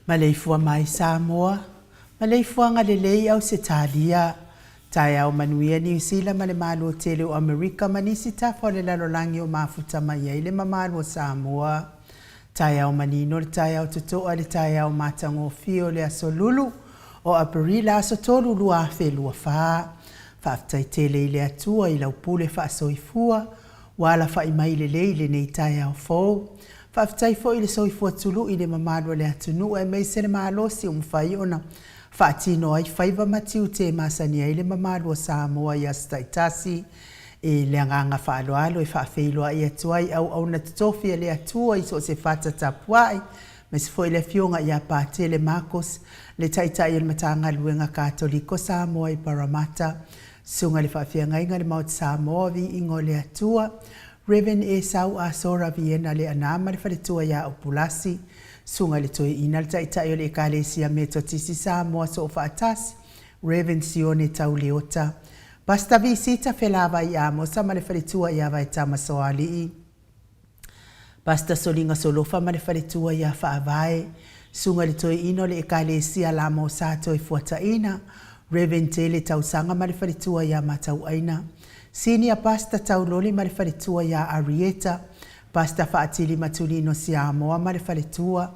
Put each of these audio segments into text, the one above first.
Maleifua mai Samoa, maleifuaga lelei Ausetalia, taeao manuia Niu Sila ma le Malo tele o Amerika ma nisi tafa o le lalolagi o mafuta mai ai le mamalu o Samoa. Taeao manino le taeao totoa le taeao matagofie o le aso Lulu o Aperila aso 3 2024. Faafetai tele i le Atua i lau pule faasoifua ua alafai mai lelei i lenei taeao fou. Faafetai foi i le soifua tului i le mamalu o le atunuu aemaise le malosi ua mafai ona faatino ai faiva ma tiute e masani ai le mamalu o Samoa i aso taitasi. I le agaga faaaloalo e faafeiloai atu ai auauna totofi a le Atua i so o se fata tapuai, aemaise foi le Afioga ia Patele Marcos, le Taitai o le Matagaluega Katoliko Samoa i Parramatta, Susuga i le Faafeagaiga i le Maota Samoa, Viiga o le Atua, Rev. Esau Asora Viena Leaana ma le faletua ia Upulasi, Susuga i le Toeaina, le Taitai o le Ekalesia Metotisi Samoa Soofaatasi, Rev. Sione Tau Leota, Pastor Visita Felavai Amosa ma le faletua ia Vaetama Soalii, Pastor Soliga Solofa ma le faletua ia Faavae, Susuga i le Toeaina o le Ekalesia Lamo Sa Toefuataina, Rev. Tele Tausaga ma le faletua ia Matauaina, Senior Pastor Tauloli ma le faletua ia Arieta, Pastor Faatili Matulino Siamoa ma le faletua,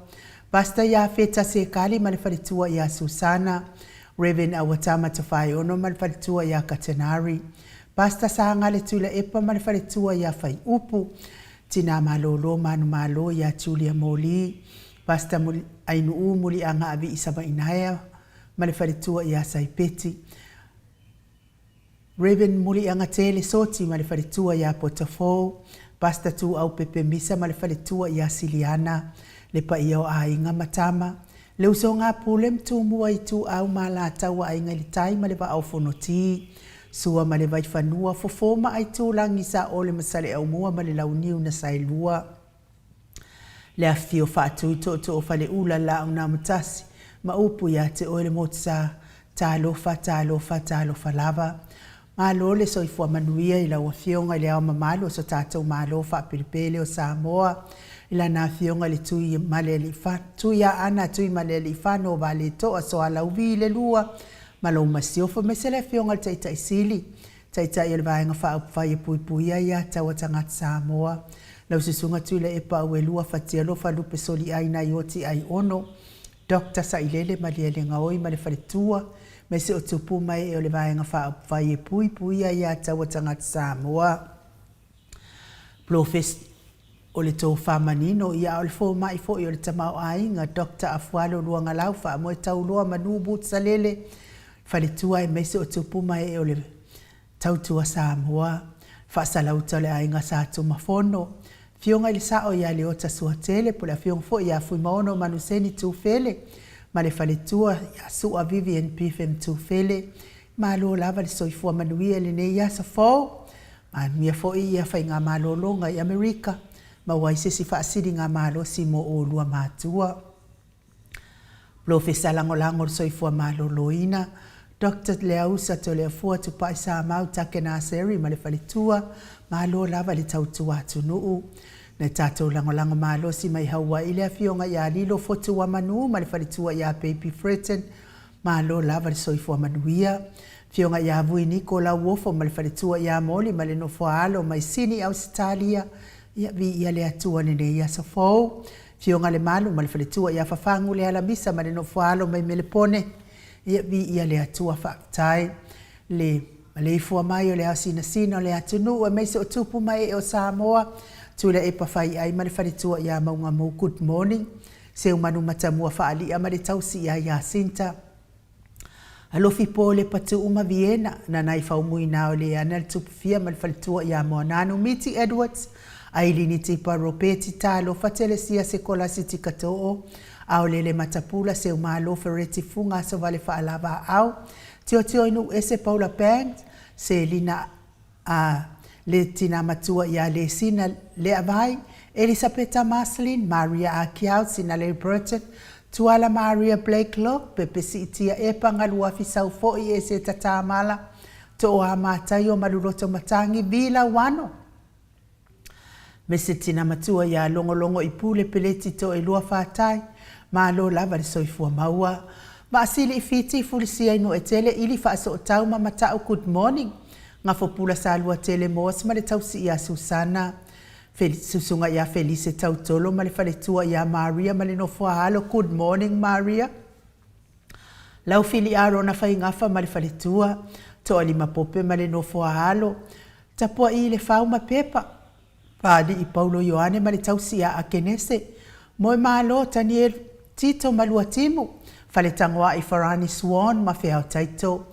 Pastor Iafeta Sekali ma le faletua ia Susana, Rev. Auatama Tofaeono ma le faletua ia Katenari, Pastor Sagale Tuilaepa ma le faletua ia Faiupu, Tina Malolo Manumalo ia Julia Moli, Pastor Ainuu Muliaga Avii Savainaea ma le faletua ia Saipeti, Rev. Muliagatele Soti ma le faletua ia Potafou, Pastor Tuau Pepe Misa ma le faletua ia Siliana, le paia o aiga ma tama, le usoga a Pule ma Tumua Ituau ma Alataua Aiga i le Tai ma le Vaa o Fonoti, Sua ma le Vaifanua, Fofo ma Aitulagi, Saole ma Saleaaumua ma le Launiu na Saelua. Le afifio faatui tootoo o Faleula Laaunaamatasi ma upu ia te oe le Motusa, talofa, talofa, talofa lava. Malo le soifua manuia i lau Afioga i le Ao Mamalu o so tatou Malo faapelepele o Samoa, i lana Afioga i le Tui Tuiaana Tuimalealiifano Vaaletoa Soalauvi le Lua ma lou Masiofo, aemaise le Afioga i le Taitai Sili, Taitai o le Vaega Faaupufai e Puipuia Aia Tatau a Tagata Samoa, lau Susuga Tuilaepa Auelua Fatialofa Lupe Soliai Naioti Aiono, Doctor Sailele Malielegaoi ma le faletua, aemaise o tupu ma ee o le Vaega Faaupufai e Puipuia Aia Tatau a Tagata Samoa. Polofesa o le tofa manino, ia a o le fomai foi o le tamaoaiga, Doctor Afualo Luagalau Faamoetauloa Manu Boots Salele, faletua aemaise o tupu ma ee o le Tautua Samoa, Faasalauta o le Aiga Sa Tumafono, Afioga i le Sao ia Leota Suatele po o le Afioga foi ia Fuimaono Manuseni Tufele ma le faletua ia Sua Vivian Pipham Tufele. Malo lava le soifua manuia i lenei aso fou. Manuia foi ia faigamalologa i Amerika, maua ai se isi faasiligamalosi mo oulua matua. Polofesa Lagolago o le Soifua Maloloina, Doctor Leausa Toleafua Tupai Samau Take Naseri ma le faletua, malo lava le tautua atunuu. Na tatou lagolago malosi mai Hawaii le afioga ia Lilo Fotuamanu ma le faletua ia Baby Fretton, Malo lava le soifua manuia. Afioga ia Vui Niko Lauofo ma le faletua ia Moli ma le nofoa alo mai Sini Ausetalia, ia viia le Atua lenei aso fou. Afioga Lemalu ma le faletua ia Fafagu Lealamisa ma le nofoa alo mai Melepone, ia viia le Atua faafetai. Le maleifua mai o le ao sinasina o le atunuu aemaise o tupu ma ee o Samoa, Tuilaepa Faiai ma le faletua ia Maugamu Good morning. Seumanu Matamua Faali'a ma le tausi ia Iasinta. Alofi po le Patu'u ma Viena, Nanai Faumuina o Leana le Tupufia ma le faletua ia Moananu Miti Edwards, Ailini Tipa Ropeti Talofa Telesia Sekolasi Tikato'o, Aolele Matapula Seumalo Fereti Fuga Asovale Faalavaau, Tiotioinu'uese Paula Banks, Selina A le tina matua ia Lesina Leavai, Elisapeta Marceline, Maria Akiau, Sinalei Burton, Tuala Maria Blakelock, Pepe Siitia Epa Galuafi Saufo'i Eseta Tamala, Tooa Mataio Maluloto Matangi, Vila Wano. Me se tina matua ia Logologo i Pule Peleti Toelua Fatai, Malo lava le soifua maua. Maasili i Fiti, Fulisia i Nuuetele, Ili Faasootau ma Mata'u Good morning. Gafopula Saluatele Moas ma le tausi ia Susana. Susuga ia Felise Tautolo ma le faletua ia Maria ma le nofo a alo Good morning Maria. Laufili Arona Faigafa ma le faletua, Toalima Pope ma le nofo a alo, Tapua'i i le Fau ma Pepa, Paalii Paulo Ioane ma le tausi ia Akenese, Moemalo Tanielu, Tito ma Luatimu, Faletagoa'i Farani Swan ma Feao Taito,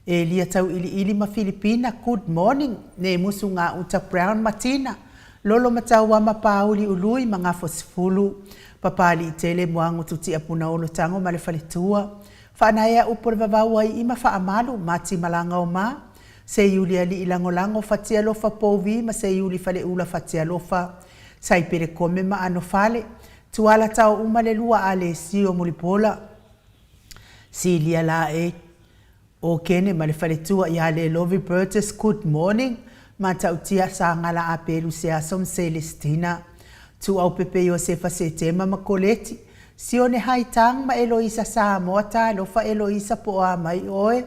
Elia Tauiliili ma Filipina, Good morning, Nemusu Gauta Brown ma Tina, Lolo Matauama Pauli Ului ma Gafosefulu, Papaliitele Muagutu Tiapunaolo Tago ma le faletua, Faanaea upu o le vavau ai i ma Faamalu, Mati Malaga o ma, Seiuli Alii Lagolago Fatialofa Pouvi ma Seiuli Faleula Fatialofa, Saipele Kome ma Anofale, Tuala Tao uma le lua Alesio Mulipola, Silia Laei, O Kene ma le faletua ia Lelovi Burgess Good morning Matautia Sagala Apelu Seaso ma Celestina Tuaupepe Iosefa Setema ma Koleti Sione Haitang ma Eloisa Samoa Talofa Eloisa po o a mai oe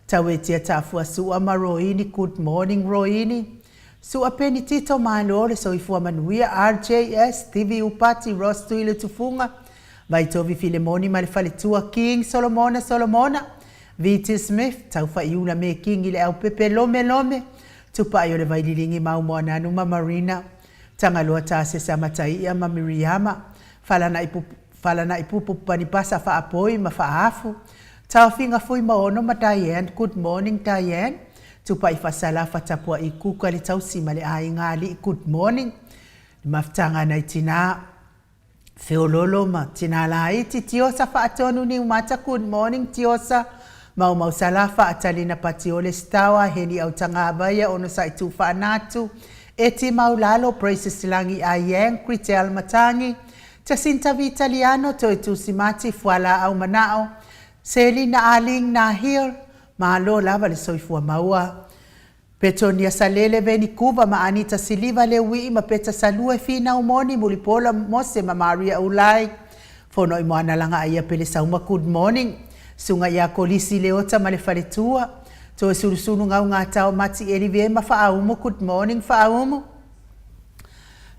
Tauetia Tafua Sua ma Roini Good morning Roini Sua Penitito Malo le soifua manuia RJS Stevie Upati Ross Tuile Tufuga Vaitovi Filemoni ma le faletua King Solomona Solomona, VT Smith, Taufaiula me Kingi Leaupepe Lome Lome, Tupai o le Vaililigi Mau Moananu ma Marina, Tagaloa Tasesa Mataia ma Miriama, Falana'ipupu Panipasa Faapoi ma Faafu, Taofiga Fuimaono ma Diane, Good morning Diane, Tupai Fasalafa Tapua'i Kuka le tausi ma le aiga alii Good morning, Le mafutaga nai tina. Feololo ma Tina Laiti Tiosa Faatonu Niumata Good morning Tiosa Maumau Sala Faatalina Patiole Sitawa Heni Autagavaia Onosai Tuufaanatu Eti Maulalo Praises Lagi Ayang Kritel Matangi Jacinta Vitaliano Toetusi Mati Fualaau Manao Selina Aling Nahir Malo lava le soifua maua Petonia Salele Venikuva ma Anita Siliva Leui'i ma Peta Salue Finau Moni Mulipola Mose ma Maria Ulai Fono i Moana Lagaaia Pele Sauma Good morning Suga ia Kolisi Leota ma le faletua Toe Sulusulu Gaugata o Mati Elive ma Faaumu Good morning Faaumu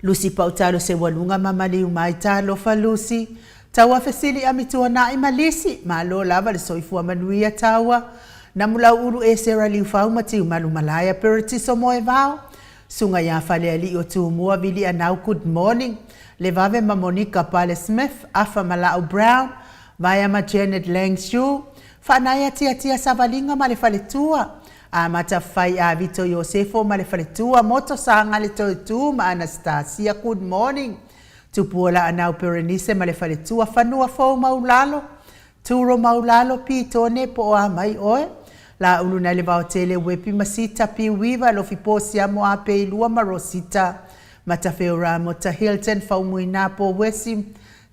Lusi Pautalo Seualuga ma Maliu Mai Talofa Lusi Taua Fesili Amituana'i ma Lisi Malo lava le soifua manuia Taua Namulauulu Esera Liufau ma Tiumalu Malaea Peretiso Moevao Suga ia Faleali'i o Tumua Vilianau Good morning Levave ma Monica Pale Smith Afa ma La'au Brown Vaea ma Janet Lang Shu Faanaia Tiatia Savaliga ma le faletua Amata Fai Avito Iosefo ma le faletua Moto Saga le Toetu ma Anastasia Good morning Tupua Laanau Perenise ma le faletua Fanua Fou Maulalo Turo Maulalo Pitone po o a mai oe Laulu nai le Vaotele Wepi ma Sita Piuiva Lofi Posiamo Apeilua ma Rosita Matafeo Ramota Hilton Faumuina Po Wesi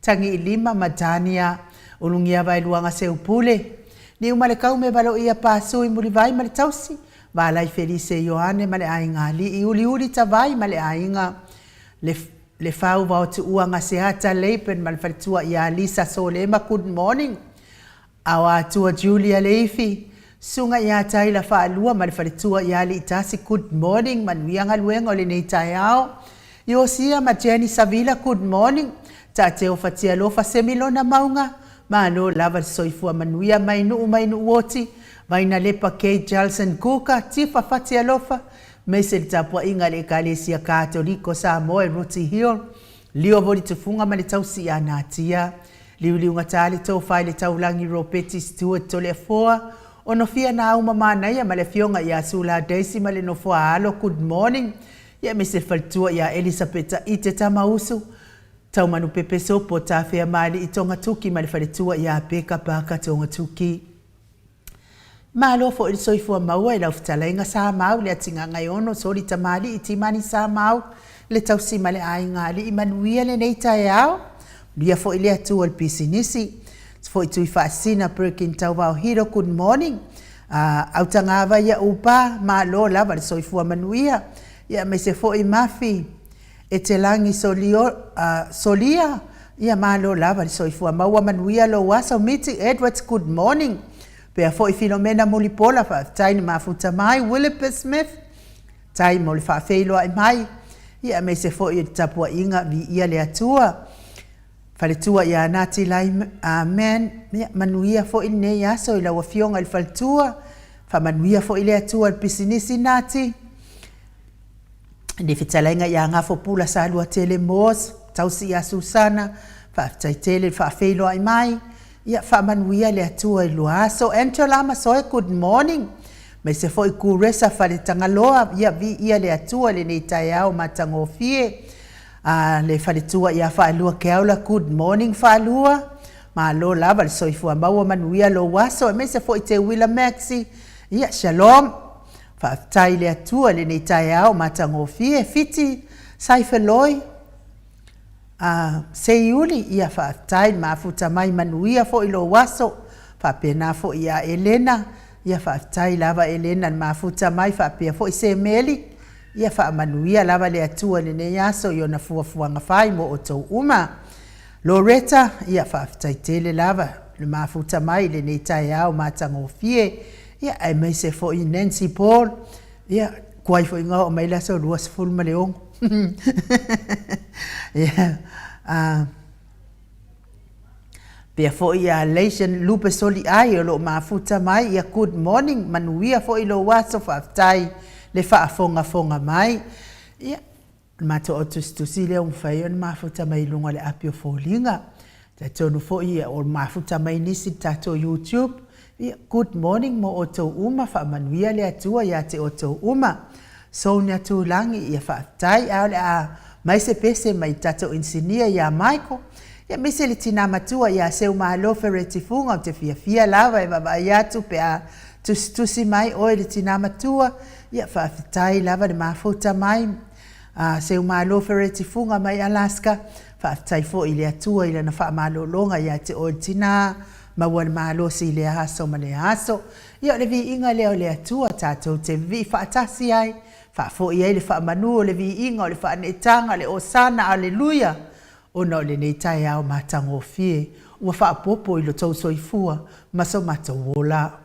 Tagiilima ma Dania Ulugia Vaeluaga Seupule Niumalekau me Valoia Pasui Mulivai ma le tausi Valai Felise Ioane ma le aiga alii Uliuli Tavai ma le aiga Le Le Fau Vaotuua Gaseata Laban ma le faletua ia Lisa Solema Good morning Aoatua Julia Leifi Susuga ia Taila Faalua ma le faletua ia Aliitasi Good morning Manuia galuega o lenei taeao Iosia ma Jenny Savila Good morning Taateo Fatialofa Semilona Mauga Malo lava le soifua manuia mai nuu mai Nuuoti Vainalepa Kate Jalson Kuka Tifa Fatialofa Maise le tapuaiga a le Ekalesia Katoliko Samoa e Ruti Hill, Lio Volitufuga ma le tausi ia Natia, Liuliugata le tofa i le taulagi Ropeti Stewart Toleafoa, Onofia Nauma Manaia ma le afioga ia Sula Daisy ma le nofo a alo Good morning ia Mese Faletua ia Elisapeta Ite Tamausu, Taumanupepe Sopo Tafea Maali'i Togatuki ma le faletua ia Peka Paka Togatuki. Malo foi le soifua maua i lau fetalaiga Sa Mau le Atigaga-e-ono Soli Tamalii Timani Sa Mau le tausi ma le aiga alii manuia lenei taeao. Manuia foi le Atua o le pisinisi. Foi Tui Faasina Perkin Tauvao Hiro Good morning. Autagava ia Upa malo lava le soifua manuia. Ia aemaise foi Mafi Etelagi Solia Ia malo lava le soifua maua manuia lou aso Miti Edwards good morning pea foi Filomena Mulipola faafetai le mafuta mai Willipe Smith tai mo le faafeiloai mai ia aemaise foi o le tapuaiga viia le Atua Faletua ia Nati Lai Amen ia manuia foi lenei aso i lau afioga i le faletua faamanuia foi le Atua i le pisinisi Nati le fetalaiga ia Gafo Pula Saluatele Moores, tausi ia Susana, faafetai tele le faafeiloai mai, ia faamanuia le Atua i lua aso. Angela Masoe, good morning. Maise foi Kuresa Faletagaloa, ia viia le Atua i lenei taeao matagofie. A le faletua ia Faalua Keaula, good morning Faalua. Malo lava le soifua maua manuia lou aso, aemaise foi Teuila Maxi, ia shalom. Faafetai i le Atua i lenei taeao matagofie. Fiti Saifeloi a Seiuli, ia faafetai le mafuta mai manuia foi lou aso. Faapena foi ia Elena, ia faafetai lava Elena le mafuta mai faapea foi Semeli, ia faamanuia lava le Atua i lenei aso i ona fuafuaga fai mo outou uma. Loretta, ia faafetai tele lava le mafuta mai i lenei taeao matagofie. Ia, aemaise foi Nancy Paul, ia, tuai foi na oo mai le aso 26. Ia, a, pea foi ia Leishan Lupe Soliai o lo o mafuta mai, ia good morning, manuia foi lou aso, faafetai le faafogafoga mai. Ia, O le matou au tusitusi lea ua mafai ona mafuta mai i luga o le api o foliga. Talitonu foi ua mafuta mai nisi i le tatou YouTube. Ia, good morning mo outou uma, faamanuia le Atua ia te outou uma. Sonia Tuilagi, ia faafetai, ae o le a mai se pese mai le tatou inisinia ia Michael, ia aemaise le tina matua ia Seumalo Fereti Fuga, ou te fiafia lava e vaavaai atu pe a tusitusi mai oe le tina matua, Ia, faafetai lava le mafuta mai a Seumalo Fereti Fuga mai Alaska. Faafetai foi i le Atua i Lana faamalologa ia te oe le tina, maua le malosi i lea aso ma lea aso. Ia, o le viiga lea o le Atua tatou te vivii faatasi ai, faafoi ai le faamanu o le viiga o le faaneetaga, le Osana, Aleluia! Ona o lenei taeao matagofie ua faaopoopo i lo tou soifua ma so matou ola.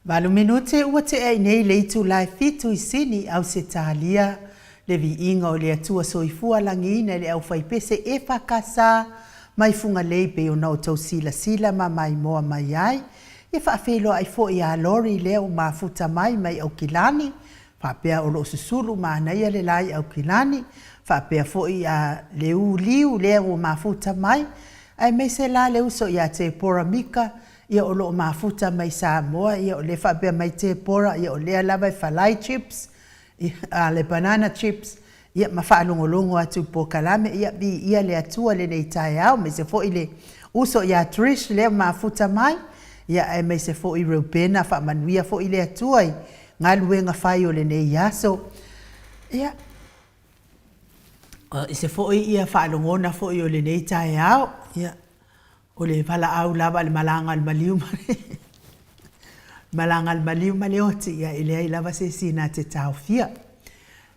Valu minute ua tea i nei le itula e fitu i Sini, Ausetalia, le viiga o le Atua Soifua lagiina i le aufaipese EFKS mai Fugalei pei ona outou silasila ma maimoa mai ai. Ia faafeiloai foi ia Lori lea ua mafuta mai mai Aukilani, faapea o lo o susulu manaia le la i Aukilani, faapea foi ia Leuliu lea ua mafuta mai, aemaise la le uso ia Tepora Mika, ia o lo o mafuta mai Samoa, ia o lea faapea mai Tepora, ia o lea lava e falai chips, ia, le banana chips, ia ma faalogologo atu i polokalame, ia viia le Atua lenei taeao, aemaise foi le uso ia Trish lea ua mafuta mai, ia aemaise foi Reubena, faamanuia foi le Atua i galuega fai o lenei aso. Ia, o se foi ia faalogona foi o lenei taeao, ia, o le valaau lava a le malaga a le maliu ma le malaga a le maliu ma le oti, ia e leai lava se isi na te taofia.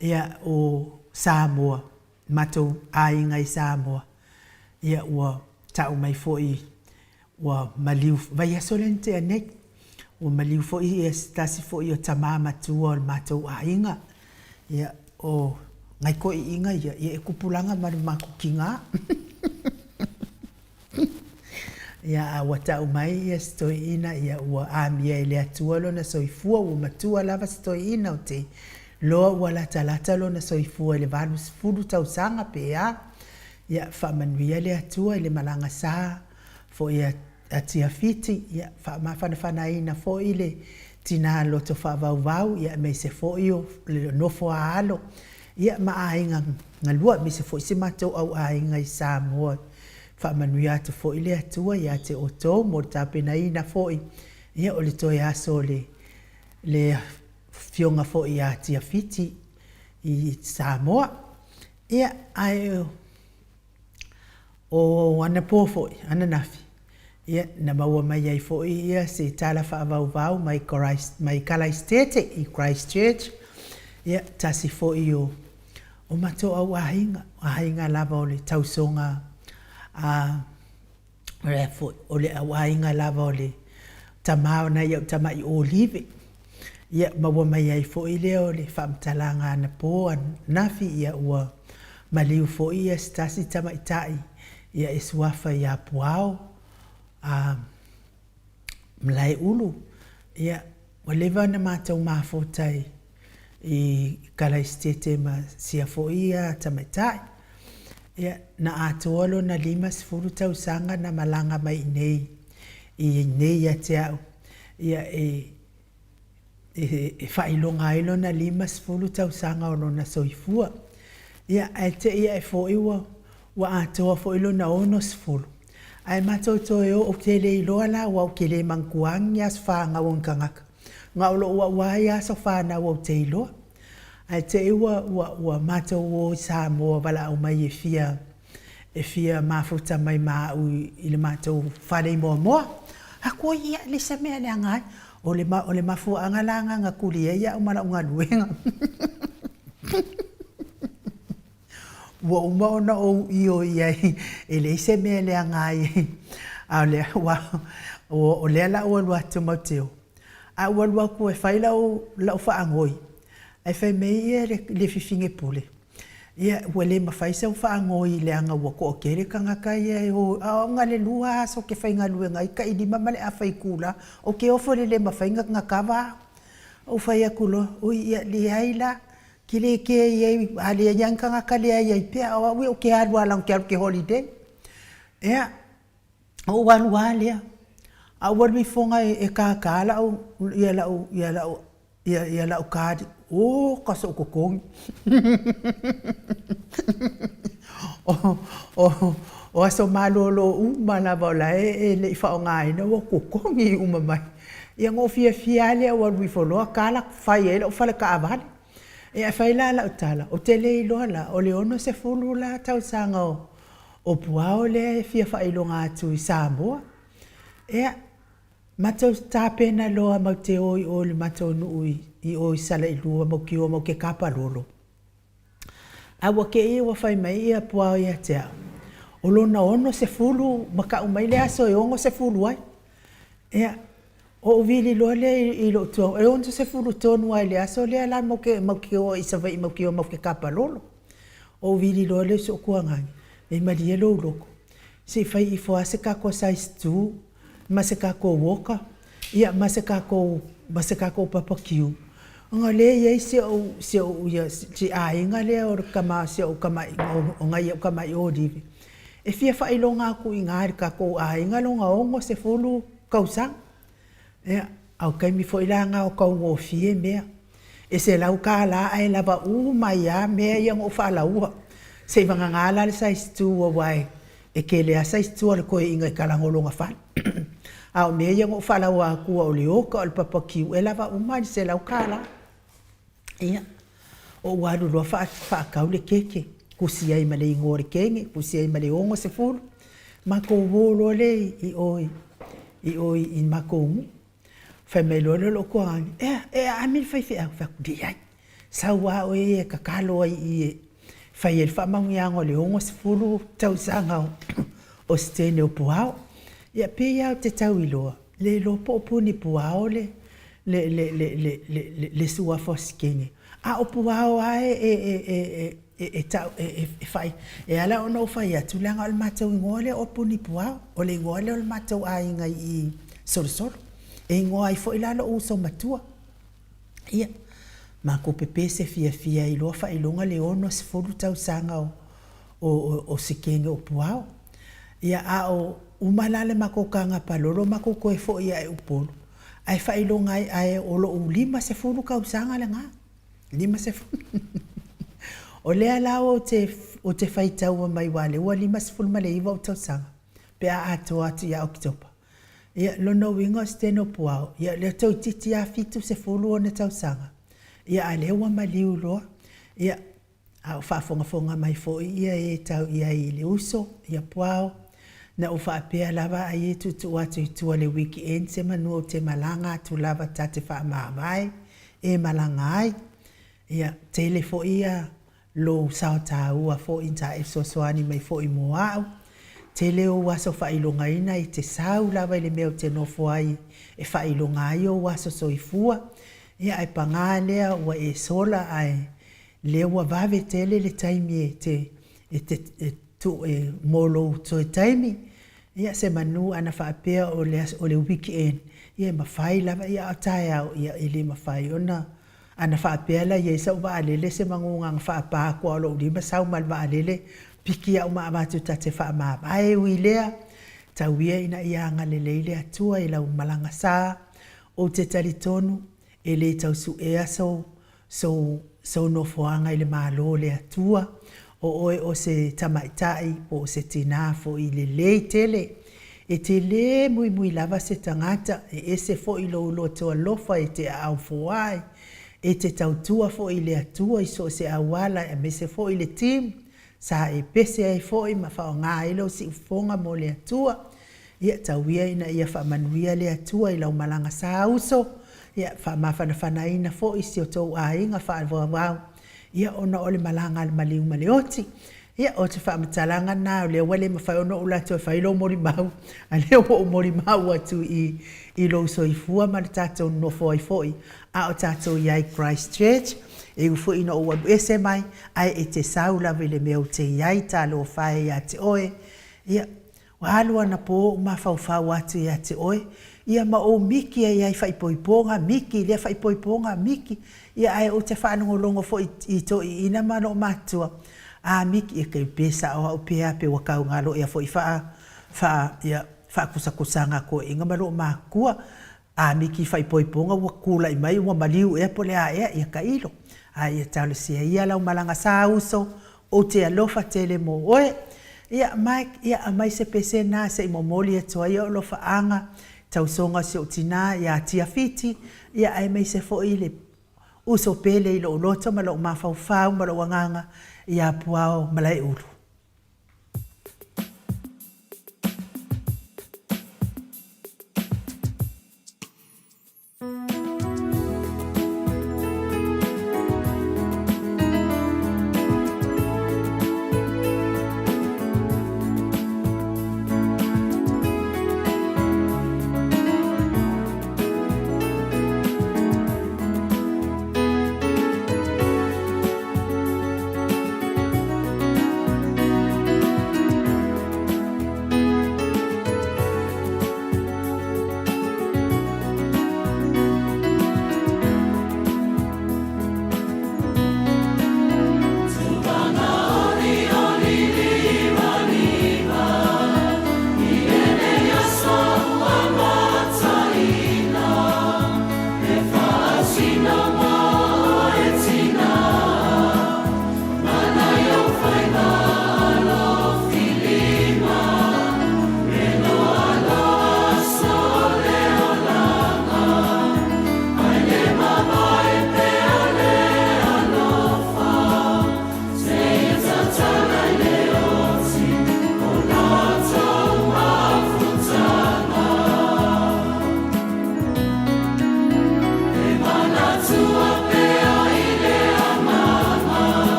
Ia, o Samoa, matou aiga i Samoa, ia ua tau mai foi ua maliu, vaiaso lea na tea nei, ua maliu foi ia se tasi foi o tama matua o le matou aiga. Ia, o nai toeaiina ia, ia e tupulaga ma le matou tina. Ia, a ua tau mai ia si toeaina, ia ua amia e le Atua lona soifua, ua matua lava si toeaina, ou te iloa ua latalata lona soifua i le 80 tausaga pe a. Ia, faamanuia le Atua i le malaga sa foi a a Tiafiti, ia faamafanafanaina foi le tina loto faavauvau, ia aemaise foi o le nofo a alo, ia ma aiga galua, aemaise foi si matou au aiga i Samoa. Faamanuia atu foi le Atua ia te outou mo le tapenaina foi, ia o le toe aso o le le afioga foi ia Tiafiti i Samoa. Ia, ae O anapo foi, ananafi, ia, na maua mai ai foi ia se tala faavauvau mai Christ, mai Kalaistete i Christchurch, ia, tasi foi o, o matou au aiga, aiga lava o le tausoga a, o le au aiga lava o le tama o nai au tama'i olive. Ia, maua mai ai foi lea o le faamatalaga anapo ananafi, ia ua maliu foi ia se tasi tamaitai ia e suafa ia Puao a Malaeulu. Ia, ua leva ona matou mafuta i i Kalaisitete ma sia foi ia tamaitai. Ia, na atoa lona 50 tausaga na malaga mai i inei i inei ia te au, ia e e faailoga ai lona 50 tausaga o lona soifua. Ia, ae te i ae foi ua ua atoa foi lona 60, ae matou toe o, ou te le iloa la aua ou te le manatuaina ni aso fanau o ni tagata, na o lou au lava ia aso fanau ou te iloa. Ae te i ua ua ua matou o i Samoa valaau mai e fia e fia mafuta mai ma au i le matou fale i Moamoa. Atu oi ia, leai se mea e leaga ai. O le o le mafuaaga la lena na tuli ai au ma lau galuega. Ua uma ona ou ioe i ai e leai se mea e leaga ai, a o lea ua o lea la ua alu atu matou te o. Ae ou alu atu e fai lau lau faanoi, ae fai mai ia le fifine pule, ia ua le mafai sau faanoi leaga ua toatele tagata ia e o, a o au na o le 2 aso ou te faigaluega ai, tai 5 ma le afa itula, ou te ofo i le le mafai ona kava au. Ou fai atu loa, oi ia leai la, e te le kea i ai, a leai lava ni tagata leai ai pea, a o au ia ou te alu lava leaga ou te alu ou te holiday. Ia, ou alu lava lea, ae ou alu ifoga e kākā lau, ia lau, ia lau, ia, ia lau card, o ka soʻu totogi. O, o, o aso malolo uma lava o la e le i faaaogaina ua totogi uma mai. Ia ona ou fiafia lava lea ua alu ifo loa tala fai ai lau fale taavale. Ia ae fai la lau tala, ou te le iloa la, o le 60 la tausaga o o Puao lea e fia faailoga atu i Samoa. Ia, matou tapena loa matou te o i o i le matou nuu i o i Salailua matou te o matou te kapalolo. Ae ua te i ua fai mai ia Puao ia te au, o lona 60 ma tau mai le aso e 60 ai. Ia. Ou vili loa lea i lou tuaga, e 60 tonu lava i le aso lea la matou te matou te o ai i Savaii matou te o matou te tapa lolo. Ou vili loa lea i si ou tuagani, e malie lou loto, se i fai ifo lava se tatou size two ma se tatou walker, ia ma se tatou ma se tatou barbecue, ona o lea e i ai si ou si ou ia si aiga lea o le tama o si ou tamai o nai au tamai olive, e fia faailoga atu i ina i le tatou aiga lona 60 tausaga. Ia, a o taimi foi la lena o taugofie mea. E $100 ae lava uma ai lava mea ia na ou faalaua. Seiavagana la le size 2 aua e tele lava size 2 a le toeaina e talaga o lona fale. A o mea ia na ou faalaua atua o le oka o le barbecue, e lava uma lava i le $100. Ia, ou alu loa faatau le keke, tusi ai ma le igoa o le teine, tusi ai ma le 60, matou o loa lea i o i o i le matou nuu. Fai mai loa lea o lou tuagani, ea, e aami le faifeau? Ou fai atu, leai, sau lava oe ia e tatalo ai i i e fai ai le faamanuiaga o le 60 tausaga o Setene o Puao. Ia pei lava ou te tau iloa, le iloa po o puni puao le le suafa o Setene, a o Puao lava e tau e fai, e ala ona ou fai atu, leaga o le matou igoa lea o Punipuao, o le igoa lea o le matou aiga i i Solosolo. E igoa ai foi la lou uso matua. Ia, matou pepese fiafia ai loa faailoga le 60 tausaga o Sekene o Puao. Ia, a o uma la le matou taga palolo matou toe foi lava i Upolu, ae faailoga ai, ae o lou 50 tausaga lena. 50. O lea la ou te, ou te faitaua mai aua o lea ua 59 ou tausaga pe a atoa atu ia Oketopa. Ia, lona uiga o Setene o Puao, ia lea toeitiiti lava 70 ona tausaga, ia a o lea ua maliu loa. Ia, a o faafogafoga mai foi ia e tau i ai i le uso, ia Puao, na ou faapea lava ai e tuutuu atu i tua i le weekend semanu ou te malaga atu lava ta te faamavae e malaga ai. Ia, tele foi ia lou sao taua foi sa e fesoasoani mai foi mo au. Tele ou aso faailogaina e te sau lava i le mea ou te nofo ai e faailoga ai ou aso soifua. Ia, ae paga lea ua e sola ae lea ua vave tele le taimi e te e te e tuu e mo lou toe taimi. Ia semanu ana faapea o le o le weekend, ia e mafai lava, ia a o taeao, ia e le mafai ona Ana faapea la e i ai sau vaalele semanu na ona faapa atu lava o lou lima sau ma le vaalele piki au ma avatu ta te faamavae. E ui i lea, tau ia ina ia agalelei le Atua i lau malaga sa, ou te talitonu e le tau suea sou, sou, sou nofoaga i le Malo o le Atua. O oe o se tamaitai po o se tinā foi lelei tele. E te lē muimui lava se tagata, e ese foi lou loto alofa e te aao foai, e te tautua foi i le Atua i so o se auala aemaise foi le team sa e pese ai foi ma faaaoga ai lou siufofoga mo le Atua. Ia, tau ia ina ia faamanuia le Atua i lau malaga sa uso, ia faamafanafanaina foi si o tou aiga faavauvau, ia ona o le malaga a le maliu ma le oti. Ia, o se faamatalaga lena o lea ua le mafai ona ou alu atu e fai lou molimau, a o lea ua ou molimau atu i i lou soifua ma le tatou nonofo ai foi a o tatou i ai i Christchurch. E ui foi ina ou alu ese mai, ae e te sau lava i le mea ou te i ai, talofa e ia te oe. Ia, Ua alu anapo ou mafaufau atu ia te oe, ia ma ou miki ai ai faaipoipoga, miki lea faaipoipoga, miki, ia ae ou te faalogologo foi i toeaiina ma loo matua, a miki, ia kei pe sao au pe a pe ua tau galo ea foi faa, faa, ia faakusakusaga a toeaiina ma loo makua, A miki faaipoipoga ua tulai mai ua maliu ea po o le a ea, ia tailo. A ia talosia ia lau malaga sa uso, ou te alofa tele mo oe. Ia Mike, ia aumai se pese na se i momoli atu ai ou alofaaga, tausoga o si ou tinā ia Tiafiti, ia aemaise foi le uso pele i lou loto ma lou mafaufau ma lou agaga ia Puao Malaeulu.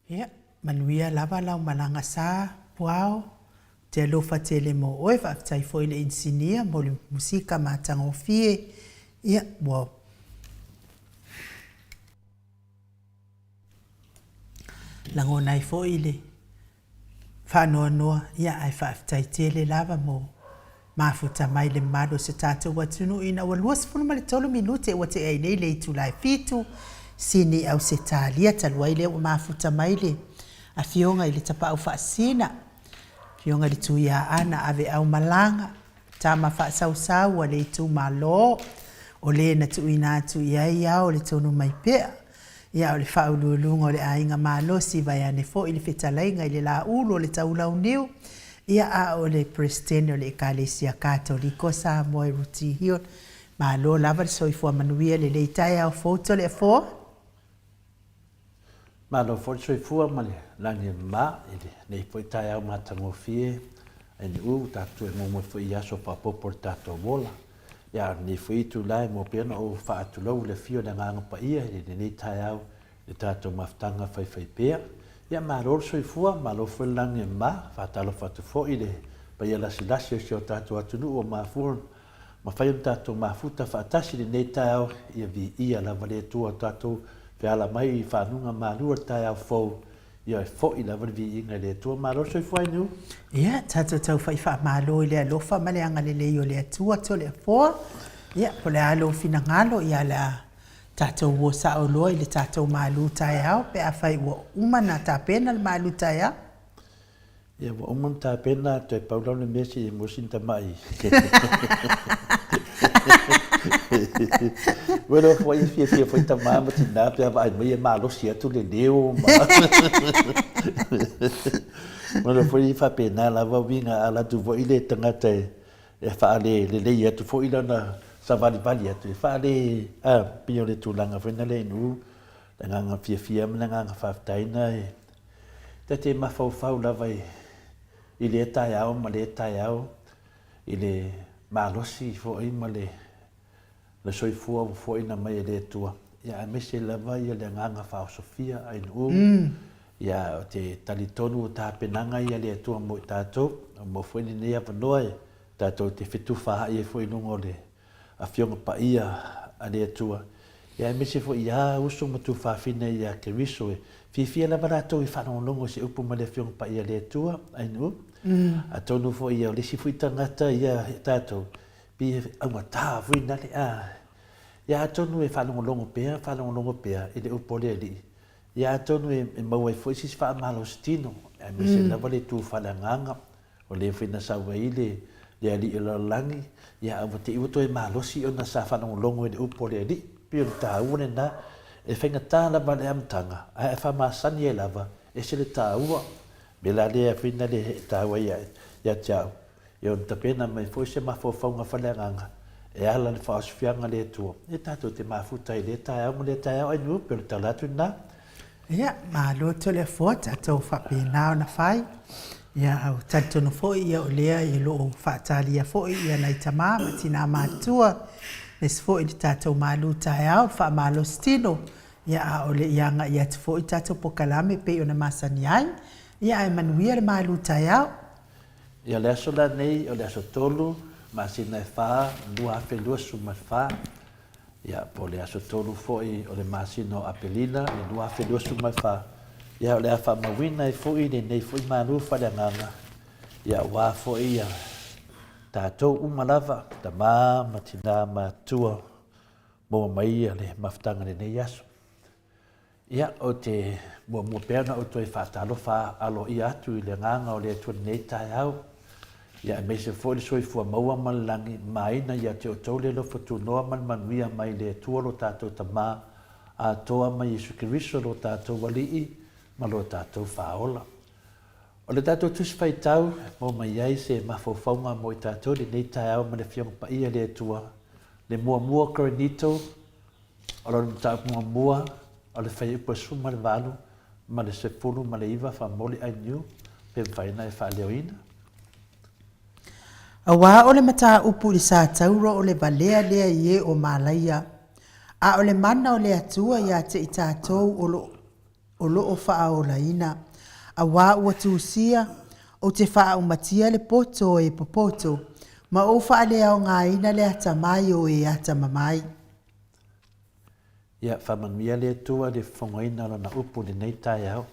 Ia, manuia lava lau malaga sa, Puao. Ou te alofa tele mo oe, faafetai foi i le inisinia mo le musika matagofie. Ia, ua lagona ai foi le faanoanoa, ia ae faafetai tele lava mo mafuta mai le mamalu o si o tatou atunuu ina ua 23 minute ua tea ai nei le itula e fitu Sini Ausetalia talu ai lea ua mafuta mai le Afioga i le Tapaau Faasina, Afioga i le Tuiaana Aveau Malaga, tama faasausau a le itumalo, o le na tuuina atu i ai ao le tonu mai pea. Ia o le faauluuluga o le aiga malosi vaeane foi le fetalaiga i le laulu o le Taulauniu, ia a o le Peresetene o le Ekalesia Katoliko Samoa e Ruti Hill. Malo lava le soifua manuia lelei taeao fou Toleafoa. Malo foi le soifua ma le lagi e mama i lenei foi taeao matagofie ainiu ua tatou toe muamua foi i aso faaopoopo o le tatou ola. Ia, a o lenei foi itula e mua pea ona ou faatulou i le afio o le Agaga Paia i lenei taeao i le tatou mafutaga faifaipea. Ia, malo le soifua, malo foi le lagi e mama. Faatalofa atu foi i le paia lasilasi o si o tatou atunuu ua mafua mafai ona tatou mafuta faatasi i lenei taeao, ia viia lava le Atua o tatou feala mai i fanuga malu o le taeao fou, ia e foi lava le viiga i le Atua. Malo le soifua Ainuu. Ia, tatou taufai faamalo i le alofa ma le agalelei o le Atua Toleafoa. Ia, po o le a lou finagalo, ia o le a tatou uo sao loa i le tatou malu taeao pe afai ua uma ona tapena le malu taeao. Ia ua uma ona tapena toe pau lava le mea se i maua sina tamai. Ua iloa foi e fiafia foi tama ma tina pe a vaai mai e malosi atu le leo ma Ua iloa foi e faapena lava uiga a alu atu foi le tagata e faale lelei atu foi lana savalivali atu e faale a pei o le tulaga foi lena inu le agaga fiafia ma le agaga faafetai na e Ta te mafaufau lava i lea taeao ma lea taeao i le malosi foi ma le le soifua ua foaina mai e le Atua, ia aemaise lava ia le agaga faaosofia ainuu, ia ou te talitonu o tapenaga ia a le Atua mo i tatou, ua maua foi lenei avanoa e tatou te fetufaai ai foi i luga o le Afioga Paia a le Atua, ia aemaise foi ia uso ma tuafafine ia Keriso e fiafia lava latou e faalogologo i se upu mai le Afioga Paia a le Atua, ainuu. Atonu foi ia o le isi foi tagata ia tatou, pei e augata foi nale, a, ia atonu e faalogologo pea, faalogologo pea i le upu a le Alii, ia atonu e maua ai foi se isi faamalositino, aemaise lava le itu faaleagaga, Ua le mafai ona sau ai le le alii o le lalolagi, ia a ua te i ua toe malosi ona sa faalogologo i le upu a le alii. Pei o le taua lena, e faigata lava le amataga, ae a faamasani ai lava, ese le taua. O le mea la lea foi na le taua ai ia te au, ia ona tapena mai foi se mafaufauga faaleagaga e ala i le faaosifiaga a le Atua, e tatou te mafuta ai i lea taeao ma lea taeao ai, pei o le tala atu lena. Ia, malo Toleafoa, tatou faapena ona fai. Ia, a ua talitonu foi ia o lea o lo o faatalia foi ia nai tama ma tina matutua, aemaise foi le tatou malu taeao, faamalosi tino, ia a o le i agai atu foi tatou polokalame pei ona masani ai. Ia, ae manuia le malu taeao. Ia, o le aso lenei o le aso 3, masina e 4, 2024. Ia, po o le aso 3 foi o le masina o Aperila i le 2024, ia o le a faamauina ai foi lenei foi malu faaleagaga, ia aua foi ia tatou uma lava, tama ma tina matutua, maua mai le mafutaga i lenei aso. Ia, ou te muamua pea ona ou toe faatalofa aloaia atu i le agaga o le Atua i lenei taeao, ia aemaise foi le soifua maua ma le lagi mamaina ia te outou le alofa tunoa ma le manuia mai le Atua lo tatou Tama atoa ma Iesu Keriso lo tatou Alii ma lo tatou Faaola. O le tatou Tusi Faitau e maua mai ai se mafaufauga mo i tatou i lenei taeao ma le Afioga Paia le Atua, le muamua Korinito, O lona mataupu muamua, o le fuaiupu e 18 ma le 19 faamoli ainiu pe mafai ona e faaleoina. Aua o le mataupu i le satauro o le valea lea i e o Malaia, a o le mana o le Atua ia te i tatou o lo o lo o faaolaina, auā ua tusia, ou te faaaumatia le poto o e popoto, ma ou faaleaogaina le atamai o e atamamai. Ia faamanuia le Atua i le fofogaina o Lana upu i lenei taeao.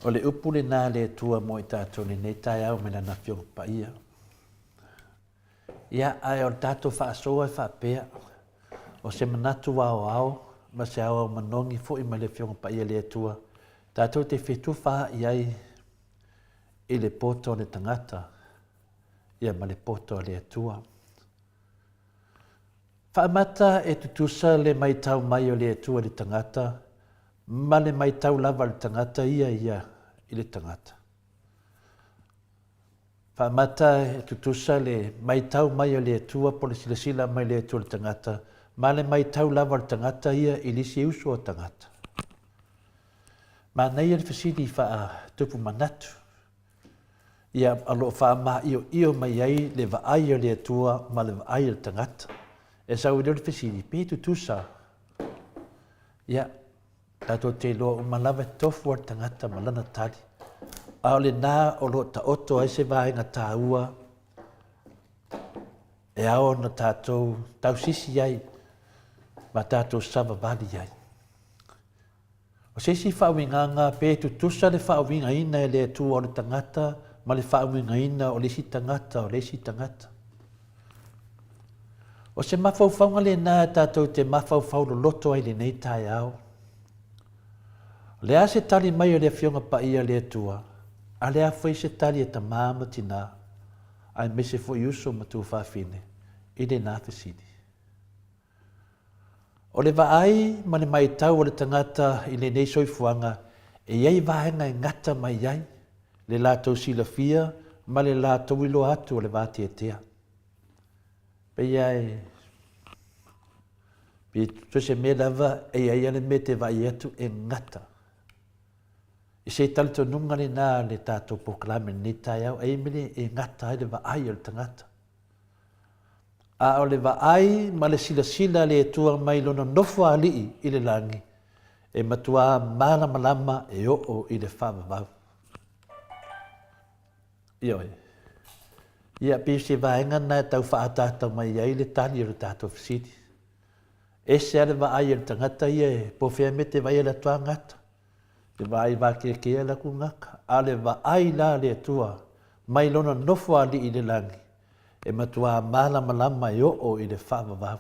O le upu lena a le Atua mo i tatou i lenei taeao mai Lana Afioga Paia. Ia, ae o le tatou faasoa e faapea, o se manatu aoao ma se aoao manogi foi mai le Afioga Paia le Atua, tatou te fetufa i ai i le poto o le tagata, ia ma le poto a le Atua. Faamata e tutusa le maitau mai o le Atua i le tagata ma le maitau lava a le tagata ia ia i le tagata. Faamata e tutusa le maitau mai o le Atua po o le silasila mai le Atua i le tagata ma le maitau lava o le tagata ia i le isi uso o tagata. Manaia le fesili faatupu manatu. Ia, o lo o faamaioio mai ai le vaai o le Atua ma le vaai o le tagata. E sau ai lea o le fesili, pe tutusa? Ia, tatou te iloa uma lava e tofu a le tagata ma lana tali. A o lena o lo o taoto ai se vaega taua e ao ona tatou tausisi ai ma tatou savavali ai. O se isi faauigaga, pe tutusa le faauigaina e le Atua o le tagata ma le faauigaina o le isi tagata o le isi tagata. O se mafaufauga lena e tatou te mafaufau loloto ai i lenei taeao. O le a se tali mai o le Afioga Paia a le Atua, a le a foi se tali a tamā ma tinā, aemaise foi uso ma tuafafine, i lena fesili. O le vaai ma le maitau a le tagata i lenei soifuaga, e i ai vaega e gata mai ai le latou silafia ma le latou iloa atu o le vateatea. Pei lava e, pei so se mea lava e i ai lava le mea e te vaai atu e gata. I se talitonuga lena a le tatou polokalame i lenei taeao, e i ai mea e gata ai le vaai o le tagata. A o le vaai ma le silasila a le Atua mai lona nofoalii i le lagi, e matuā malamalama e oo i le faavavau. Ioe. Ia, pei o se vaega lena e tau faaataata mai ai le tali o le tatou fesili. Ese lava le vaai a le tagata ia e po o fea mea te vaai ai le atu gata. Te vaai vakeakea le atu gata. A o le vaai la a le Atua mai lona nofoalii i le lagi, e matuā malamalama e oo i le faavavau.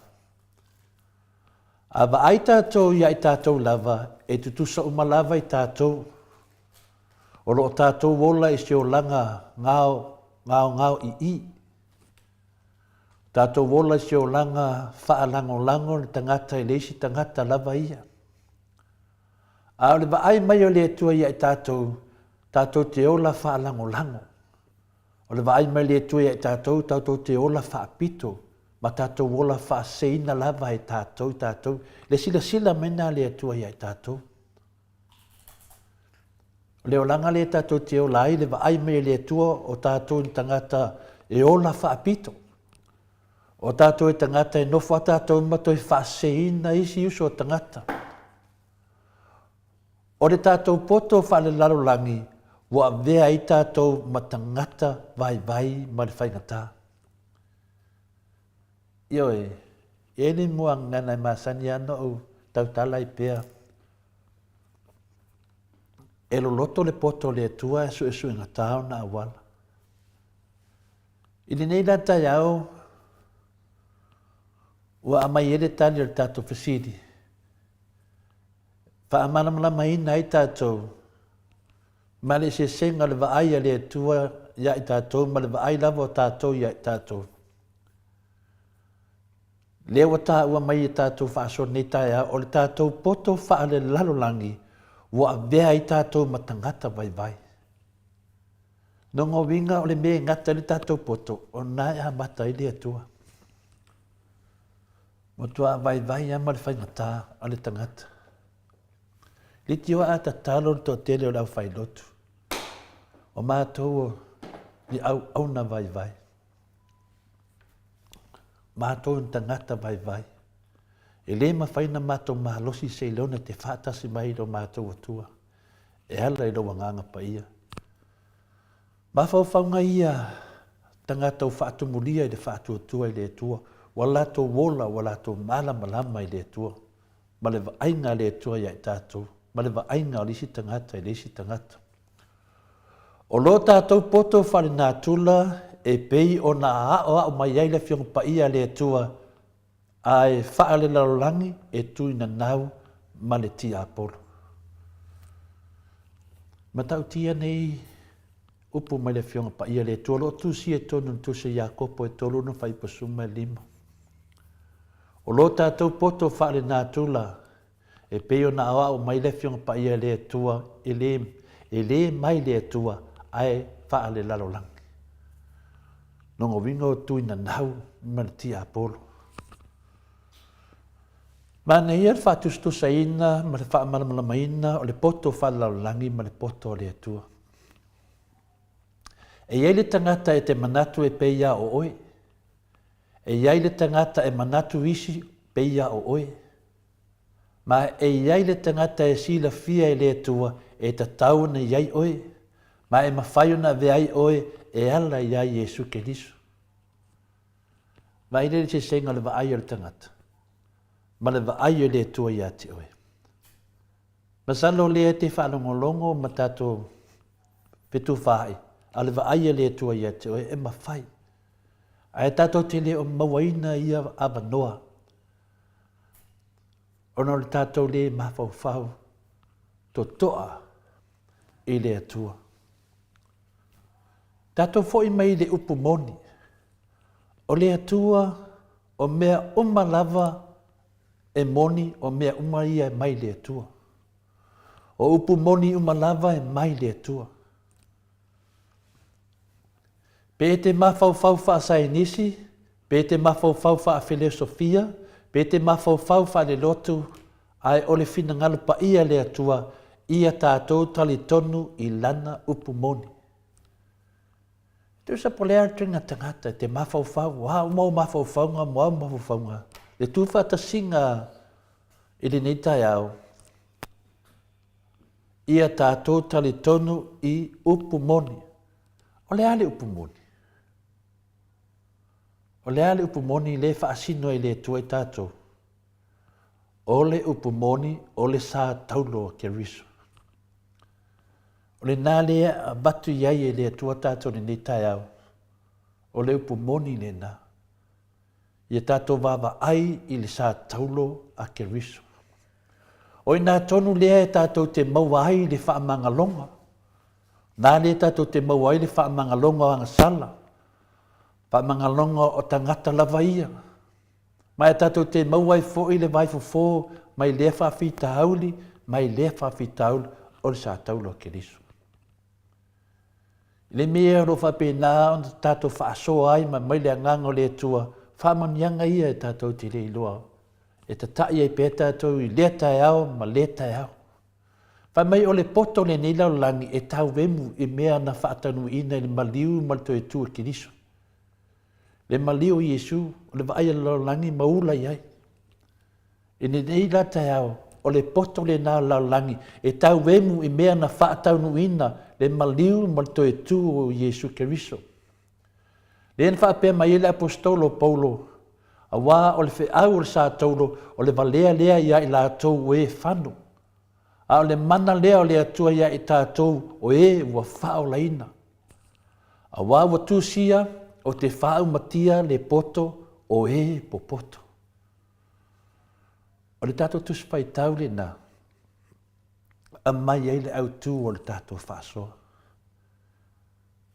A vaai tatou iā i tatou lava, e tutusa uma lava i tatou. O lo o tatou ola i se olaga ngao, ngaongao ii. Tatou ola i se olaga faalagolago le tagata i le isi tagata lava ia. A o le vaai mai o le Atua ia i tatou, tatou te ola faalagolago. O le vaai mai le Atua ia i tatou, tatou te ola faapito, ma tatou ola faaseseina lava e tatou i tatou. Le silasila mai na le Atua ia i tatou. O le olaga lea tatou te ola ai, le vaai mai e le Atua o tatou ni tagata e ola faapito. O tatou e tagata e nofo a tatou ma toe faaseseina isi uso o tagata. O le tatou poto faalelalolagi ua avea ai tatou ma tagata vaivai ma le faigata. Ioe, e i ai le muagagana e masani lava ona ou tautala ai pea, e loloto le poto o le Atua ae suesuegata ona auala. I lenei la taeao, ua aumai ai le tali o le tatou fesili, faamalamalamaina ai tatou ma le eseesega o le vaai a le Atua ia i tatou ma le vaai lava o tatou ia i tatou. Lea ua taua mai e tatou faasoa nei taeao, o le tatou poto faalelalolagi ua avea ai tatou ma tagata vaivai. Lona uiga o le mea e gata ai le tatou poto, o lena e amata ai le Atua. Matua vaivai lava ma le faigata a le tagata. Leitioa a tatalo le toatele o le aufailotu, o matou o ni auauna vaivai. Matou ni tagata vaivai. E lē mafai ona matou malosi seiloga e te faatasi mai i lo matou Atua e ala i lou Agaga Paia. Mafaufauga ia tagata ua faatumulia i le faatuatua i le Atua, ua latou ola, ua latou malamalama i le Atua, ma le vaaiga a le Atua ia i tatou, ma le vaaiga o le isi tagata i le isi tagata. O lo tatou poto faalenatura e pei ona aoao mai ai le Afioga Paia a le Atua, ae faalelalolagi e tuinanau ma le tiapolo. Matautia nei upu mai le Afioga Paia a le Atua o lo o tusia i totonu o le Tusi a Iakopo e 3 ona faipasuma e 5. O lo tatou poto faalenatura e pei ona aoao mai le Afioga Paia a le Atua e le, e le mai le Atua ae faalelalolagi. Lona uiga o tuinanau ma le tiapolo. Manaia le faatusatusaina ma le faamalamalamaina o le poto faalelalolagi ma le poto a le Atua. E i ai le tagata e te manatu e pei a o oe. E i ai le tagata e manatu isi pei a o oe. Ma e i ai le tagata e silafia e le Atua e tatau ona i ai oe, ma e mafai ona avea ai oe e ala iā Iesu Keriso. Vaai lea i le sesega o le vaai o le tagata ma le vaai o le Atua iā te oe. Masalo o lea e te faalogologo ma tatou fetufaai, a o le vaai a le Atua iā te oe e mafai. Ae tatou te le o mauaina ia avanoa ona o le tatou lē mafaufau totoa i le Atua. Tatou foi mai i le upu moni, o le Atua o mea uma lava e moni, o mea uma ia e mai le Atua. O upu moni uma lava e mai le Atua. Pe e te mafaufau faasaenisi, pe e te mafaufau faafelesofia, pe e te mafaufau faalelotu, ae o le finagalo paia a le Atua, ia tatou talitonu i Lana upu moni. Tusa po o le a le tuiga tagata e te mafaufau, o a uma ou mafaufauga ma a ou mafaufauga, le tuufaatasiga i lenei taeao, Ia tatou talitonu i upu moni. O le a le upu moni? O le a le upu moni lea e faasino ai le Atua i tatou? O le upu moni o le sa taulo a Keriso. O lena lea e avatu i ai e le Atua tatou i lenei taeao. O le upu moni lena. Ia tatou vaavaai i le sa taulo a Keriso. O i ina tonu lea e tatou te maua ai le faamagaloga. Na lea tatou te maua ai le faamagaloga o agasala, faamagaloga o tagata lava ia. Ma e tatou te maua ai foi le vaifofo mai lea faafitauli, mai lea faafitauli o le sa taulo a Keriso. I le mea o lo o faapena ona tatou faasoa ai ma mai le agaga o le Atua, faamanuiaga ia e tatou te le iloa e tataʻi ai pea tatou i lea taeao ma lea taeao. Fai mai o le poto lenei lalolagi e tauemu i mea na faataunuuina i le maliu ma le toe tu e Keriso. Le maliu o Iesu, o le vaai a le lalolagi ma ula i ai. I lenei la taeao, o le poto lena o le lalolagi e tauemu i mea na faataunuuina le maliu ma le toe tu o Iesu Keriso. Lea na faapea mai ai le Aposetolo o Paulo, Auā o le feau o le sa taulo, o le valea lea iā i latou o e fano, a o le mana lea o le Atua iā i tatou o e ua faaolaina. Auā ua tusia, o te faaumatia le poto o e popoto. O le tatou Tusi Faitau lena, aumai ai le autu o le tatou faasoa.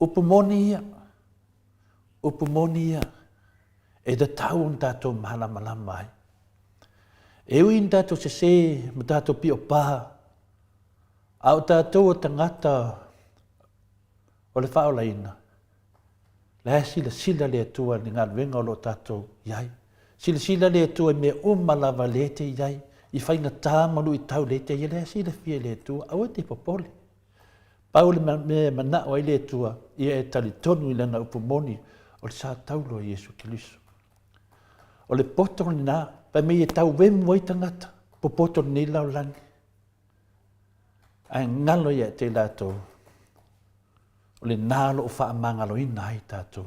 Upu moni ia, upu moni ia, e tatau ona tatou malamalama ai. E ui ina tatou sesē ma tatou piopā, a o tatou o tagata o le faaolaina, la e silasila le Atua i le galuega o lo o tatou i ai. Silasila le Atua i mea uma lava lea e te i ai, i faigata ma luitau lea e te i ai, la e silafia e le Atua, aua e te popole. Pau le mea e manao ai le Atua, ia e talitonu i Lana upu moni, o le sa taulo a Iesu Keriso. O le poto lena. Fai mai e tauemu ai tagata, popoto lenei lalolagi. Ae galo ia te i latou, o lena o lo o faamagaloina ai tatou.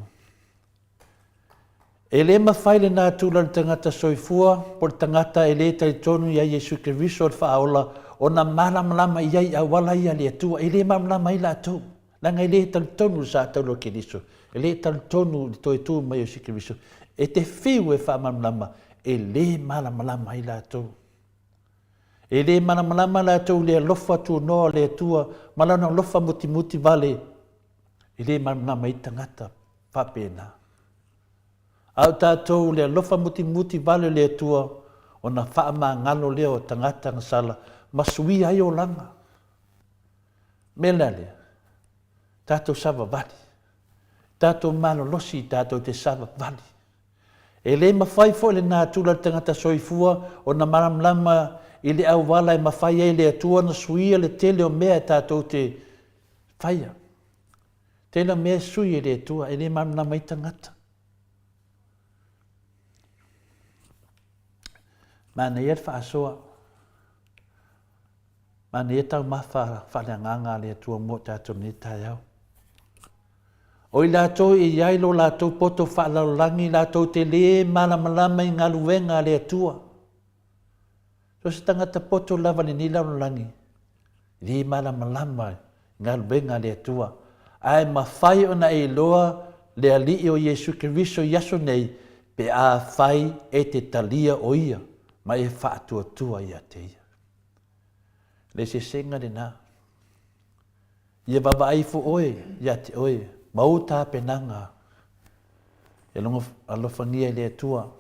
E le mafai le natura o le tagata soifua po o le tagata e le talitonu ia Iesu Keriso le Faaola ona malamalama i ai i auala ia a le Atua. E le malamalama ai latou, leaga e le talitonu i le sa taula o Keriso, e le talitonu i le toe tu mai o Iesu Keriso. E te fiu e faamalamalama, e le malamalama ai latou. E le malamalama latou i le alofa tunoa o le Atua ma Lana alofa mutimuti vale, e le malamalama ai tagata faapena. A o tatou le alofa mutimuti vale o le Atua, ona faamagalo lea o tagata na sala ma suia ai olaga. Mea la lea, tatou savavali, tatou malolosi tatou te savavali. E le mafai foi le natura o le tagata soifua ona malamalama i le auala e mafai ai le Atua ona suia le tele o mea e tatou te faia. Tele mea e sui e le Atua, e le malamalama ai tagata. Manaia le faasoa. Manaia taumafa faaleagaga a le Atua mo tatou nei taeao. O i latou e i ai lo latou poto faalalolagi latou te le malamalama i galuega a le Atua. So se tagata poto lava lenei lalolagi, le malamalama i galuega a le Atua, ae mafai ona e iloa le Alii o Iesu Keriso i aso nei pe afai e te talia o Ia ma e faatuatua ia te Ia. Le sesega lena. Ia vaavaai ifo oe ia te oe ma ou tapenaga e alofagia e le Atua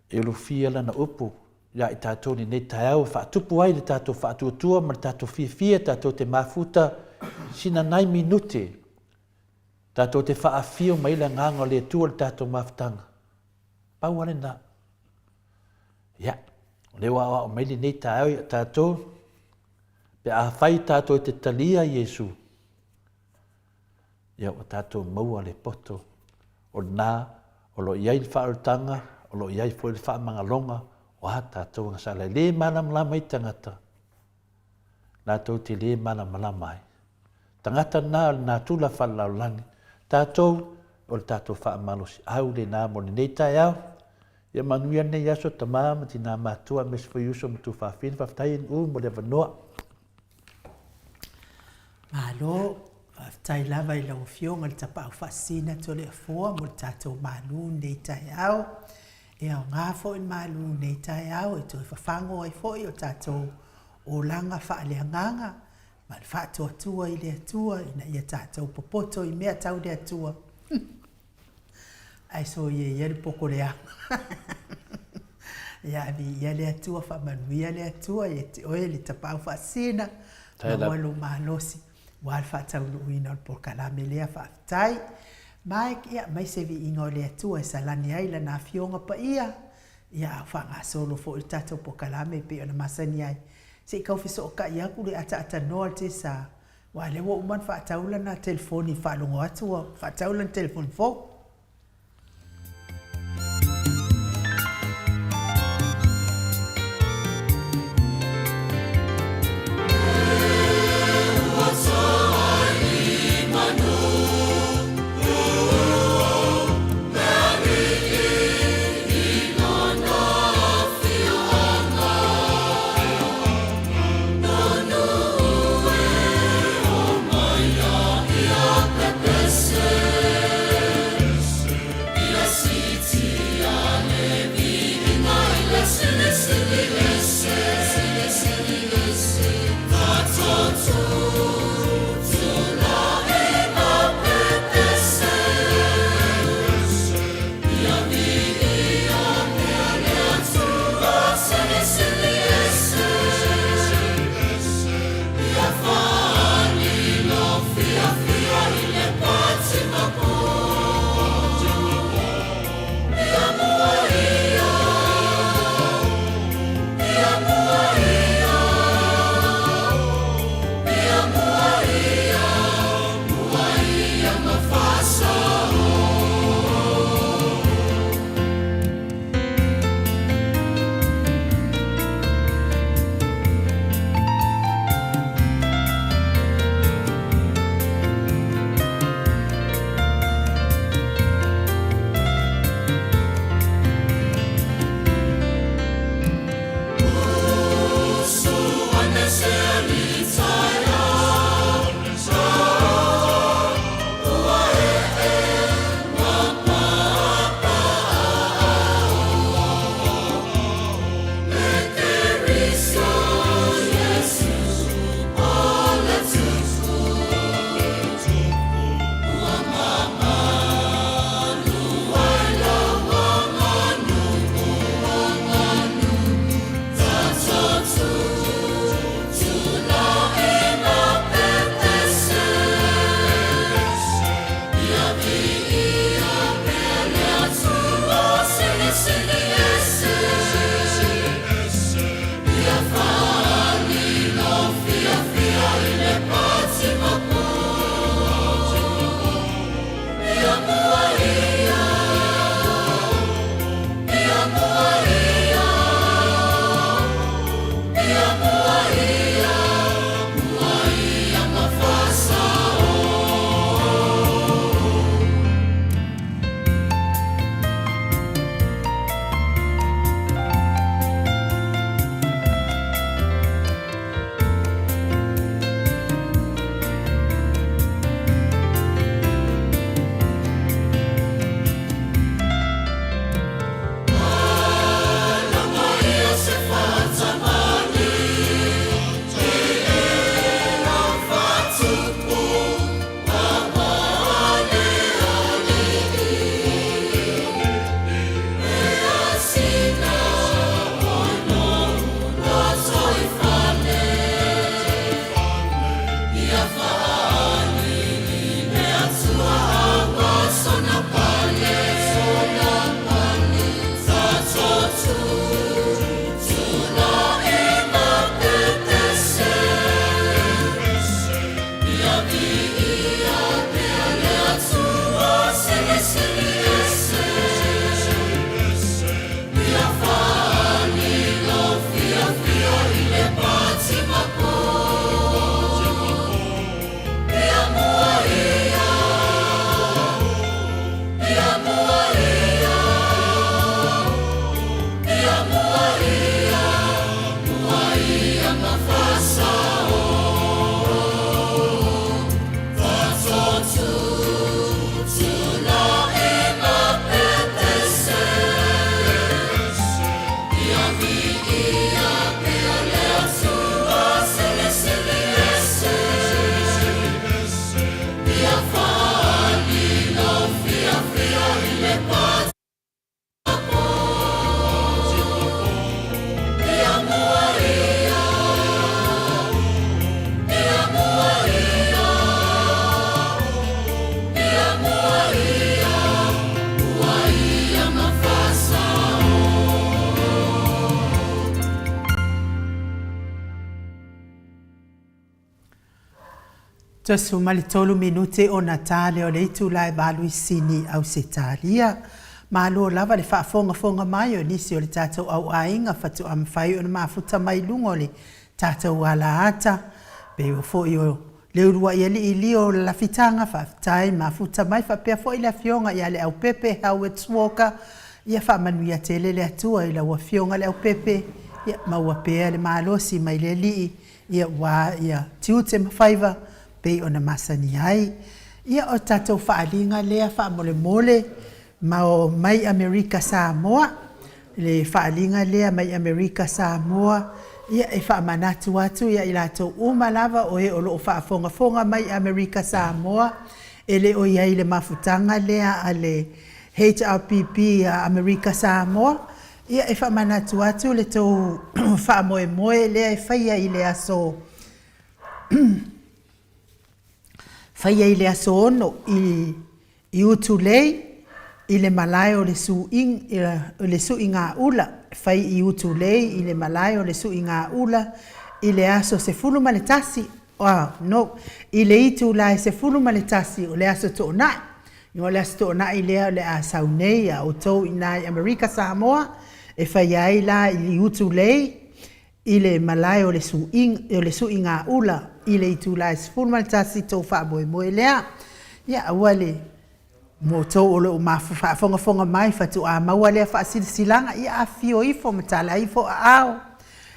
e ulufia lana upu ia i tatou lenei taeao e faatupu ai le tatou faatuatua ma le tatou fiafia tatou te mafuta sina nai minute tatou te faafio mai le agaga o le Atua le tatou mafutaga. Pau lava lena. Ia, o lea ua aoao mai lenei taeao ia tatou, pe afai tatou te talia Iesu, ia ua tatou maua le poto o lena o lo o i ai le faaolataga, o lo o i ai foi le faamagaloga o a tatou agasala. E le malamalama ai tagata, latou te le malamalama ai. Tagata na o le natura faalelalolagi, tatou o le tatou faamalosiau lena mo lenei taeao. Ia manuia lenei aso tama ma tina matua aemaise foi uso ma tuafafine. Faafetai NU mo le avanoa. Malo, faafetai lava i lau Afioga i le Tapaau Faasisina Toleafoa mo le tatou malu lenei taeao. E aoga foi le malu lenei taeao e toe fafago ai foi o tatou olaga faaleagaga ma le faatuatua i le Atua ina ia tatou popoto i mea tau le Atua. Ae soia ia le poko leaga. Ia viia le Atua, faamanuia le Atua ia te oe le Tapaau Faasisina, maua lou malosi aua le faataunuuina o le polokalame lea. Faafetai. Mike, ia aumai se viiga o le Atua e salani ai Lana Afioga Paia, ia a o faagasolo foi le tatou polokalame e pei ona masani ai. Se i tau fesootai atu le ataatanoa o le Tesa, Aua lea ua uma ona faatau lana telefoni faalogo atu ua faatau lana telefoni fou. 13 minute ona ta lea o le itula e 8 i Sini, Ausetalia. Malo lava le faafogafoga mai o nisi o le tatou au aiga faatoa mafai ona mafuta mai i luga o le tatou alaata. Pe ua foi o le uluai alii lio o le lafitaga, faafetai mafuta mai faapea foi le afioga ia Leaupepe Howard Walker. Ia faamanuia tele le Atua i lau afioga Leaupepe, ia maua pea le malosi mai le Alii, ia ua ia tiute ma faiva pei ona masani ai. Ia o tatou faaaliga lea faamolemole ma o mai Amerika Samoa, le faaaliga lea mai Amerika Samoa, ia e faamanatu atu ia i latou uma lava o e o lo o faafogafoga mai Amerika Samoa, e le o i ai i le mafutaga lea a le HRPP a Amerika Samoa, ia e faamanatu atu le tou faamoemoe lea e faia i le aso faia i le aso 6 i i Utulei i le malae o le le Suigaula, fai i Utulei i le malae o le Suigaula i le aso 11, oh, no, i le itula e 11 o le aso Toonai. O le aso Toonai lea o le a sau nei a outou i ina i Amerika Samoa, e faia ai la i Utulei i le malae o le Suigaula i le itula e 11 tou faamoemoe lea. Ia, aua le mo outou o lo o faafogafoga mai faatoa maua lea faasilasilaga, ia afifio ifo ma tala ifo aao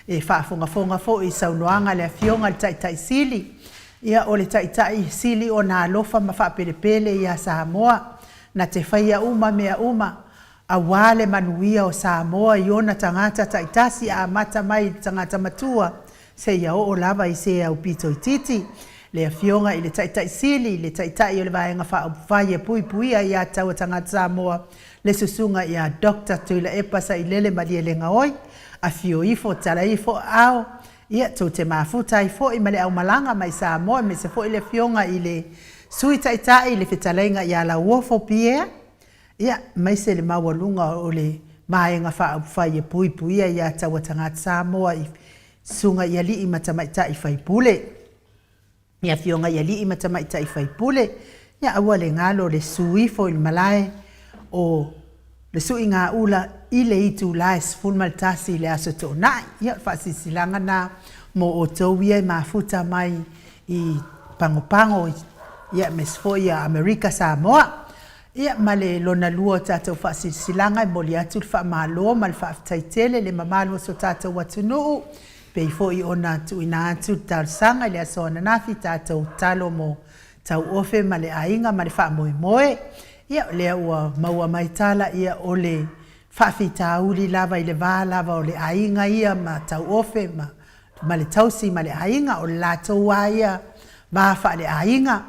e faafogafoga foi i saunoaga a le Afioga i le Taitai Sili. Ia, o le Taitai Sili ona alofa ma faapelepele ia Samoa, na te faia uma mea uma. Aua le manuia o Samoa i ona tagata taitasi amata mai i le tagata matua seia oo lava i se aupito itiiti. Le Afioga i le Taitai Sili, le Taitai o le Vaega Faaupufai e Puipuia Ia Taua Tagata Samoa, le Susuga ia Doctor Tuilaepa Sailele Malielegaoi, afio ifo, tala ifo aao, ia tou te mafuta ai foi ma le aumalaga mai Samoa aemaise foi le Afioga i le Sui Taitai, le Fetalaiga ia Lauofo Pierre, Ia, aemaise le maualuga o le Vaega Faaupufai e puipuia ia taua tagata Samoa i susuga i alii ma tamaitai faipule. I afioga i alii ma tamaitai faipule, ia aua le galo le susu ifo i le malae o le suigaula i le itula e 11 i le Aso Toonai. Ia, o le faasilasilaga lena mo outou ia e mafuta mai i Pagopago, ia aemaise foi Amerika Samoa. Ia, ma le lona lua o tatou faasilasilaga, e momoli atu le faamalo ma le faafetai tele i le mamalu o so tatou atunuu, e pei foi ona tuuina atu le talosaga i le aso ananafi, tatou tatalo mo tauofe ma le aiga ma le faamoemoe. Ia, o lea ua maua mai tala, ia, o le faafitauli lava i le va lava o le aiga ia ma tauofe ma ma le tausi ma le aiga, o le latou lava ia va faaleaiga,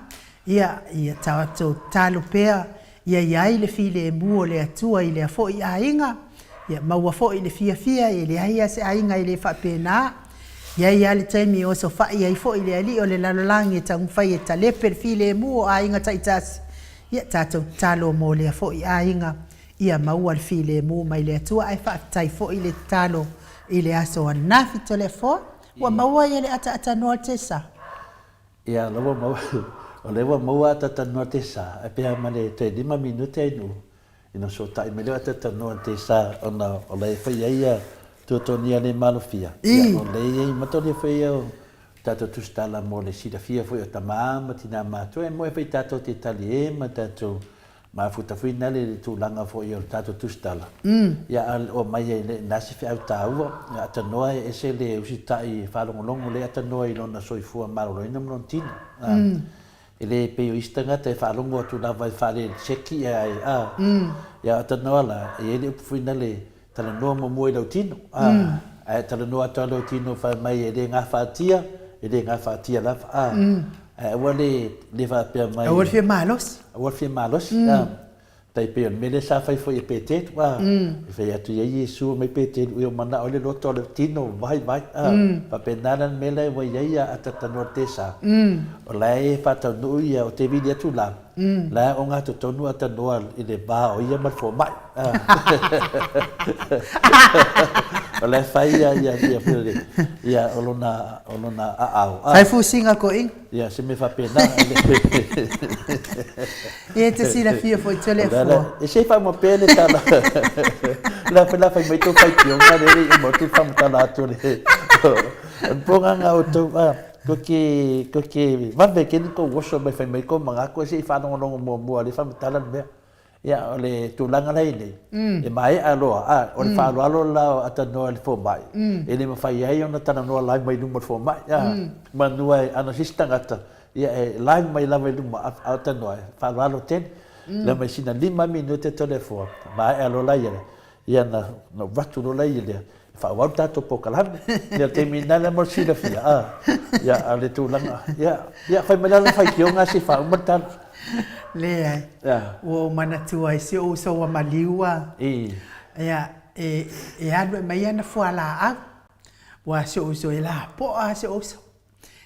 ia, ia tatou tatalo pea ia i ai le filemu o le Atua i lea foi aiga, ia maua foi le fiafia, e leai lava se aiga e le faapena. E i ai lava le taimi e osofai ai foi le Alii o le lalolagi e taumafai e talepe le filemu o aiga taitasi, ia tatou tatalo mo lea foi aiga ia maua le filemu mai le Atua ae faafetai foi le tatalo i le aso ananafi Toleafoa ua maua ia le ataatanoa Tesa. Ia la ua maua o lea ua maua ataatanoa Tesa ae pea ma le toe 5 minute ai nu ina sootai mai lea o ataatanoa Tesa ona o la e fai ai ia tuatonia le malofia ia o lea e i ai ma tolia foi ia o tatou tusitala mo le silafia foi o tama ma tina matua e moe foi tatou te talie ma tatou Mafuta foi na le tulaga foi o le tatou tusitala, ia a o mai ai le na se feau taua, ia atanoa e ese le usitai e faalogologo le atanoa i lona soifua maloloina ma lona tino. E le pei o isi tagata e faalogo atu lava e faale seki ia ai a, ia atanoa la, e i ai le upu foi na le Talanoa muamua i lau tino, ā, ae talanoa atu lava lau tino fai mai e le gafatia, e le gafatia lava, ā, ae aua le, le faapea mai. Aua le fia malosi. Aua le fia malosi, ā. Tai pei o le mea lea sa fai foi e Peteru, ā, e fai atu i ai Iesu mai Peteru, ia manao ai le loto o le tino, vai, vai, ā. Faapena la le mea la ua i ai a Atatanoa le Tesa, o la e faataunuu ia, o te vili atu la, La e ogatotonu a tanoa i le va o ia ma le fomai. O la e fai ia ia ia ia o lona o lona aao. Fai fusiga koʻiga. Ia se mea faapena. Ia e te silafia foi Toleafoa. E se i faauma pea le tala. La la fai mai tou faitioga lea e le i uma atu le faamatala atu o le o le poganga o tou a. Ko ke, ko ke vave ke ni kou oso mai fai mai kou mangako e se i faalogologo muamua le faamatala le mea. Ia, o le tulaga la i nei, e maea loa, a, o le faaaloalo la o atanoa i le fomai, e le mafai ai ona talanoa live mai luma o le fomai, a, manua e, ana se isi tagata, ia e live mai lava i luma, a o tanoa e faaaloalo tele. Lea mai sina 5 minute Toleafoa, maea loa la ia, ia na, na ou avatu loa la ia lea, e faaauau le tatou polokalame. Ia le taimi lena lea mo le silafia, a, ia, a o le tulaga, ia, ia fai mai la lau faitioga ae se i faauma le tala. Leai, ua ou manatua ai si ou uso ua maliu a, ia, e, e alu e aumai ana fualaau. Ua si ou uso e lapoa lava si ou uso.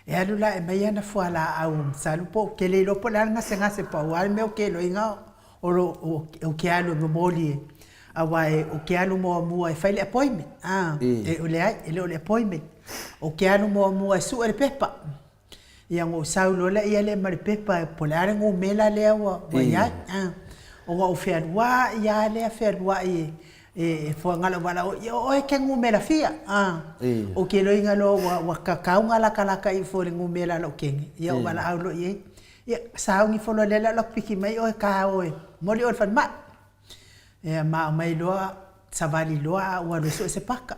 E alu la e aumai ana fualaau masalo po ou te le iloa po o le a le gasegase pau lava le mea o ke loiga o lo o ke alu e momoli e aua e o ke alu muamua e fai le appointment a e leai e le o le appointment o ke alu muamua e sue le pepa ia ona ou sau loa lea lea ma le pepa po o le a le numera lea ua i ai a ona ou fealuai lava lea fealuai e E fuagalauala o ia oe ke numera fia a o ke loiga loa ua ua kakauga lakalaka ifo le numera lou kene ia o valaau loa iai ia sauni ifo loa lea la o piki mai oe ka o e moli oe le falemai ia ma aumai loa savali loa a ua alu e sue se paka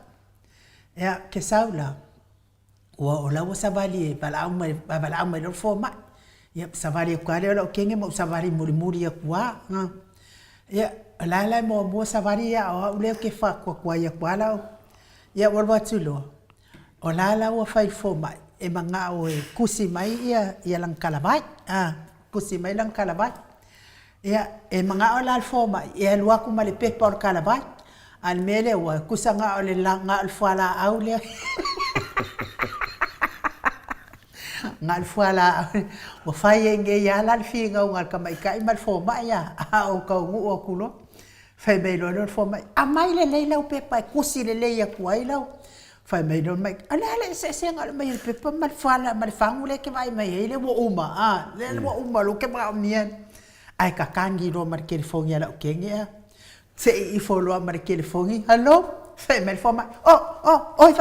ia ke sau la Ua o la ua savali e valaau mai, valaau mai loa le fomai. Ia, savali atu lava lea o lau kene ma ou savali mulimuli atu lava. Ia, o la e la e muamua savali ia o au lea ou te faatuatuai atu lava lau, ia ou alu atu loa, o la la ua fai i le fomai, e manao e tusi mai ia ia lana talavai, a, tusi mai lana talavai. Ia, e manao la le fomai e alu atu ma le pepa o le talavai, a o le mea lea ua tusa na o le na o le fualaau lea na o le fualaau ua fai ai nei lava la le finauga a le tamaitai ma le fomai a, a ou taunuu atu loa, fai mai loa lea o le fomai, aumai lelei lau pepa e tusi lelei atu ai lau. Fai mai loa le mai, o le a le eseesega o le aumai o le pepa ma le fala ma le fagu lea e te vaai mai ai lea ua uma, a, lea ua uma loa ou te manaomia. Ae tatagi loa ma le telefoni a lau teine a, sei ifo loa ma le telefoni, hello, fai mai le fomai, oh, oh, oi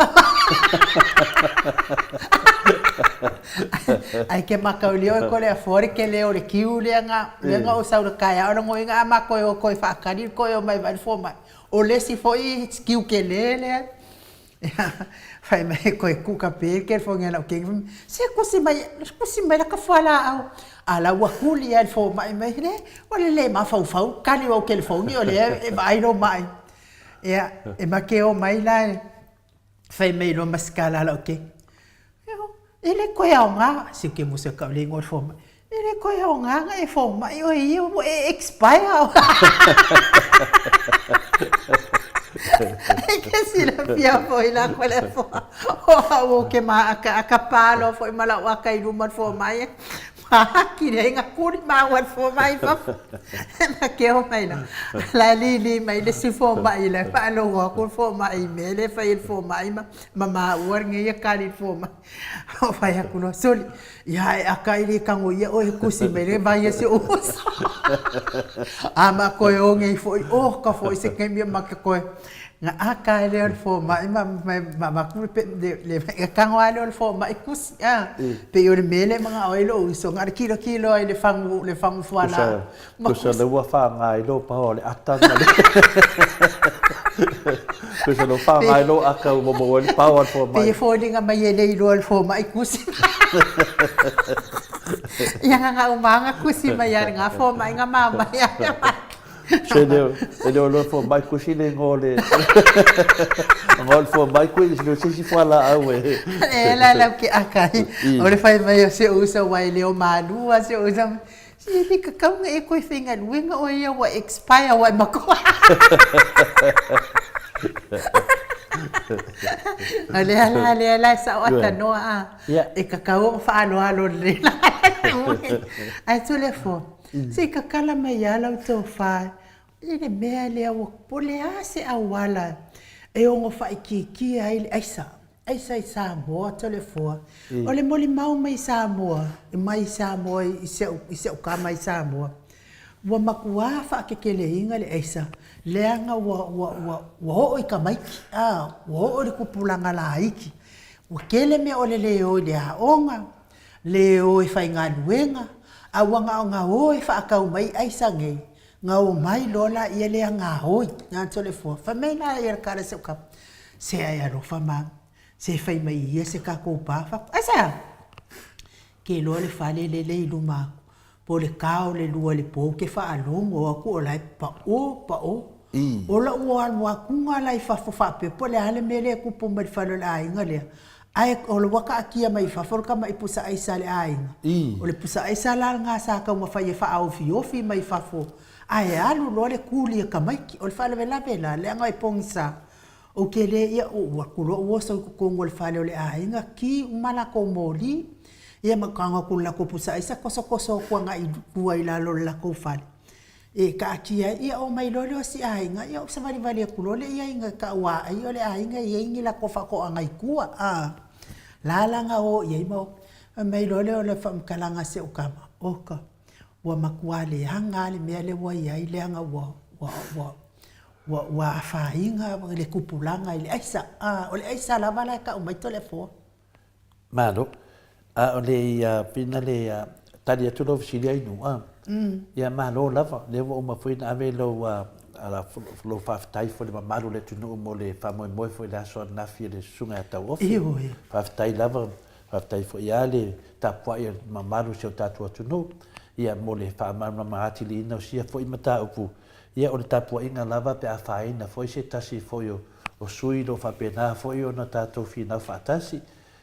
Ae ke mataulia oe ko le afoa le tele o le kiu lea na, lea na ou sau i le taeao logoina a ma toe o toe faatali le toe omai vaai le fomai. O le isi foi kiu tele lea. Fai mai koe kuka pe le telefoni a lau keiki fai mai, se kusi mai, kusi mai laka fualaau. A la ua tuli lava i le fomai mai, le, ua le le mafaufau tali o au telefoni o lea e vaai lou mai. Ia, e ma te omai la, fai mai loa ma si tala a lau keiki, E le toe aoga, se ou te musu e tau le igoa o le fomai, e le toe aoga ona e fomai oe ia ua e expire. E te silafia foi la Toleafoa, o au ou te māʻataʻata pā loa foi ma lau ata i luma o le fomai, Maaki ai na kuli maua i le fomai i fafo. Makeo mai la, la e lili mai le isi fomai la e faalogo atu le fomai i mea lea e fai e le fomai ma ma maua lenei ia kali i le fomai. Ou fai atu loa, soli, ia e aka i le tago ia oe e kusi mai le vai a si ou uso. A ma koe o nei foi, oh ka foi se taimi e make koe. Na aka ai lea o le fomai ma ma avatu le le le tago lava lea o le fomai kusi a. Pei o le mea lea e manao ai lou uso, na o le kilokilo lava i le fagu le fagu fualaau. Tusa lea ua faga ai lou paoa o le ata ma le Tusa lea ua faga ai lou ata ua maua ai le paoa o le fomai. Pei e foliga mai e le iloa e le fomai kusi. Ia na uma lava ona kusi mai lava e lena fomai na mamae ai. Se le e le o loa fomai kusi le igoa o le igoa o le fomai kui se se isi fualaau e E la lau ke aka ai. O le fai mai o si ou uso aua e le o malua si ou uso. Se e le kakau na e koe faigaluega oe ia ua expire ua e matua. O lea la lea la e sao atanoa a. E kakau ona faaaloalo lelei la. Ae Toleafoa, Se i kakala mai lava lau tofa i le mea lea ua po le a se auala e ono faaitiitia ai le aisa, aisa i Samoa Toleafoa. O le molimau mai Samoa, mai Samoa i si au, i si au tama i Samoa, ua matua faakekeleina le aisa leaga ua, ua, ua, ua oo i tamaiti, a, ua oo i le tupulaga laiti. Ua tele mea o le le o i le aoga, le o e faigaluega, a ua na ona o e faatau mai aisa nei, na omai loa laia lea gaoi, na Toleafoa, fai mai la ia le tala i si au tama, se ae alofa mama, se fai mai ia se tatou pa. Fai atu, aisea? Ke iloa le fale lele i luma atu, Po o le ta o le lua i le po ou te faalogo atu o la e pao, pao. O lou alu atuga la i fafo faapea po o le a le mea lea e tupu mai i le fale o le aiga lea, ae o la ua taatia mai i fafo le tamai pusa aisa a le aiga. O le pusa aisa la lena sa taumafai e faaofiofi mai fafo ae alu loa le tuli a tamaiti. O le faalavelave la, leaga e pogisa, Ou te le ia ou atu loa ou oso i totonu o le fale o le aiga, ki uma latou moli, ia ma tago atu i le latou pusa aisa tosotoso atu agai i tua i lalo o le latou fale e taatia ai. Ia omai loa lea o si aiga, ia ou savalivali atu loa lea i aiga e tauaai o le aiga e i ai ni latou faatoaga i tua, a la la na o i ai ma o. Fai mai loa lea o le faamatalaga a si ou tama, oka, ua matua leaga lava le mea lea ua i ai leaga ua, ua, ua, Ua ua afaina le tupulaga i le aisa. A, o le aisa lava la e tau mai Toleafoa. Malo. A o le ia pina le ia tali atu lou fesili ai nu a. Ia malo lava, lea ua uma foi ona ave lou a lou faafetai foi i le mamalu o le atunuu mo le faamoemoe foi i le aso ananafi e le Susuga ia Tauofe. Ioe. Faafetai lava, faafetai foi a le tapuai a le mamalu o si o tatou atunuu ia mo le faamalamalama atiliina o sia foi mataupu. Ia, o le tapuaiga lava pe a afaina foi se tasi foi o sui o lo o faapena foi ona tatou finau faatasi.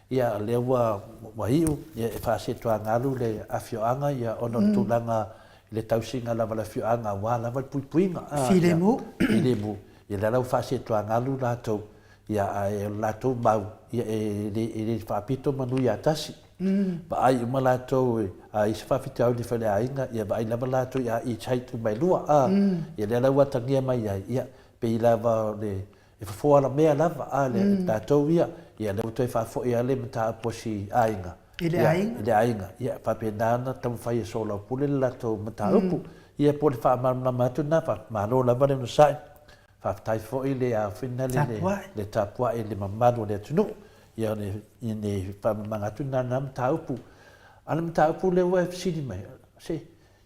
Ia, o lea ua ua iu, ia, e faasetoagalu le afioaga, ia, ona o le tulaga i le tausiga lava o le afioaga aua lava le puipuiga. Filemu. Filemu. Ia, lea la ua faasetoagalu latou, ia, ae o le latou mau, ia, e le, e le faapito manu ia tasi. Vaai uma latou a i ai se faafitauli foi i le aiga, ia vaai lava latou ia i side uma e lua, a. Ia lea la ua atagia mai ai, ia, pei lava o le, e fofo alamea lava, a, le tatou ia, ia lea ua toe faafoi lava le mataupu a si aiga. I le aiga. I le aiga. Ia, faapena ona taumafai e soalaupule le latou mataupu. Ia, po o le faamalamalama atu lena, malo lava le onosai. Faafetai foi le afina le le tapuai i le mamalu o le atunuu. Ia o le le faamalamalamaga atu lena lena mataupu. A o le mataupu lea ua e fesili mai, se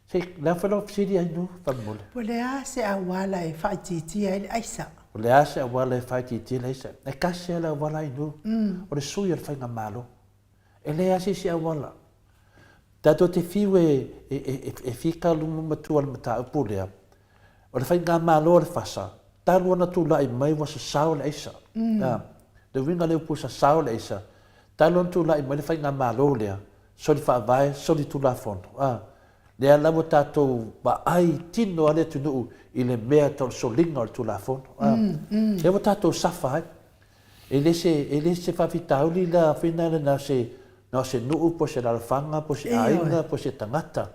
se le a foi lau fesili Ainuu faamolemole? Po o le a se auala e faaitiitia ai le aisa? O le a se auala e faaitiitia ai le aisa? E tasi lava le auala Ainuu, o le sui o le faigamalo. E leai lava se isi auala. Tatou te fiu e, e, e, e fika luma matua le mataupu lea, o le faigamalo a le FASA, talu ona tulai mai ua sasao le aisa. Mm. A, le uiga le upu sasao le aisa, talu ona tulai mai le faigamalo lea, soli faavae, soli tulafono. A, lea la ua tatou vaai tino a le atunuu i le mea tau le soliga o le tulafono. A, mm, mm. Lea ua tatou safa ai. E le se, e le se faafitauli la fina le na se, na o se nuu po se alalafaga po se aiga po se tagata,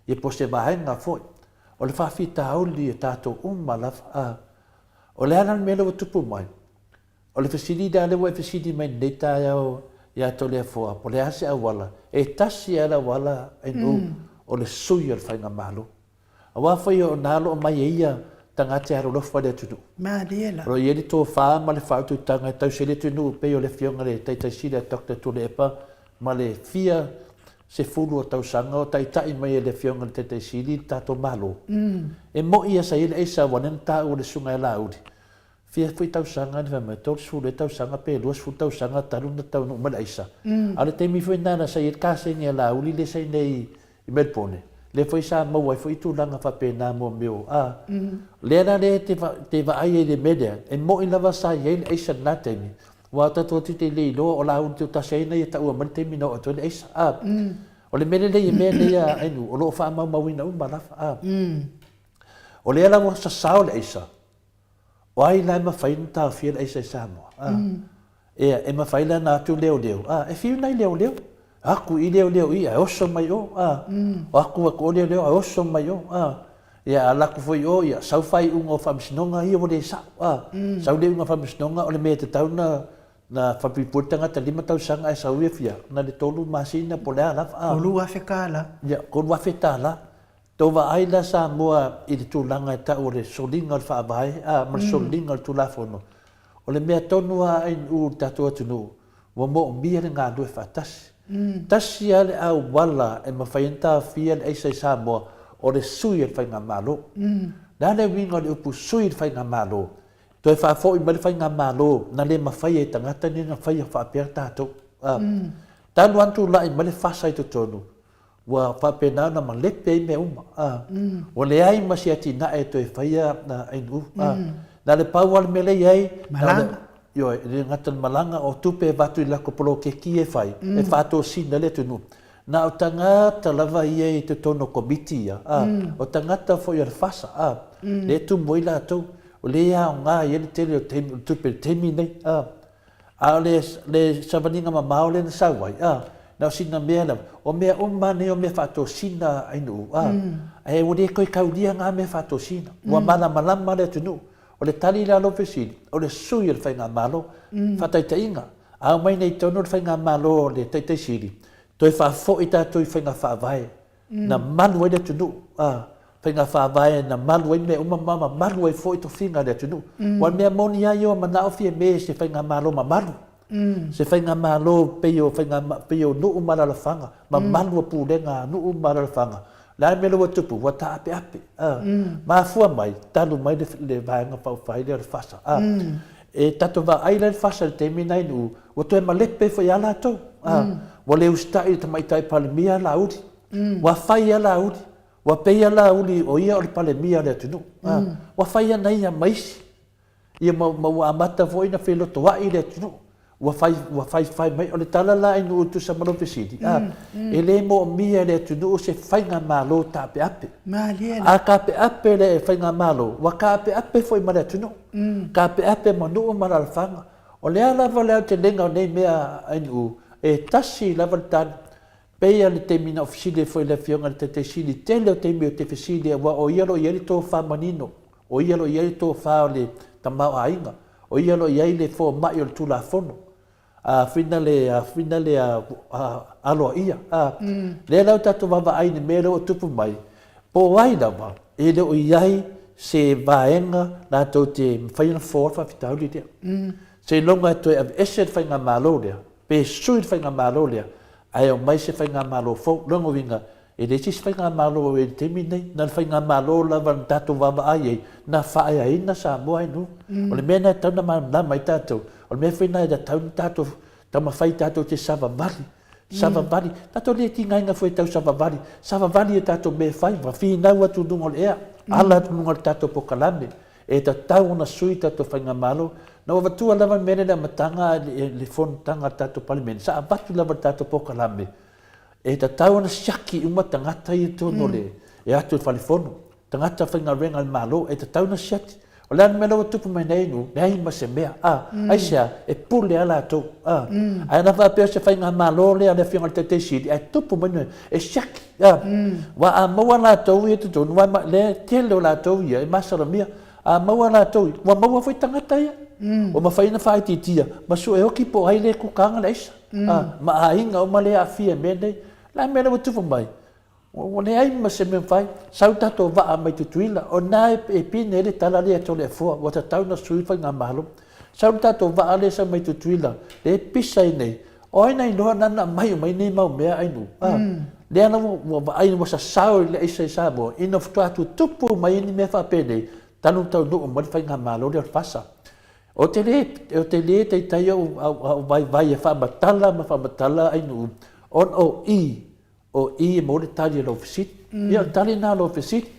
ia po se vaega foi. O le faafitauli e tatou uma lava. A, o le a la le mea lea ua tupu mai? O le fesili lea lea ua e fesili mai i lenei taeao ia Toleafoa, po o le a se auala, e tasi lava le auala e nuu, o le sui o le faigamalo. Aua foi o na alo mai e ia tagata e alolofa i le atunuu. Malie la. O lo o i ai le tofa ma le faautautaga e tausi ai le atunuu pei o le Afioga i le Taitai Sili a Doctor Tuilaepa ma le fia sefulu o tausaga o taitai mai e le Afioga i le Taitai Sili le tatou Malo. E mo'i ia sa i ai le aisa ua lea na taua e le Susuga ia Laauli Fia foi tausaga ni fai mai, 30 ea tausaga pe 20 tausaga talu ona taunuu mai le aisa. A o le taimi foi lena sa i ai le kasegi a Laauli lea sa i inei i Melbourne, lea foi sa maua ai foi tulaga faapena mo mea o, a. Lea la lea e te vaai ai i le mea lea, e moni lava sa i ai le aisa i lena taimi, aua o tatou te le iloa o Laauli toatasi ai na ia taua mai le taimi na oo atu ai le aisa, a. O le mea lelei i mea nei a Ainuu, o lo o faamaumauina uma lava, a. O lea la ua sasao le aisa, O ai la e mafai ona taofia le aisa i Samoa? A. Ea, e mafai la ona atu leoleo? A. E fiu nai leoleo. Atu i leoleo i, ae oso mai o. A. O atu atu o leoleo ae oso mai o. A. Ia, ala atu foi o, ia, sau faaiuga o faamasinoga ia ua le sao. A. Sau le iuga o faamasinoga, o le mea e tatau ona na faapuipui le tagata lima tausaga ae sau ia fia, na le tolu masina po o le a lava. A. $3,000. Ia, $3,000. Tou vaai la Samoa i le tulaga e tau o le soliga o le Faavae a ma le soliga o le Tulafono, o le mea tonu a ANU i le tatou atunuu, ua moomia le galulue faatasi. Tasi a le auala e mafai ai ona taofia le aisa i Samoa, o le sui o le Faigamalo. Le a le uiga o le upu sui le Faigamalo? Toe faafoi mai le Faigamalo na le mafai ai e tagata nei ona faia faapea tatou. Talu a ona tulai mai le FASA i totonu, Ua faapena ona malepe ai mea uma. A. Ua leai ma se atinae e toe faia ANU. A. Na o le pau lava le mea lea e i ai, Malaga. Ioe, e le gata i le malaga, o tupe e avatu i latou poloketi ia e fai, e faatosina ai le atunuu. Na o tagata lava ia i totonu o komiti ia, a, o tagata foi o le FASA, a, lea e tumu ai latou, o lea e aoga i ai le tele o taimi, o le tupe i le taimi lenei, a. A o le, le savaliga mamao lea na sau ai, a, na o sina mea lava. O mea uma nei o mea faatosina a nuu, a, ae ua le toe taulia na mea faatosina. Ua malamalama le atunuu. O le tali la o lou fesili, o le sui o le Faigamalo, faataitaiga, a omai nei tonu le Faigamalo o le Taitai Sili, toe faafoi tatou i faiga faavae na malu ai le atunuu, a, faiga faavae na malu ai mea uma ma mamalu ai foi tofiga a le atunuu. Aua o le mea moni lava ia ua manao Fiame i se faigamalo mamalu, se faigamalo pei o faiga pei o nuu ma alalafaga, mamalu o pulega a nuu ma alalafaga. O le a le mea lea ua tupu? Ua taapeape, a. Mafua mai, talu mai le, le Vaega Faaupufai lea o le FASA, a. E tatou vaai la i le FASA i le taimi lena i Nuu, ua toe malepe foi lava latou, a. Ua le usitai i le Tamaitai Palemia Laauli. Ua fai lava Laauli. Ua pei a Laauli o ia o le Palemia o le atunuu. A, ua fai ana ia ma isi. Ia ma, ma ua amata foi ona felotoa'i le atunuu. Ua fai, ua faifai mai. O le tala la i nuu e tusa ma lou fesili, a, e le moomia e le atunuu se faigamalo taapeape. Malie la. A taapeape le faigamalo, ua taapeape foi ma le atunuu. Taapeape ma nuu ma alaalafaga. O le a lava le aotelega o nei mea a nuu, e tasi lava le tali. Pei lava le taimi na ou fesili ai foi i le Afioga i le Taitai Sili, tele o taimi ou te fesili aua o ia o lo o i ai le tofa manino, o ia o lo o i ai le tofa o le tamaoaiga, o ia o lo o i ai le fomai o le Tulafono, a fina le, a fina le aloaia, a. Lea la ua tatou vaavaai i le mea lea ua tupu mai, po o ai lava, e le o i ai se vaega latou te mafai ona fofoa le faafitauli lea. Seiloga e toe aveese le faigamalo lea, pe sui le faigamalo lea, ae omai se faigamalo fou. Lona uiga, e leai se isi faigamalo o i ai i le taimi lenei, na o le faigamalo lava na tatou vaavaai i ai, na faaeaina Samoa i luga. O le mea lena e tatau ona malamalama ai tatou, o le mea foi lena e tatau ona tatou taumafai tatou te savavali, savavali. Tatou le tigaina foi e tau savavali, savavali i a tatou mea e fai, ma finau atu i luga o le ea, ala atu i luga o le tatou polokalame. E tatau ona sui tatou faigamalo. Na ou avatua lava le mea lea i le amataga i le fonotaga a le tatou Palemene, sa avatu lava i le tatou polokalame, e tatau ona siaki uma tagata ia i totonu o le, e o atu i le fale fono, tagata faigaluega a le Malo, e tatau ona siaki. O le a le mea la ua tupu mai nei nu, leai ma se mea. A, aisea? E pule lava latou. A, ae ana faapea o se faigamalo lea a le Afioga i le Taitai Sili, ae tupu mai le mea, e siaki. Aua a maua latou ia i totonu, aua o le tele o latou ia e masalomia, a maua latou ia, ua maua foi tagata ia, ua mafai ona faaitiitia ma sue oti po o ai lea e kukaina le aisa, ma aiga uma lea e aafia i mea nei. O le a le mea lea ua tupu mai? Ua leai ma se mea mafai. Sau tatou vaa mai Tutuila, o lena e pine ai le tala lea a Toleafoa, ua tatau ona sui le faigamalo. Sau le tatou vaa lea e sau mai Tutuila, lea e pisa ai nei, O ai na iloa nana aumai uma ai nei mau mea ainu? A, lea la ua vaai ua sasao i le aisa i Samoa ina faatoa tutupu mai ai ni mea faapenei talu ona taunuu mai le faigamalo lea o le FASA. Ou te le, ou te le taitai ou, au vaivai e faamatala ma faamatala ainu ona o i, o i e maua le tali a lou fesili. Ia o le tali lena a lou fesili.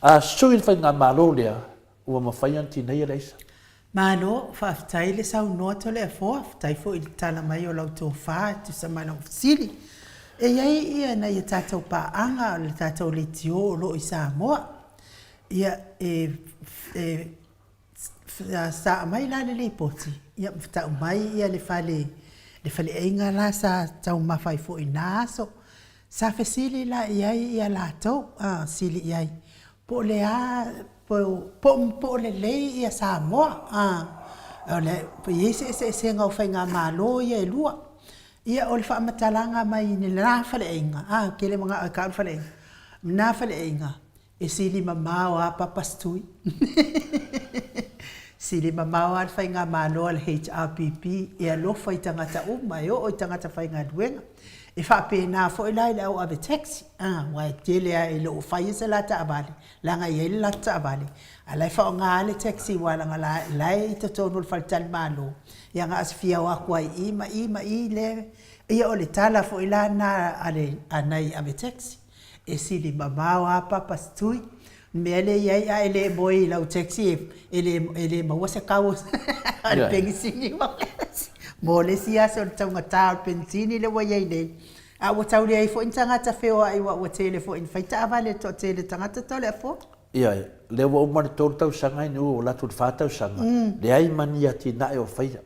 A sui le faigamalo lea, ua mafai ona tineia le aisa. Malo, faafetai le saunoa Toleafoa, faafetai foi i le tala mai o lau tofa e tusa ma lau fesili. E i ai ia nai a tatou paaga o le tatou leitio o lo o i Samoa. Ia, e, e sa aumai la le lipoti, ia ma tau mai ia le fale, le faleaiga la sa taumafa ai foi i na aso. Sa fesili la i ai ia latou, a, sili i ai, Po o le a, po, po o lelei ia Samoa, a, o le, e i ai se eseesega o faigamalo ia e lua. Ia, o le faamatalaga mai lena faleaiga, a, ou te le manao e tau le faleaiga, lena faleaiga, e sili mamao lava Papa's Tui. Sili mamao lava le faigamalo a le HRPP e alofa i tagata uma, e oo i tagata faigaluega. E faapena foi la i le au ave taxi, aua e tele lava e le o faia se la taavale, leaga e i ai le latou taavale, a o la e faaaoga lava le taxi aua leaga o la e i totonu o le faletalimalo, ia na o se fia o atu lava i i ma i ma i lea. Ia o le tala foi la lena a nai ave taxi, e sili mamao lava Papa's Tui, le mea lea e i ai a e le moe i lau taxi e le maua se tau o le penisini mo le isi aso i le taugata o le penisini lea ua i ai nei, a ua tau leai foi ni tagata feoai aua ua tele foi ina fai taavale a le toatele o tagata Toleafoa. Ioe, lea ua uma le tolu tausaga ina ua alu atu i le fa tausaga, leai ma ni atinae o faia.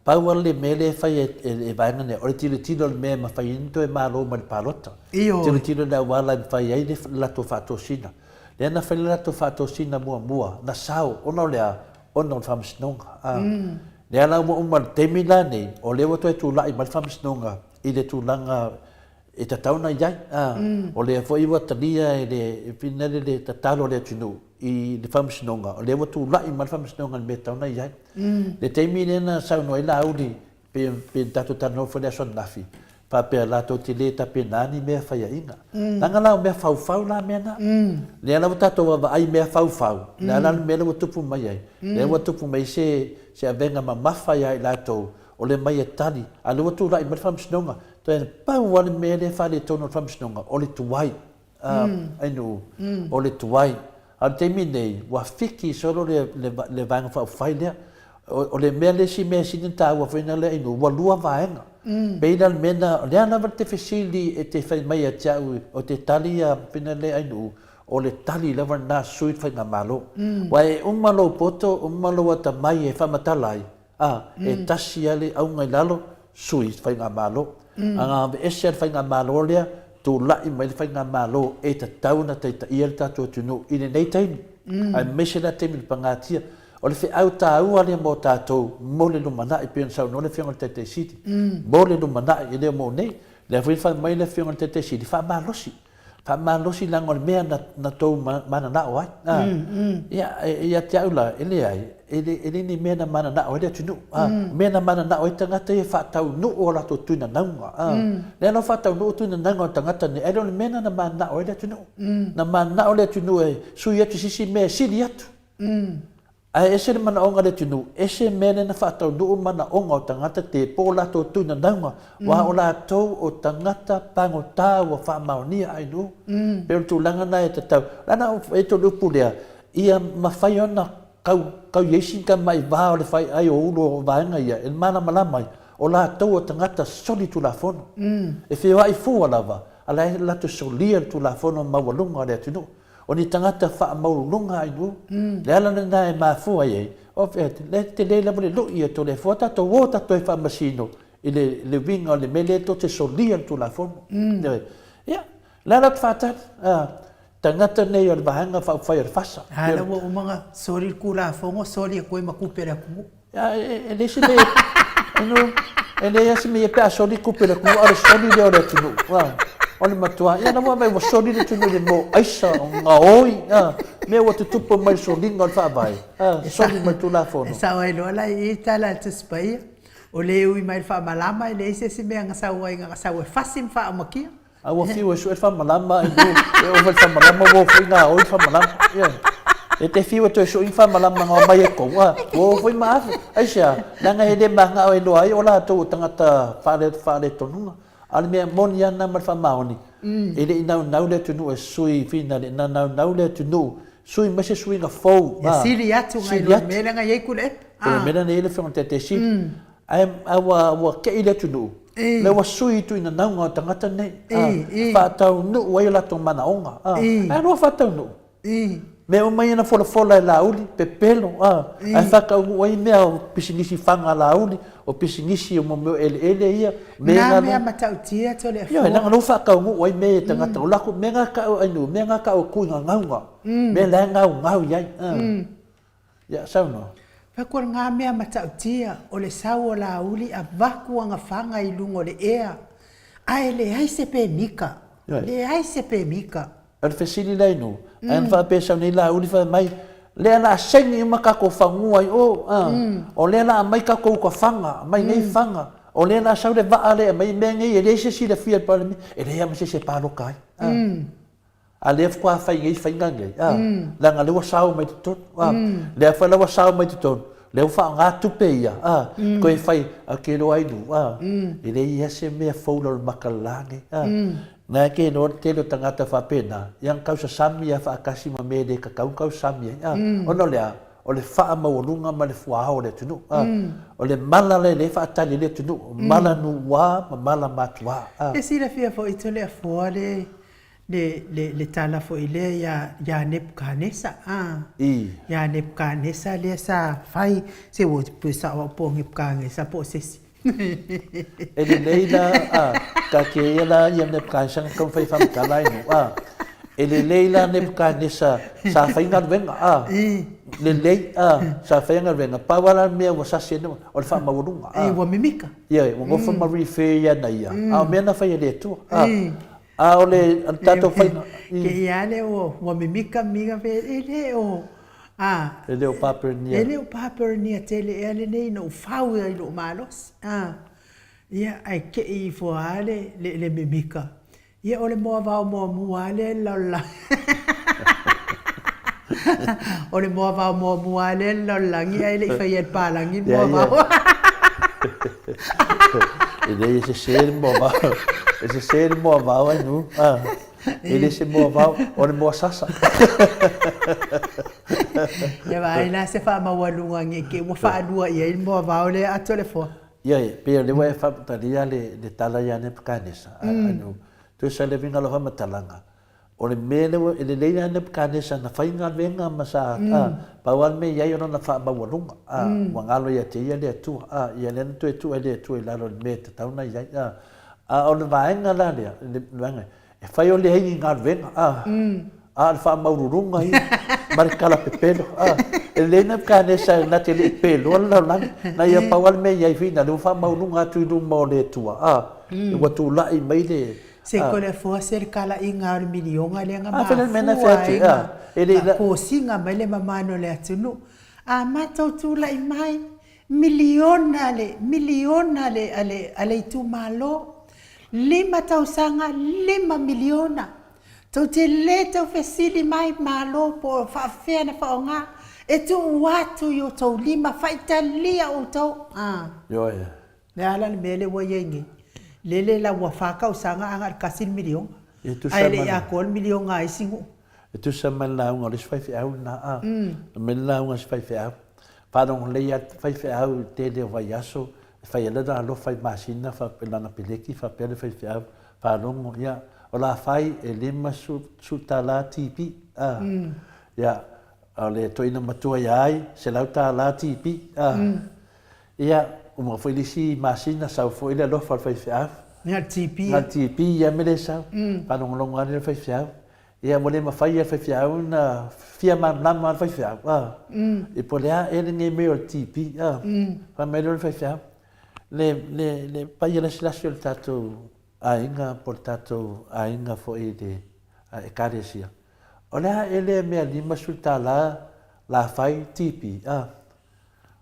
Pau lava le mea lea e fai e le vaega lea, o le tilotilo i le mea e mafai ai ona toe malo mai le palota. Ioe. Tilotilo i le auala e mafai ai le latou faatosina. Lea na fai le latou faatosina muamua, na sao, ona o le a? Ona o le Faamasinoga. Lea la ua uma i le taimi la lenei, o lea ua toe tulai mai le Faamasinoga i le tulaga e tatau ona i ai. O lea foi ua talia e le le tatalo a le atunuu i le Faamasinoga, o lea ua tulai mai le Faamasinoga i le mea e tatau ona i ai. Le taimi lea na saunoa ai Laauli, pei ona tatou talanoa foi i le aso ananafi, faapea latou te le tapena ni mea faiaina. Leaga la o mea faufau la mea na. Lea la ua tatou vaavaai i mea faufau, le a la le mea lea ua tupu mai ai? Lea ua tupu mai se se avega mamafa ia i latou o le mai e tali, a o lea ua tulai mai le Faamasinoga. Toe pau lava le mea lea e faaletonu o le Faamasinoga, o le tuai. Ainuu, o le tuai. A o le taimi lenei, ua fiki solo le Vaega Faaupufai lea. O le mea le isi mea e sili ona taua foi lena Ainuu, ua lua vaega. Pei la o le mea lena, o le a lava le te fesili e te fai mai ia te au, ou te tali ia fina lea Ainuu, o le tali lava lena a sui le Faigamalo. Aua e uma lou poto, uma lou atamai e faamatala ai, a, e tasi lava le auga i lalo, sui le Faigamalo. A na aveese lava le Faigamalo lea, tulai mai le Faigamalo e tatau ona taitaia le tatou atunuu i lenei taimi, aemaise la taimi o le pagatia. O le feau taua lea mo tatou mo le lumanai, pei ona saunoa le Afioga i le Taitai Sili, mo le lumanai, e le o mo nei. Lea foi e fai mai le Afioga i le Taitai Sili, faamalosi. Faamalosi leaga o le mea na tou mananao ai. Ia, ia te au la, e leai, e le ni mea na mananao ai le atunuu. O mea na mananao ai tagata ia faataunuu o latou tuinanauga. Lea la ua faataunuu tuinanauga o tagata nei, ae le o le mea lena na mananao ai le atunuu. Na mananao le atunuu e sui atu i se isi mea e sili atu. Ae ese le manaoga o le atunuu, ese mea lea na faataunuu manaoga o tagata te po o latou tuinanauga, aua o latou o tagata pagota ua faamaonia ainuu. Pei o le tulaga lena e tatau. Leaga e te o le upu lea, ia mafai ona kau, kau i ai sina tamai va o le fai ai o ulu o vaega ia e malamalama ai, o latou o tagata solitulafono. E feoai fua lava, a la e latou solia le tulafono maualuga o le atunuu. O ni tagata faamaualuluga ainuu. Le ala lena e mafua ai ai, o fea, le tele lava le lui e Toleafoa, tatou o tatou e faamasino i le, le uiga o le mea lea tou te solia le Tulafono. Ioe. Ia, le ala ou te faatali, a, tagata nei o le Vaega Faaupufai o le FASA. A la ua uma ona soli le Tulafono, soli atu ai ma tupe a le atunuu. E leai se mea e leai se mea pe a soli tupe a le atunuu, a o le soli lea o le atunuu. O le matua, ia lava ua soli le atunuu i le mo aisa, o gaoi, mea ua tutupu mai le soliga o le faavae, soli mai le Tulafono. E sao ai loa la i i tala a le Tusi Paia, o le ui mai le faamalama e leai se isi mea na sau ai na sau e fasi ma faaumakia. A ua fiu e sue le faamalama ai lu, e ova i le faamalama ua o foi gaoi le faamalama. Ioe. E te fiu e toe sue ni faamalama na omai e tou, a, ua o foi ma ave. Aisea? Leaga e le manao e iloa ai o latou o tagata faale, faaletonuga. A o le mea moni lava lena ma le faamaoni, e le i naunau le atunuu e sui finale, na naunau le atunuu sui mai se suiga fou, a, Ia sili atu nai lo le mea lea na i ai Tuilaepa. O le mea lea na i ai le Afioga i le Taitai Sili. Ae ua, ua kei le atunuu, lea ua sui i tuinanauga o tagata nei, a, faataunuu ai o latou manaoga, a, ae lua faataunuu. Mea uma ia na folafola e Laauli, pepelo, a, ae faataunuu ai mea o pisinisi faga a Laauli, o pisinisi o mea o eleele ia, mea Na mea matautia Toleafoa. Ioe, leaga o lea ua faataunuu ai mea ia e tagata, o latou, mea na tau e Ainuu, mea na tau e tuinanauga, mea la e gaugau i ai, a. Ia, saunoa. Fai atu o lena mea matautia, o le sau o Laauli avatu ana faga i luga o le ea, ae leai se pemita, leai se pemita. O le fesili lea i nuu, ae na faapea sau nei Laauli fai mai, lea la a saini uma tatou fanua i o, a, o lea la aumai tatou uta faga, aumai nei faga, o lea la sau le vaa lea e aumai mea nei e leai se silafia e le Palemia, e leai lava ma se isi e palota ai. A. A lea faatoa fai nei faiga nei, a, leaga lea ua sao mai totonu, a, lea foi la ua sao mai totonu, lea ua faaaoga tupe ia, a, toe fai, a ou te iloa ai nuu, a, e leai lava se mea fou i lalo o le maka la nei, a. Na e te iloa le tele o tagata faapena, ia na tausasami lava faatasi ma mea e le tatau ona tausasami ai, a. Ona o le a? O le faamaualuga ma le fuaao o le atunuu, a. O le mala lea lea e faatali ai le atunuu, o mala nuu-ua ma mala matua, a. E silafia foi Toleafoa le le, le, le tala foi lea ia, ia Nebukanesa, a. I. Ia Nebukanesa lea sa fai, se ua pe sao au po o Nebukanesa po o se isi. E lelei la, a, taatia ia la ia Nebukanesa na taumafai e faamatala ai nuu, a. E lelei la Nebukanesa sa fai galuega, a. I. Lelei, a, sa fai galuega, pau lava la le mea ua sasi ai o le faamaualuga, a. I, ua mimika. Ioe, ua nofo ma refer ia na ia, a o mea na fai e le Atua, a. A o le tatou faiga. Ke ia le ua ua mimika mimika pe e le o a. E le o Paperania. E le o Paperania tele ea lenei ina ua fau ia i lou malosi a. Ia ae kei ifo lava le le mimika. Ia o le moavao muamua lava lea i le lalolagi. O le moavao muamua lava lea i le lalolagi ae le i faia e le palagi le moavao. E leai e sese le moavao. E sese le moavao ai nu. E le se moa vao, o le moa sasa. Ia vaai la se faamaualuga geke ua faalua i ai le moa vao lea ato le foa. Ioe, pei o lea ua e faamatalia le tala ia Nebukanesa, anu, tusa le uiga o lau faamatalaga, O le mea lea ua, e lelei lava Nebukanesa na fai galuega ma sa, a, pau lava le mea i ai o lona faamaualuga, a, ua galo ia te ia le Atua, a, ia lea na toe tuu ai le Atua i lalo i le mea e tatau ona i ai, a. A o le vaega la lea, le vaega, e fai o leai ni galuega, a, a o le faamaualuluga ia, ma le kalapepelo, a. E lelei Nebukanesa na te le i peloa le lalolagi, na ia pau lava le mea i ai foi na, lea ua faamaualuga atu i luma o le Atua, a, ua tulai mai le, Se ko le foa se le kalaʻiga o le miliona lea na mafua ai na kosiga mai le mamano o le atunuu. A matou tulai mai, miliona le, miliona le, a le, a le itumalo, lima tausaga, lima miliona. Tou te le tau fesili mai Malo po o faafefea na faaaoga, e tuu atu i o tou lima, faitalia outou. Ioe. Le a la le mea lea ua i ai nei? Lele la ua fa tausaga a na o le tasi le miliona. E tusa Ae le i atoa le miliona a isi nuu. E tusa ma le lauga o le isi faifeau lena a. Fai mai le lauga a si faifeau, faalogo lelei lava le faifeau i le tele o vaiaso e fai ai lana alofa i masina faapea lana peleki faapea le faifeau, faalogo ia o la fai e 50 tala TP a. Ia o le toeaina matua ia ai $100 TP a. Ia, uma foi le isi masina, sau foi le alofa o le faifeau. Ia, le TP. Na le TP ia me le sau. Faalogologo ane le faifeau. Ia, ua le mafai e le faifeau ona fia malamalama le faifeau, a. I po o le a ea lenei mea o le TP, a. Fai mai loa le faifeau, le, le, le paia lasilasi o le tatou aiga po o le tatou aiga foi i le Ekalesia, o le a ea lea mea $50 la fai TP, a.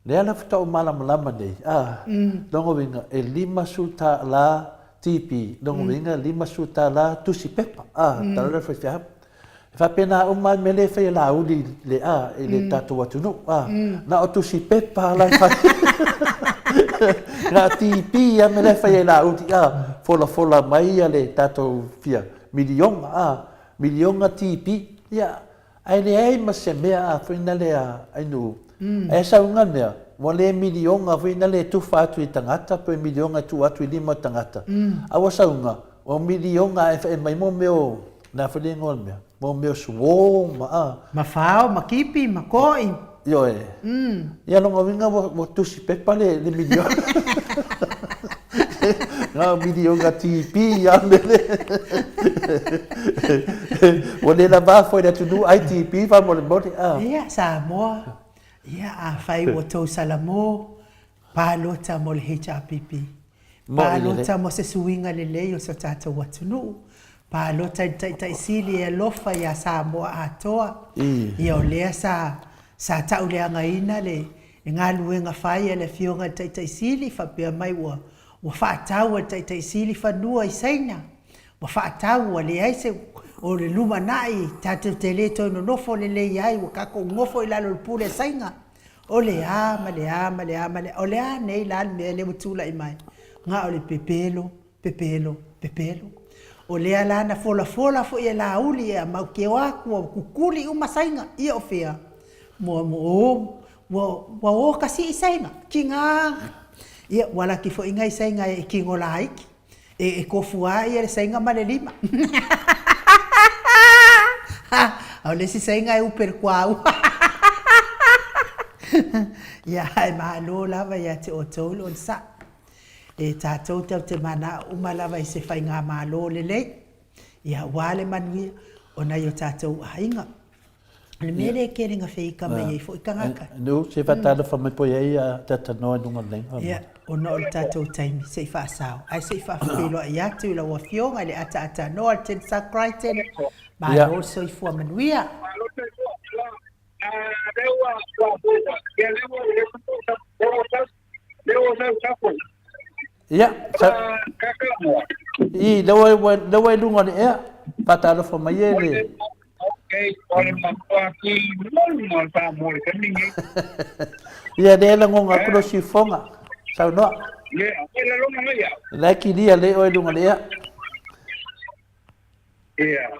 Lea la faatoa ou malamalama nei, a, lona uiga e 50 tālā TP, lona uiga 50 tālā tusi pepa, a, tala lea o le faifeau. E faapena uma lava le mea lea e fai e Laauli i le, a, i le tatou atunuu, a, na o tusi pepa la e fai. Na o TP lava mea la e fai e Laauli, a, folafola mai le tatou fia miliona, a, miliona TP, ia, Ae leai ma se mea a foi na lea ainu ae sau nga mea ua le miliona foi na le tufa atu i tagata pe miliona e tuu atu i lima o tagata a ua sau nga ua miliona ae e mai mo mea o le a foi le igoa o le mea mo mea o suo ma a Ma fao ma kipi ma koi. Ioe. Ia lona uiga ua tusi pepa le miliona. Na o miliona TP a me le. Ua le lava foi le atunuu ai TP faamolemole a. Ia Samoa, ia afai ua tou salamo, palota mo le HRPP. Palota mo se suiga lelei o so tatou atunuu. Palota i le Taitai Sili e alofa ia Samoa atoa. Ia o lea sa sa tauleagaina le galuega fai a le Afioga i le Taitai Sili faapea mai ua ua faatau e le Taitai Sili fanua i Saina. Ua faatau ua leai se o le lumanai tatou te le toe nonofo lelei ai ua tatou nofo i lalo o le pule a Saina. O le a ma le a ma le a ma le a, o le a nei la le mea lea ua tulai mai? Na o le pepelo, pepelo, pepelo. O lea la na folafola foi e Laauli e amau ke o atu ua kukuli uma Saina, ia o fea? Mua mua o, ua, ua o kasi i Saina, tiga. Ia, ua laki foi nai Saina e kino laiti. E tofu lava le saina ma le lima. A o le isi saina e upe i le kuaua. Ia, ae malo lava ia te outou le onosai. E tatou tatou te manao uma lava i se faigamalo lelei, ia aua le manuia o nai o tatou aiga. O le mea lea e tele ina feita mai ai foi tagata. Nu, se faatalofa mai po i ai a tatanoa i luga o le laina. Ia, ona o le tatou taimi, se i faasao. Ae se i faafeiloai atu i lau Afioga i le ataatanoa le Tensa Crichton. Malo le soifua manuia. Malo le soifua. Lea ua, lea ua, lea ua, lea ua, Ia, sa, i, lea ua, lea ua i luga o le ea. Faatalofa mai e le... Ia, lea e lagona atu lou siufofoga. Saunoa. La e kilia lea oe i luga o le ea. Ia.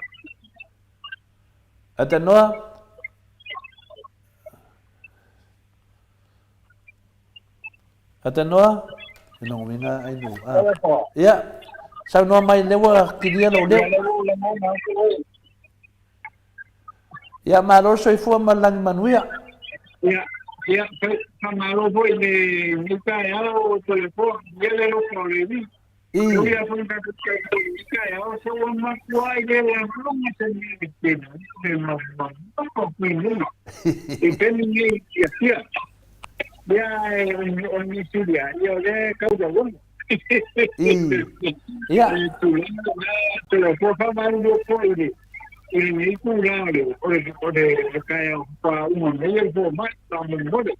Atanoa. Atanoa. E logoina ai nu. Ah. Ia. Saunoa mai lea ua kilia lou leo. Ia, malo le soifua ma le lagi manuia. Ia, ia, faamalo foi i lenei taeao o Toleafoa, ia le alofa o le Alii. I. Ia foi na i taeao, se ua matua ai le lagona se mea e tele, le mamafa kuinuga. I taimi nei ia fia. Ia, o ni silia, ia o lea e kau lagona. I. Ia. I tulaga na, Toleafoa, faamalo foi i le i lenei tulaga o le, o le, o le, le taeao faatoa uma nei o le fomai, faamolemole.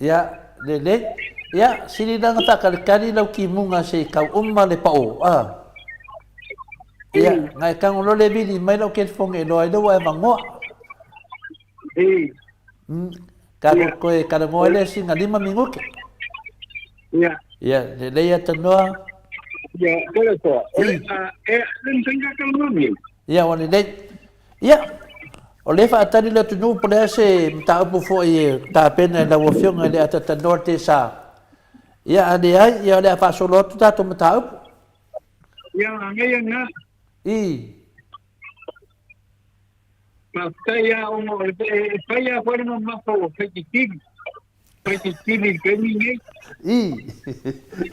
Ia, lelei. Ia, sili la ona faakalikali lau timuga se i tau uma le pao, a. Ia, na e tago loa le vili mai lau telefoni e iloa ai lea ua e avanoa. Tatou toe talanoa ai lea sina 5 minute. Ia. Ia, lelei Atanoa. Ia, tele toa. E, le mfai ka talanoa nei. Ia, ua lelei. Ia, o lea e faatali le atunuu po o le a se mataupu foi e tapena e lau Afioga i le Atatanoa Tesa. Ia, a leai, ia o le a faasolo atu tatou mataupu. Ia, anei ana. I. Faafetai lava ona o le, e fai lava foi le mamafa ua faititili. Faititili i le taimi lenei. I.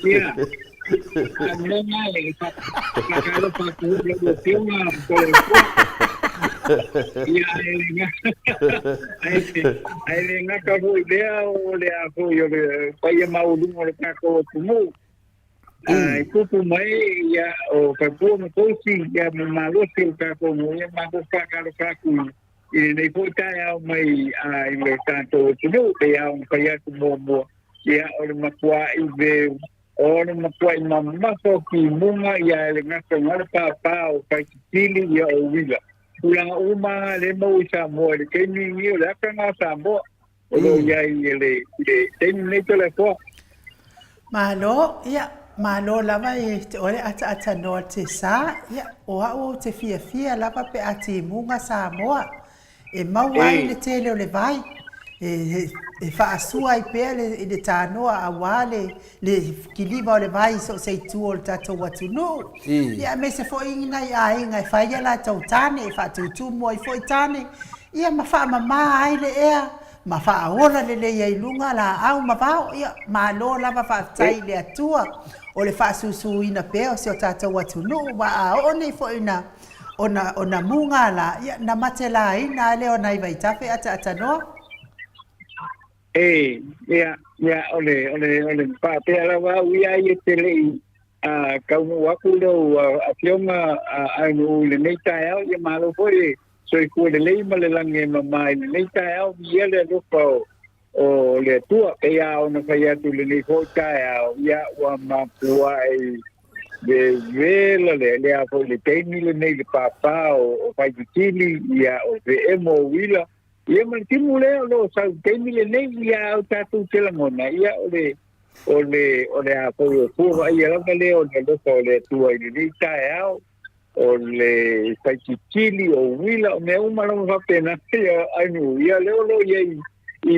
Ia. A o le mea lena e faatalofa atu ai i lau Afioga Toleafoa. Ia, ae le gata foi i lea o le a foi o le paia maualuga o le tatou atunuu. E tupu mai ia o Papua ma Tausi ia ma malosi o le tatou nuu, ia matou faatalofa atu i lenei foi taeao mai i le tatou atunuu. Pei lava ona fai atu muamua, ia o le matua'i veu, o le matua'i mamafa o timuga, ia e le gata i le pāpā o Faititili, ia o Uila. Tulaga uma lava lea e maua i Samoa i le taimi lenei, o le ata lena o Samoa o lo o i ai i le taimi lenei Toleafoa. Malo, ia, malo lava e te oe le ataatanoa te sa, ia, o au ou te fiafia lava pe a timuga Samoa, e maua ai le tele o le vai, e, e faasua ai pea le, i le tanoa auā le, le kiliva o le vai i so o se itu o le tatou atunuu. Ia, aemaise foi i nai aiga e fai a latou tane, e faatutumu ai foi tane, ia ma faamama ai le ea, ma faaola lelei ai luga laau ma vao, ia, malo lava faafetai i le Atua o le faasusuina pea o si o tatou atunuu, aua a oo nei foi ina ona, ona muga la, ia, na matelaina lava lea o nai vaitafe ataatanoa. E, ia, ia, o le, o le, o le faapea lava au ia ai e te le i taunuu atu lau Afioga Ainuu i lenei taeao, ia malo foi le soifua lelei ma le lagi e mama i lenei taeao, viia le alofa o le Atua. Pei lava ona fai atu i lenei foi taeao, ia ua mapuai vevela le le a foi le taimi lenei le pāpā o Faititili, ia o Veemo o Uila, ia ma le timu lea o lo o sau i le taimi lenei, ia au tatou te lagona, ia o le o le o le a foi o fua vaaia lava lea o le alofa o le Atua i lenei taeao, o le faititili, o uila, o mea uma lava faapena, ia ainu, ia lea o lo o i ai i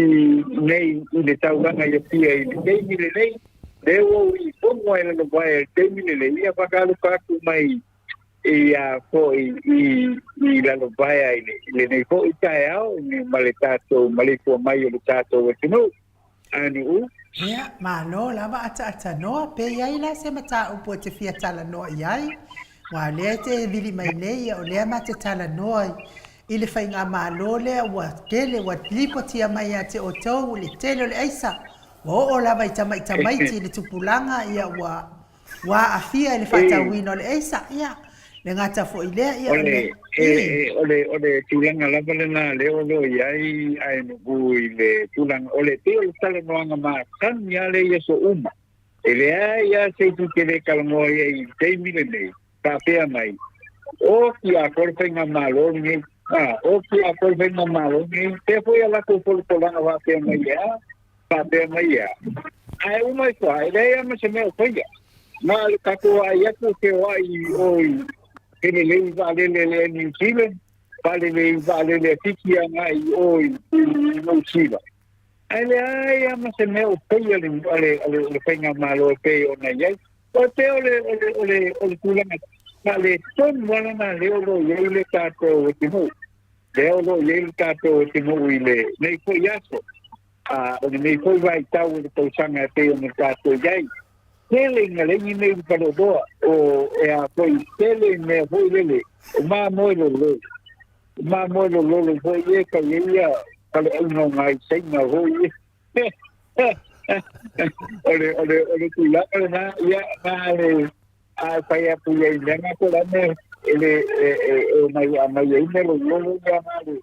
nei i le taulaga i Apia i le taimi lenei, lea ua ou i pono ai lalo vae i le taimi lenei, ia faatalofa atu mai ia foi i i Lalovaea i lenei foi taeao ma le tatou maleifua mai o le tatou atunuu. Anu'u. Ia, malo lava ataatanoa. Pe i ai la se mataupu e te fia talanoa i ai, aua o lea e te vili mai nei, ia o lea ma te talanoa i le faigamalo lea ua tele, ua lipotia mai ia te outou le tele o le aisa, ua oo lava i tamaitamaiti i le tupulaga, ia ua Ua aafia i le faatauina o le aisa, ia, le gata foi i lea, ia, o le, o le, o le tulaga lava lena lea o lo o i ai Aenugu i le tulaga, o le, pei o le talanoaga masani lava lea i aso uma. E leai lava se isi te le talanoa ai i le taimi lenei, faapea mai, Oti atoa le faigamalo lenei, a, oti atoa le faigamalo lenei, pea foi a latou folafolaga faapea mai e a, faapea mai e a. Ae uma ifo lava, e leai lava ma se mea o faia. Na o le tatou vaai atu o feoai i o i, Felelei vaalele a le Air New Zealand, faalelei vaalele a Fiti agai i o i Niu Sila. Ae leai lava ma se mea o faia a le, a le, a le, le faigamalo e pei ona i ai. O le pei o le, o le, o le, o le tulaga faaletonu lava lena lea o lo o i ai le tatou atunuu. Lea o lo o i ai le tatou atunuu i lenei foi aso, a o lenei foi vaitau o le tausaga e pei ona tatou i ai. Tele ina leai ni mea i Faleoloa, o e a foi, tele mea foi lele, o mamoe lolo, o mamoe lololo foi e kai ai ia faleauga o nai Saina foi e. O le, o le, o le tulaga lena, ia, na le, a fai atu ia i mea na ko la me, e le, e, e, e mai a mai ai mea lololo ia na le,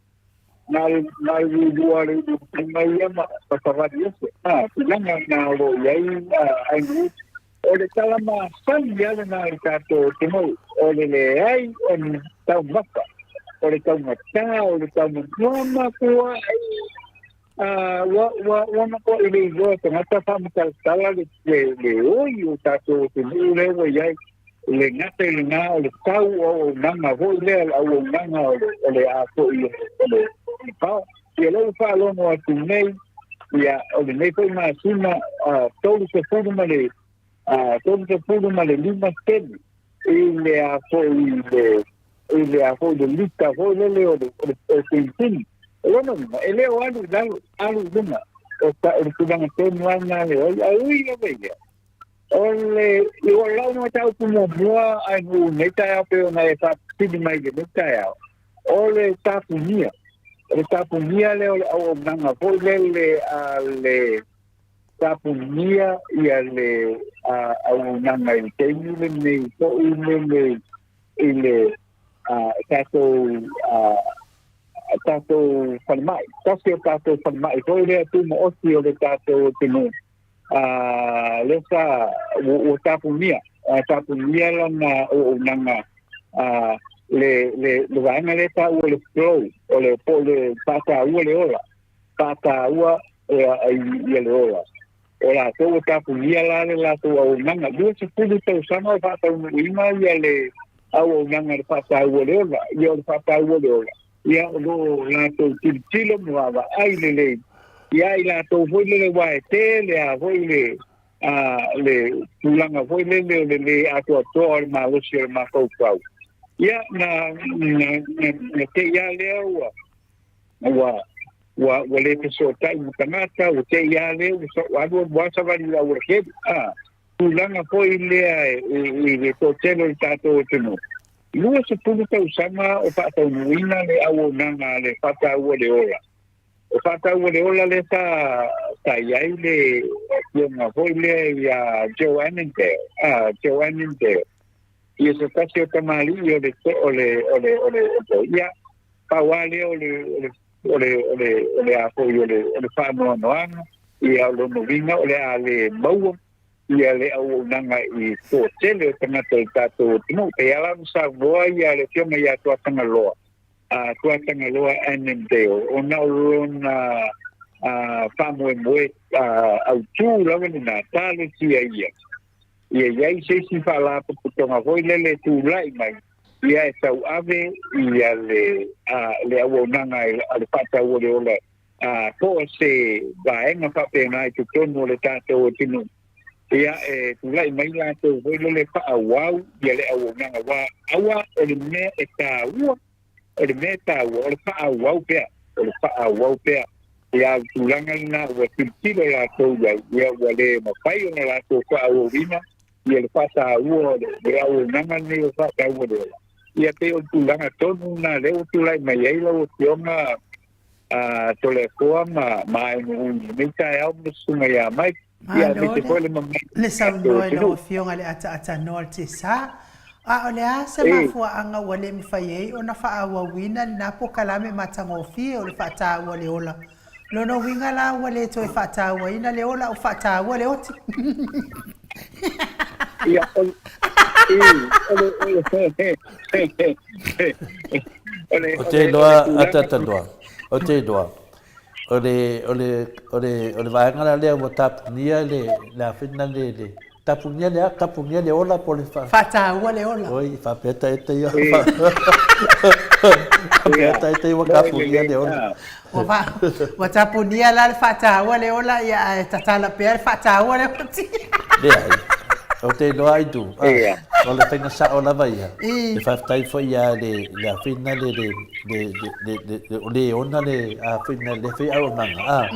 na le, na le lua le mai ia ma savali ese. A, tulaga na o lo o i ai, a, ai o le tala masani lava lena i le tatou atunuu, o le leai o ni taumafa, o le taugata, o le taumatua matua, a, ua, ua, ua matuai le iloa e tagata faamatalatala le, le, le oi o tatou atunuu lea ua i ai, le gata i lena o le tau o auaunaga foi lea, le auaunaga o le, o le a foi o le, o le pao. Ia lea ua faalogo atu nei, ia, o lenei foi masina, 30 ma le, 35 sene i le a foi i le, i le a foi le lita foi lele o le, o le, o le penisini. O lona uiga, e le o alu i lalo, alu i luga. O ta, o le tulaga tonu lava lena le oi, a ui lava ia, o le, i o lau mataupu muamua ai nuu nei taeao pei ona e faapili mai i lenei taeao, o le tapunia. O le tapunia lea o le auaunaga foi lele a le tapunia ia le auaunaga i le taimi lenei foi lele i le tatou tatou falemai. Tasi o tatou falemai foi lea tumaoti o le tatou atunuu lea sa ua tapunia, tapunia lana auaunaga le le le vaega lea taua o le flow, o le po o le faataua le ola, faataua ia le ola. O latou ua tapunia la le latou auaunaga. 20 tausaga o faataunuuina ia le auaunaga i le faataua o le ola. Ia o le faataua o le ola, ia o lo o latou tilotilo ma vaavaai lelei ia i latou foi lele aua e tele lava foi le le tulaga foi lele o le lē atoatoa o le malosi o le mafaufau. Ia na na na te i lava lea ua ua ua ua le fesootai ma tagata, ua te i lava lea ua alu alu lava savali i le aualatele. A tulaga foi lea i le toatele o le tatou atunuu, 20 tausaga o faataunuuina le auaunaga a le faataua le ola. O faataua le ola lea sa sa i ai le afioga foi lea ia Joe Annandale, ah, Joe Annandale. Ia se tasi o tamalii o le o le o le o le ia pau lava lea o le o le o le o le o le a foi o le o le faanoanoaga ia o lona uiga o le a le maua ia le auaunaga i toatele o tagata o le tatou atunuu. E ala ona saunoa ia le afioga ia Tuatagaloa, a Tuatagaloa Annandale, ona o lona faamoemoe autū lava lena, talosia ia, ia i ai se isi faalapotopotoga foi lele e tulai mai, ia e tauave ia le, le auaunaga a le faataua o le ola a po o se vaega faapena i totonu o le tatou atunuu, ia e tulai mai latou foi lele faaauau ia le auaunaga aua aua o le mea e taua, o le mea e taua o le faaauau pea, o le faaauau pea. Ia o le tulaga lena ua tilotilo latou i ai, ia ua le mafai ona latou faaauauina ia le faataua o le auaunaga lenei o faataua le ola. Ia pei o le tulaga tonu lena lea ua tulai mai ai lau Afioga a Toleafoa ma ma Aenu'u i lenei taeao ma le susuga ia Mike, ia Malo aemaise le foi le mamalu le o le tatou saunoa i lau atunuu. Afioga i le ataatanoa o le Tesa. A o le a se E, mafuaaga ua le mafai ai ona faaauauina lena polokalame matagofie o le faataua le ola? Lona uiga la ua le toe faatauaina le ola a ua faataua le oti. Ia, o, e, o le, o le, o le, Ou o te le, o iloa le tulaga, ataatanoa, ou te iloa, o le, o le, o le, o le vaega la lea ua tapunia le, le a foi lena le, le, Tapunia le a? Tapunia le ola po o le fa. Faataua le ola. Oi, faapea taita ia. Faapea taita ia ua tapunia le ola. Ua fa, ua tapunia la le faataua le ola, ia ae tatala pea le faataua le oti. Leai. Ou te iloa ai tu. O le faiga sao lava ia. E faafetai foi ia le le afina le le le le le o le ona le afina le fai auaunaga. A.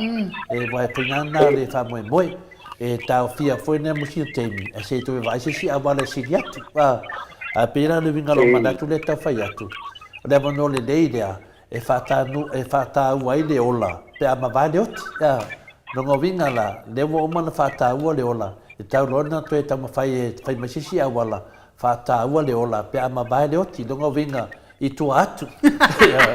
E wai faiga na le faamoemoe. E taofia foi lea mo sina taimi, ae se i toe vaai se isi auala e sili atu. A, ae pei la o le uiga o lou manatu lea e tau fai atu, o le avanoa lelei lea e faatanu, e faataua ai le ola pe a mavae le oti. A, lona uiga la, lea ua uma ona faataua le ola, e tau loa ona toe taumafai e fai mai se isi auala, faataua le ola pe a mavae le oti. Lona uiga, i tua atu.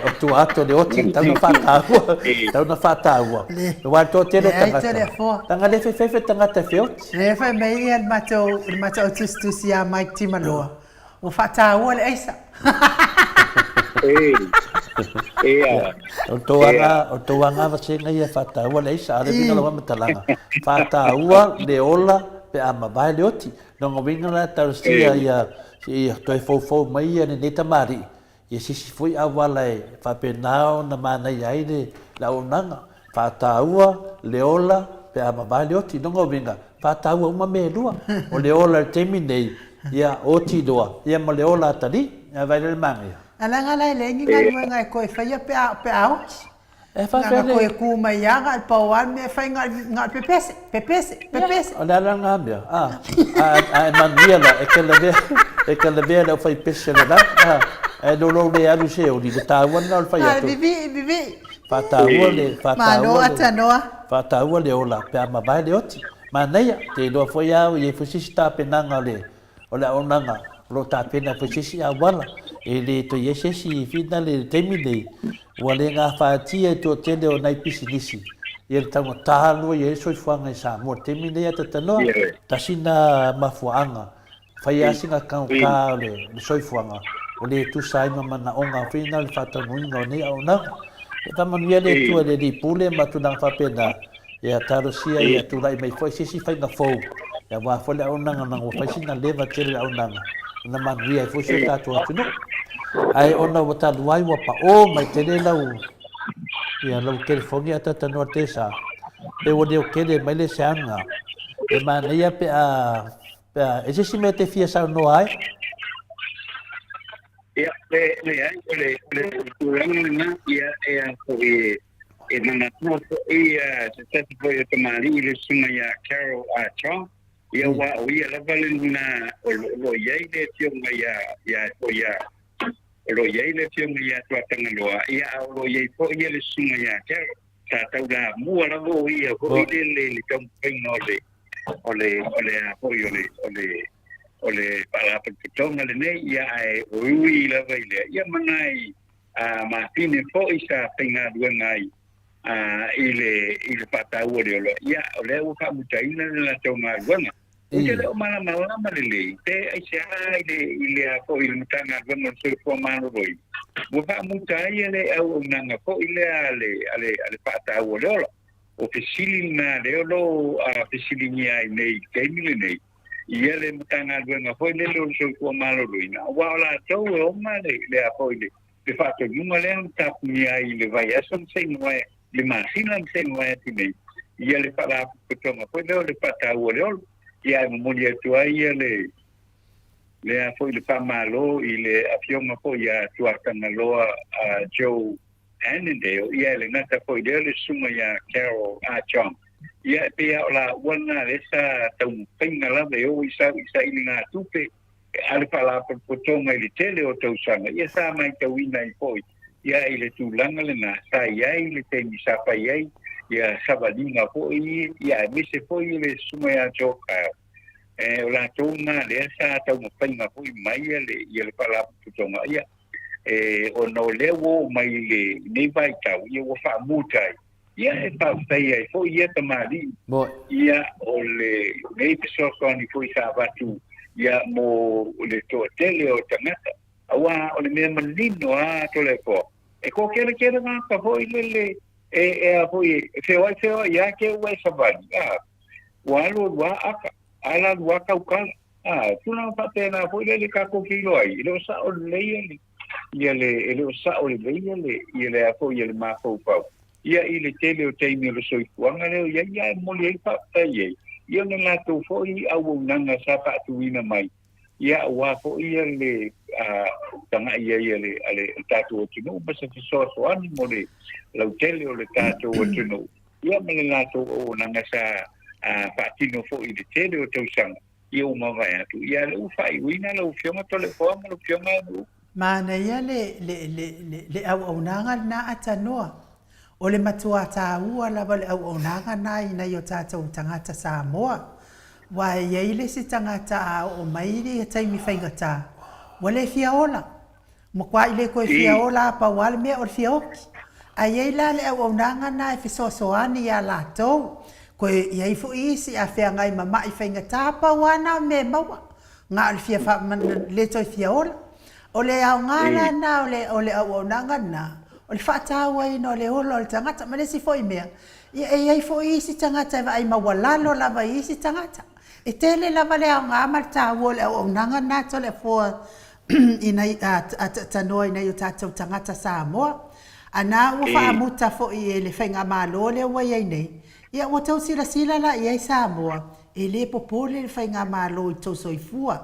O tua atu o le oti, tau na whātāua, tau na whātāua. Aua e toatele tangata. Leaga le fefe tagata e feoti. Le fai mai ia le matou, le matou tusitusi ia Mike Timaloa, ua whātāua le aisa. Ia. O tou aga, o tou aga vasenga ia whātāua le aisa, a le uiga lau faamatalaga. Whātāua le ola pe a mavae le oti. Lona uiga la talosia ia Seia toe foufou mai ia lenei tamalii i se isi foi auala e faapena ona manaia ai le auaunaga, faataua le ola pe a mavae le oti. Lona uiga, faataua uma mea e lua, o le ola i le taimi nei, ia oti loa, ia ma le ola atalii. Ae vaai la i le manaia. A leaga la e leai ni galuega e toe faia pe a oti. E faapea le. Koe ku mai ia ga pau a mea fai ga ga pepese, pepese, pepese. O le ala lena mea, a, a, a e manuia la, e te lavea, e te lavea le aufai pese le la, a, ae lou le alu se oli, le taua lena o le fai atu. A, vivii, vivii. Faataua le, faataua le. Malo atanoa. Faataua le ola, pe a mavae le oti. Manaia, te iloa foi au, i ai foi se isi tapenaga o le, O le auaunaga o lo o tapena foi se isi auala, e le toe i ai se isi finale i le taimi nei, ua le gafatia e toatele o nai pisinisi ia le taugata loa i ai le soifuaga i Samoa. I le taimi nei a Tatanoa, tasi na mafuaaga, fai lava sina taugata o le soifuaga, ua le tusa ai ma manaoga foi na o le faataunuuina o nei auaunaga. E faamanuia le Atua i le Alii Pule ma tulaga faapena, Ia talosia ia tulai mai foi se isi faiga fou, aua foi le auaunaga leaga ua fai sina leva tele le auaunaga, ona manuia ai foi si o tatou atunuu. Ae ona ua talu ai ua paʻō mai tele lau ia lau telefoni a talanoa le tesa, pe ua leo tele mai le sound-ga. E manaia pe a pe a e se isi mea e te fia saunoa ai? Ia, leai, o le tulaga lena, ia, e a foi e manatua foi se tasi foi o tamalii le susuga ia Carol Chong, ia aua o ia lava lena o lo o i ai le afioga ia ia foi ia o lo o i ai le afioga ia Tuatagaloa, ia a o lo o i ai foi le susuga ia Carol sa taulamua lava o ia foi le le le taumafaiga o le o le o le a foi o le o le o le faalapotopotoga lenei, ia ae ui lava i lea, ia ma nai a mafine foi sa faigaluega ai i le i le faataua o le ola, ia o lea ua faamutaina le latou galuega. Ou te le o malamalama lelei pe aisea i le i le a foi i le Matagaluega o le Soifua Maloloina ua faamuta ai le auaunaga foi lea a le a le a le faataua o le ola. O fesili lena lea o lo o fesiligia ai nei i le taimi lenei ia le Matagaluega foi lele o le Soifua Maloloina, aua o latou e ona le, le a foi le, le faatonuga lea na tapunia ai i le vaiaso na se i mavae, le masina na se i mavae atu nei, ia le Faalapotopotoga foi lea o le Faataua o le Ola. Ia ae momoli atu ai ia le, le a foi le faamalo i le Afioga foi ia Tuatagaloa Joe Annandale, ia e le gata foi lea le susuga ia Carol Chong. Ia e pei lava o laua lena lea sa taumafaiga lava e oo i sau i sailiga tupe a le Faalapotopotoga i le tele o tausaga, ia sa maitauina ai foi ia i le tulaga lena sa i ai le taimi sa fai ai ia savaliga foi ia aemaise foi le susuga ia Joe Kyle. E, o latou lena lea sa taumafaiga foi mai ia le, ia le Faalapotopotoga. Ia, e, ona o lea ua oo mai i lenei vaitau, ia ua faamuta ai. Ia e faafetai ai foi ia tamalii. Ia o lenei fesoasoani foi sa avatu ia mo le toatele o tagata. Aua o le mea manino lava Toleafoa, e toakeletele tagata foi lele e, e a foi e feoai feoai ia te ua e savali. A, ua alu alu lava aka. Ae la alu lava tautala. A, tulaga faapena foi lea i le tatou feiloai, e le o sao lelei ia le, ia le, e le o sao lelei ia le, ia le a foi ia le mafaufau, ia i le tele o taimi o le soifuaga lea o i ai, ia ae momoli ai le faafetai i ai, ia ona latou foi auaunaga sa faatuina mai, ia aua foi ia le a, tagai ai a le, a le tatou atunuu ma se fesoasoani mo le lautele o le tatou atunuu, ia ma le latou auaunaga sa a, faatino foi i le tele o tausaga, ia ua mavae atu. Ia lea ua faaiuina lau Afioga Toleafoa ma lau Afioga Anu'u. Manaia le, le, le, le, le auaunaga lena a Tanoa. O le matua tāua lava o le auaunaga lena i nai o tātou tagata Samoa. Aua e i ai le isi tagata a oo mai ia taimi faigata, ua le fia ola. Makuai le toe fia ola a pau lava le mea o le fia oki. Ae i ai la le auaunaga lena e fesoasoani iā latou. Toe i ai foi isi a feagai ma ma'i faigata, pau lava na o mea e maua, na o le fia faa, le toe fia ola. O le aoga la lena o le o le auaunaga lena, o le faatauaina o le ola o le tagata. Ma le isi foi mea, ia e i ai foi isi tagata e vaai maualalo lava i isi tagata. E tele lava le aoga ma le taua o le auaunaga lena Toleafoa i nai tanoa i nai o tatou tagata Samoa. A na ua faamuta foi e le Faigamalo lea ua i ai nei, ia ua tau silasila la i ai Samoa, e le popole le Faigamalo i tou soifua.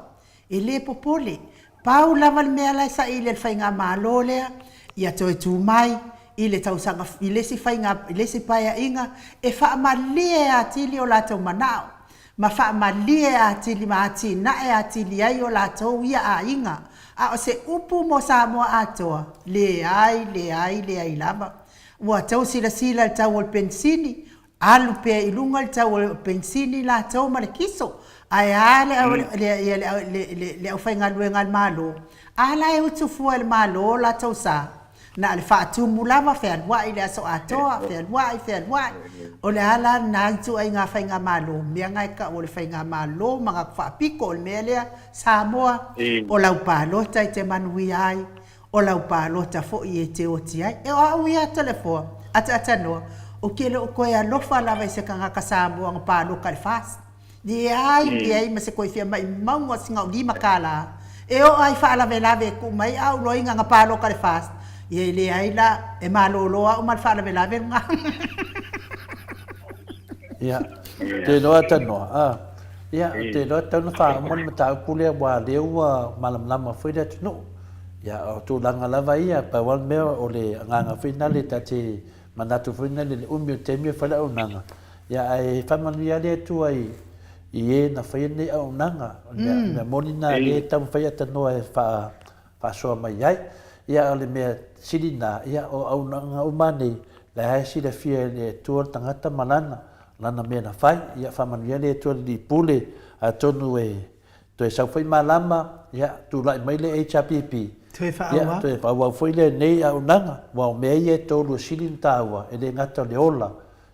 E le popole. Pau lava le mea la e saili e le Faigamalo lea, ia toe tu mai i le tausaga, i le isi faiga, i le isi paeaiga e faamalie atili o latou manao ma faamalie atili ma atinae atili ai o latou ia aiga. A o se upu mo Samoa atoa, leai, leai, leai lava. Ua tau silasila i le tau o le penisini, alu pea i luga le tau o le penisini latou ma le kiso, ae a le, le, le, le, le aufaigaluega a le Malo? A la e utu fua e le Malo o latou sa? Na o le faatumu lava, fealuai i le aso atoa, fealuai, fealuai. O le a la lena ituaiga faigamalo? Mea na e tau o le faigamalo manatu faapito o le mea lea, Samoa, o lau palota e te manuia ai, o lau palota foi e te oti ai. E o au ia Toleafoa, ataatanoa, ou te le o toe alofa lava i se tagata Samoa na paloka i le FAST. Leai, leai ma se toe fia maimauga o sina o $5 e oo lava i faalavelave e tuu mai a ou loiga na paloka i le FAST, ia e leai la, e malolo au ma le faalavelave lena. Ia, te iloa tanoa, a. Ia, te iloa tatau ona faauma le mataupu lea aua o lea ua malamalama foi le atunuu. Ia, o tulaga lava ia, pau lava le mea o le agaga foi lena le ta te manatu foi lena le umi o le taimi e fai le auaunaga, ia ae faamanuia le Atua i i e na faia lenei auaunaga. O le mea moni lena lea e taumafai a tanoa e faasoa mai ai. Ia o le mea sili lena, ia o auaunaga uma nei, la e silafia e le Atua le tagata ma lana, lana mea na fai. Ia faamanuia le Atua i le Lipule, atonu e Toe sau foi malama, ia, tulai mai le HRPP, Toe faaauau. Ia, toe faaauau foi lenei auaunaga, aua o mea ia e tolu e sili ona taua, e le gata o le ola,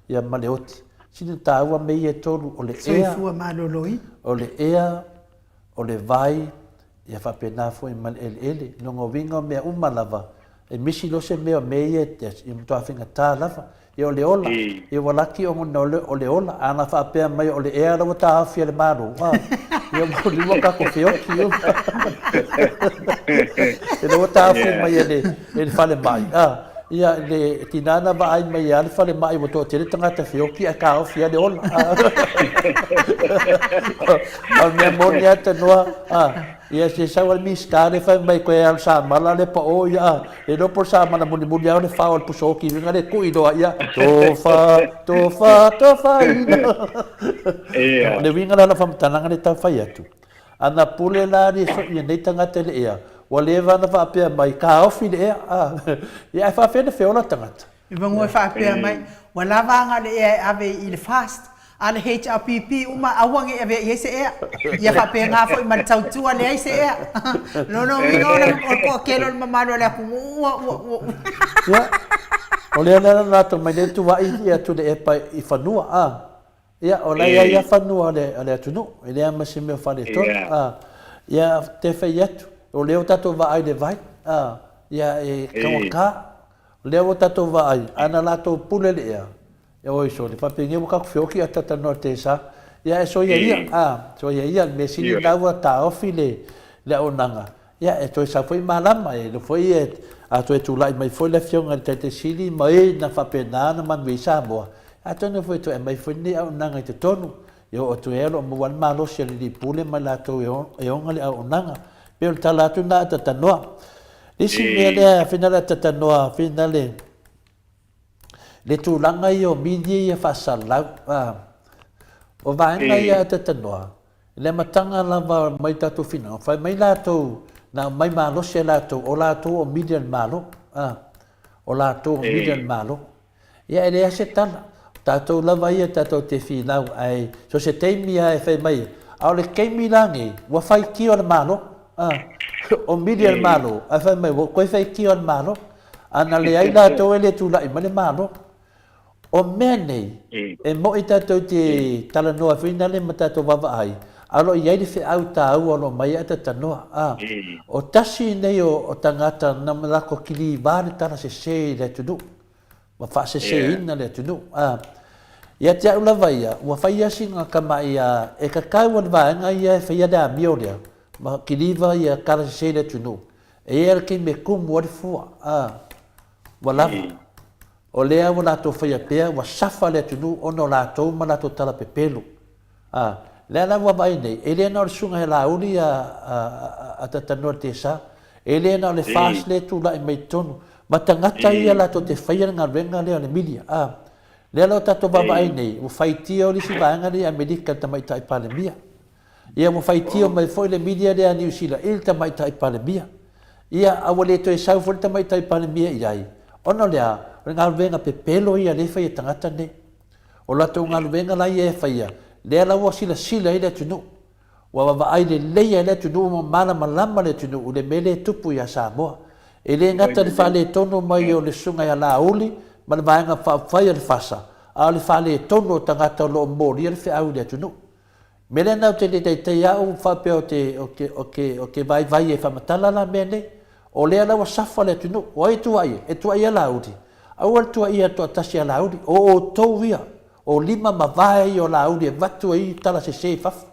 ia ma le oti. Sili ona taua mea ia e tolu, o le ea, Soifua maloloina. o le ea, o le vai, ia faapena foi ma le eleele. Lona uiga o mea uma lava, e misi loa se mea o mea ia e matua faigata lava. Ia o le ola, ia ua laki ona o le ola, a na faapea mai o le ea la ua taofi e le Malo, a, ia ua lua tatou feoki. Ia la ua taofi mai e le, e le falemai, a, ia le tina na vaai mai ia le falemai ua toatele tagata feoki ae taofi lava le ola. A o le mea moni lava tanoa, a, ia se sau a le Minisita lea fai mai koe alu samala le pao, ia, a, Le iloa po o le samala mulimuli lava o le fao o le puso oti i luga le tui loa ia tofa tofa tofaina. O le uiga la o lau faamatalaga lea e tau fai atu, ana pule la lenei tagata i le ea, ua leva ona faapea mai, taofi le ea, a, ia ae faapefea ona feola tagata? Meamanu e faapea mai, ua lava ana le ea e ave i le fast, A le HRPP uma aua ne i avea i ai se ea. Ia faapena foi ma le tautua leai se ea. Lona uiga o le toatele o le mamalu o le atunuu ua ua ua. Ia, o lea la na latou mai nei tuuai ia Tuilaepa i fanua, a. Ia, o la e i ai lava fanua o le atunuu, e leai ma se mea o faaletonu, a. Ia, te fai atu, o lea ua tatou vaai i le vai, a, ia e taugata. O lea ua tatou vaai, a na latou pule le ea, Oi sole, faapea nei ua tatou feoki ae talatalanoa i le tesa. Ia e soia ia, a, soia ia, le mea sili lena ua taofi le le auaunaga, ia e toe sau foi malama, e iloa foi e, a toe tulai mai foi le Afioga i le Taitai Sili ma e na faapena ona manuia ai Samoa, atonu foi e toe aumai foi lenei auaunaga i totonu, e oo atu ai o lo o maua ai le malosi o le Alii Pule ma i latou e ona le auaunaga. E pei o le tala atu lena a Tatanoa. Le isi mea lea, finagalo a Tatanoa, finagalo le tulaga ia o media ia faasalalau, o vaega ia a Tatanoa, i le amataga lava mai tatou finagalo, fai mai latou, na aumai malosi e latou, o latou o media a le Malo, o latou o media a le Malo. Ia e leai se tala, o tatou lava ia tatou te finau, ae so o se taimi lava e fai mai, a o le taimi la nei, ua faitio le Malo, o media a le Malo, ae fai mai ua toe faitio le Malo. A na leai latou e le tulai mai le Malo. O mea nei, e mo'i tatou te talanoa foi nale ma tatou vaavaai, a o lo o i ai le feau taua o lo o mai ai Atatanoa. A, o tasi nei o tagata na latou kiliva le tala sese i le atunuu, ma faaseseina le atunuu. A, ia te au lava ia, ua fai lava sina tamai a, e tatau a le vaega ia e faia le amio lea, ma kiliva ia tala sese i le atunuu, E i ai le taimi e tumu ai le fua, a, ua lava. O lea ua latou faia pea, ua safa le atunuu ona o latou ma latou tala pepelo. A, lea la ua vaai nei, e le na o le susuga ia Laauli a, a, a, a Tatanoa le Tesa, e le na o le FAST lea e tulai mai i totonu, ma tagata ia latou te faia le galuega lea o le media. A, lea la ua tatou vaavaai nei, ua faitio le isi vaega lea i Amerika i le Tamaitai Palemia. Ia ua faitio mai foi le media lea a Niu Sila i le Tamaitai Palemia. Ia, a ua le toe sau foi le Tamaitai Palemia i ai, ona o le a? O le galuega pepelo ia lea e fai e tagata nei. O latou galuega la ia e faia, lea la ua silasila ai le atunuu. Ua vaavaai lelei ai le atunuu ma malamalama le atunuu i le mea lea e tupu ia Samoa. E le gata i le faaletonu mai o le Susuga ia Laauli ma le Vaega Faaupufai a le FASA, a o le faaletonu o tagata o lo o molia le feau i le atunuu. Mea lena ou te le taitai au faapea ou te, ou te, ou te, ou te vaivai e faamatala la mea nei. O lea la ua safa le atunuu. O ai e tuuai ai? E tuuai ia Laauli. Aua le tuuaia le toatasi ia Laauli. O outou ia, o lima ma vae ia o Laauli e avatu ai tala sese i fafo.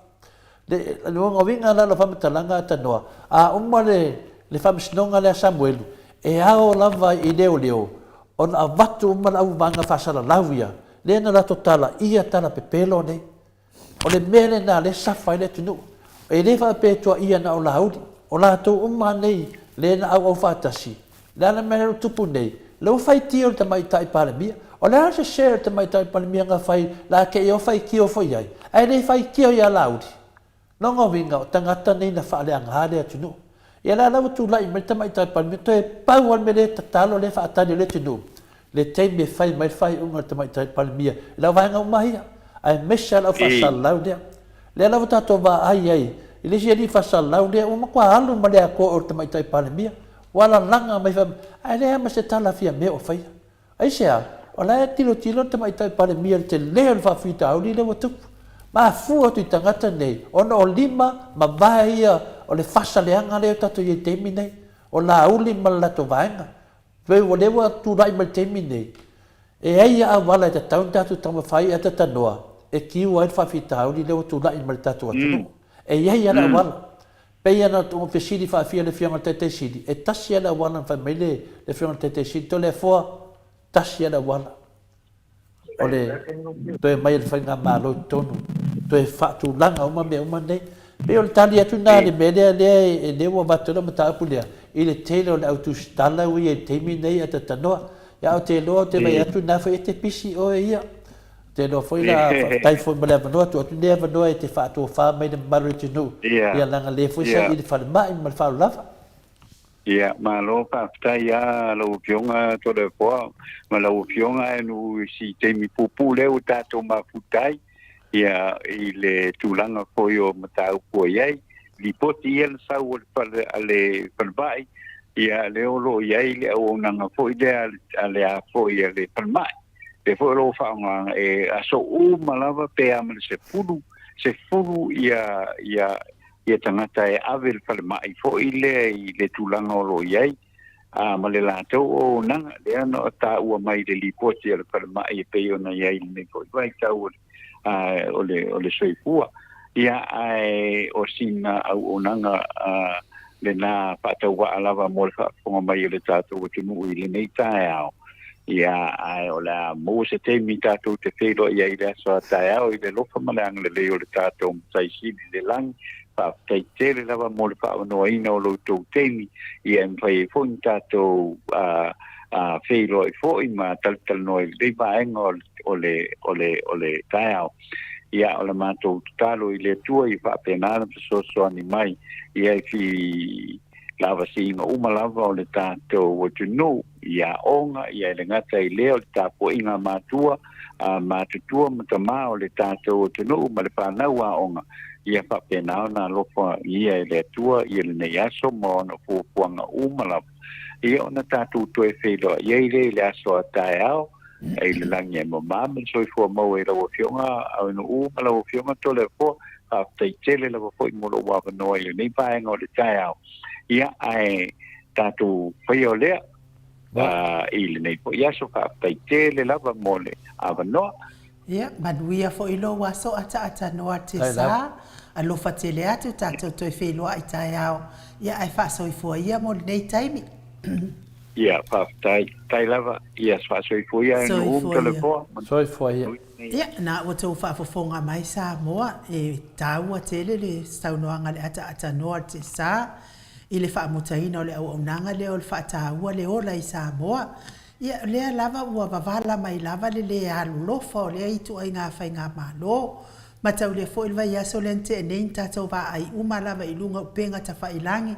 Le, le uiga la o lau faamatalaga Tanoa, a uma le, le faamasinoga lea a Samuelu, e ao lava i leoleo ona avatu uma le auvaega faasalalau ia, lea na latou tala ia tala pepelo nei. O le mea lena lea e safa ai le atunuu. E le faapea e tuaia na o Laauli. O latou uma nei lea na auau faatasi, le a le mea lea ua tupu nei? Lea ua faitio le Tamaitai Palemia. O le a se share a le Tamaitai Palemia na fai la te i o faitio foi i ai, ae le faitio ia Laauli. Lona uiga, o tagata nei na faaleaga le atunuu. Ia la la ua tulai mai le Tamaitai Palemia, toe pau lava le mea lea e tatalo, lea e faatali e le atunuu, le taimi e fai mai le faaiuga a le Tamaitai Palemia i lau vaega uma ia, aemaise lava lau faasalalau lea. Lea la ua tatou vaai ai i le isi alii faasalalau lea ua matua alu ma le atoa o le Tamaitai Palemia, ua lalaga mai fai mai, ae leai lava ma se tala fiamea o faia. Aisea? O la e tilotilo le Tamaitai Palemia i le tele o le faafitauli lea ua tupu. Mafua atu i tagata nei ona o lima ma vae ia o le faasaleaga lea ua tatou i ai i le taimi nei, o Laauli ma le latou vaega. Pei o lea ua tulai mai i le taimi nei, e ai lava auala e tatau ona tatou taumafai ai talanoa e kiu ai le faafitauli lea ua tulai mai i le tatou atunuu. E i ai lava le auala. Pei ona fesili faafia le Afioga i le Taitai Sili, e tasi lava le auala na fai mai le Afioga i le Taitai Sili, Toleafoa, tasi lava le auala, o le toe aumai e le Faigamalo i totonu, toe faatulaga uma mea uma nei. Pei o le tali atu lena i le mea lea, lea, lea ua avatu ai le mataupu lea, i le tele o le au tusitala ua i ai i le taimi lenei ae talanoa. Ia, ou te iloa ou te vaai atu o lena foi e te pisi oe ia. Ou te iloa foi la, faafetai foi mo le avanoa, tuu atu lenei avanoa e te faatofa mai le mamalu o le atunuu, ia leaga lea foi sa i le falemai ma le faaaloalo. Ia, malo faafetai lava lau Afioga Toleafoa ma lau Afioga Aenu i si taimi puupuu lea ua tatou mafuta ai, ia, i le tulaga foi o mataupu ua i ai. Lipoti ia na sau a le fale, a le falemai, ia, lea o lo o i ai le auaunaga foi lea a le a foi a le falemai. Lea foi o lo o faaaogaina e aso uma lava pe a ma le 10, 10 ia, ia, ia tagata e ave i le falemai foi lea i le tulaga o lo o i ai, a ma le latou auaunaga lea na taua mai i le lipoti a le falemai e pei ona i ai i lenei foi vaitau o le. o le o le soifua. Ia, ae o sina auaunaga lena faatauvaa lava mo le faafofoga mai o le tatou atunuu i lenei taeao. Ia, ae o le a maua se taimi tatou te feiloai ai i le aso a taeao i le alofa ma le agalelei o le tatou Matai Sili i le lagi. Faafetai tele lava mo le faaavanoaina o lo outou taimi, ia e mafai ai foi ona tatou feiloai foi ma talatalanoa i lenei vaega o le, o le, o le taeao. Ia, o le matou tatalo i le Atua ia faapena ona fesoasoani mai ia i fi lavasiiga uma lava o le tatou atunuu i aoga, ia e le gata i lea o le tapuaiga a matua, a matutua ma tama o le tatou atunuu ma le fanau aoga, ia faapena ona alofa ia e le Atua ia lenei aso ma ona fuafuaga uma lava, ia ona tatou toe feiloai ai lea i le aso a taeao i le lagi e mamā ma le soifua maua i lau Afioga Aunu'u ma lau Afioga Toleafoa. Faafetai tele lava foi mo lou avanoa i lenei vaega o le taeao, ia ae tatou faia o lea i lenei foi aso. Faafetai tele lava mo le avanoa. Ia, manuia foi lou aso ataatanoa Tessa. Alofa tele atu tatou toe feiloai taeao. Ia, ae faasoifua ia mo lenei taimi. Ia, faafetai. Faafetai lava. Ia, faasoifua ia e Nu'u ma Toleafoa. Soifua ia. Ia, na ua tou faafofoga mai Samoa, e taua tele le saunoaga a le ataatanoa Tessa i le faamutaina o le auaunaga lea o le faataua le ola i Samoa. Ia, o lea lava ua vavala mai lava le lē alolofa o lea ituaiga faigamalo. Mataulia foi le vaiaso lea na tea nei na tatou vaai uma lava i luga o upega tafailagi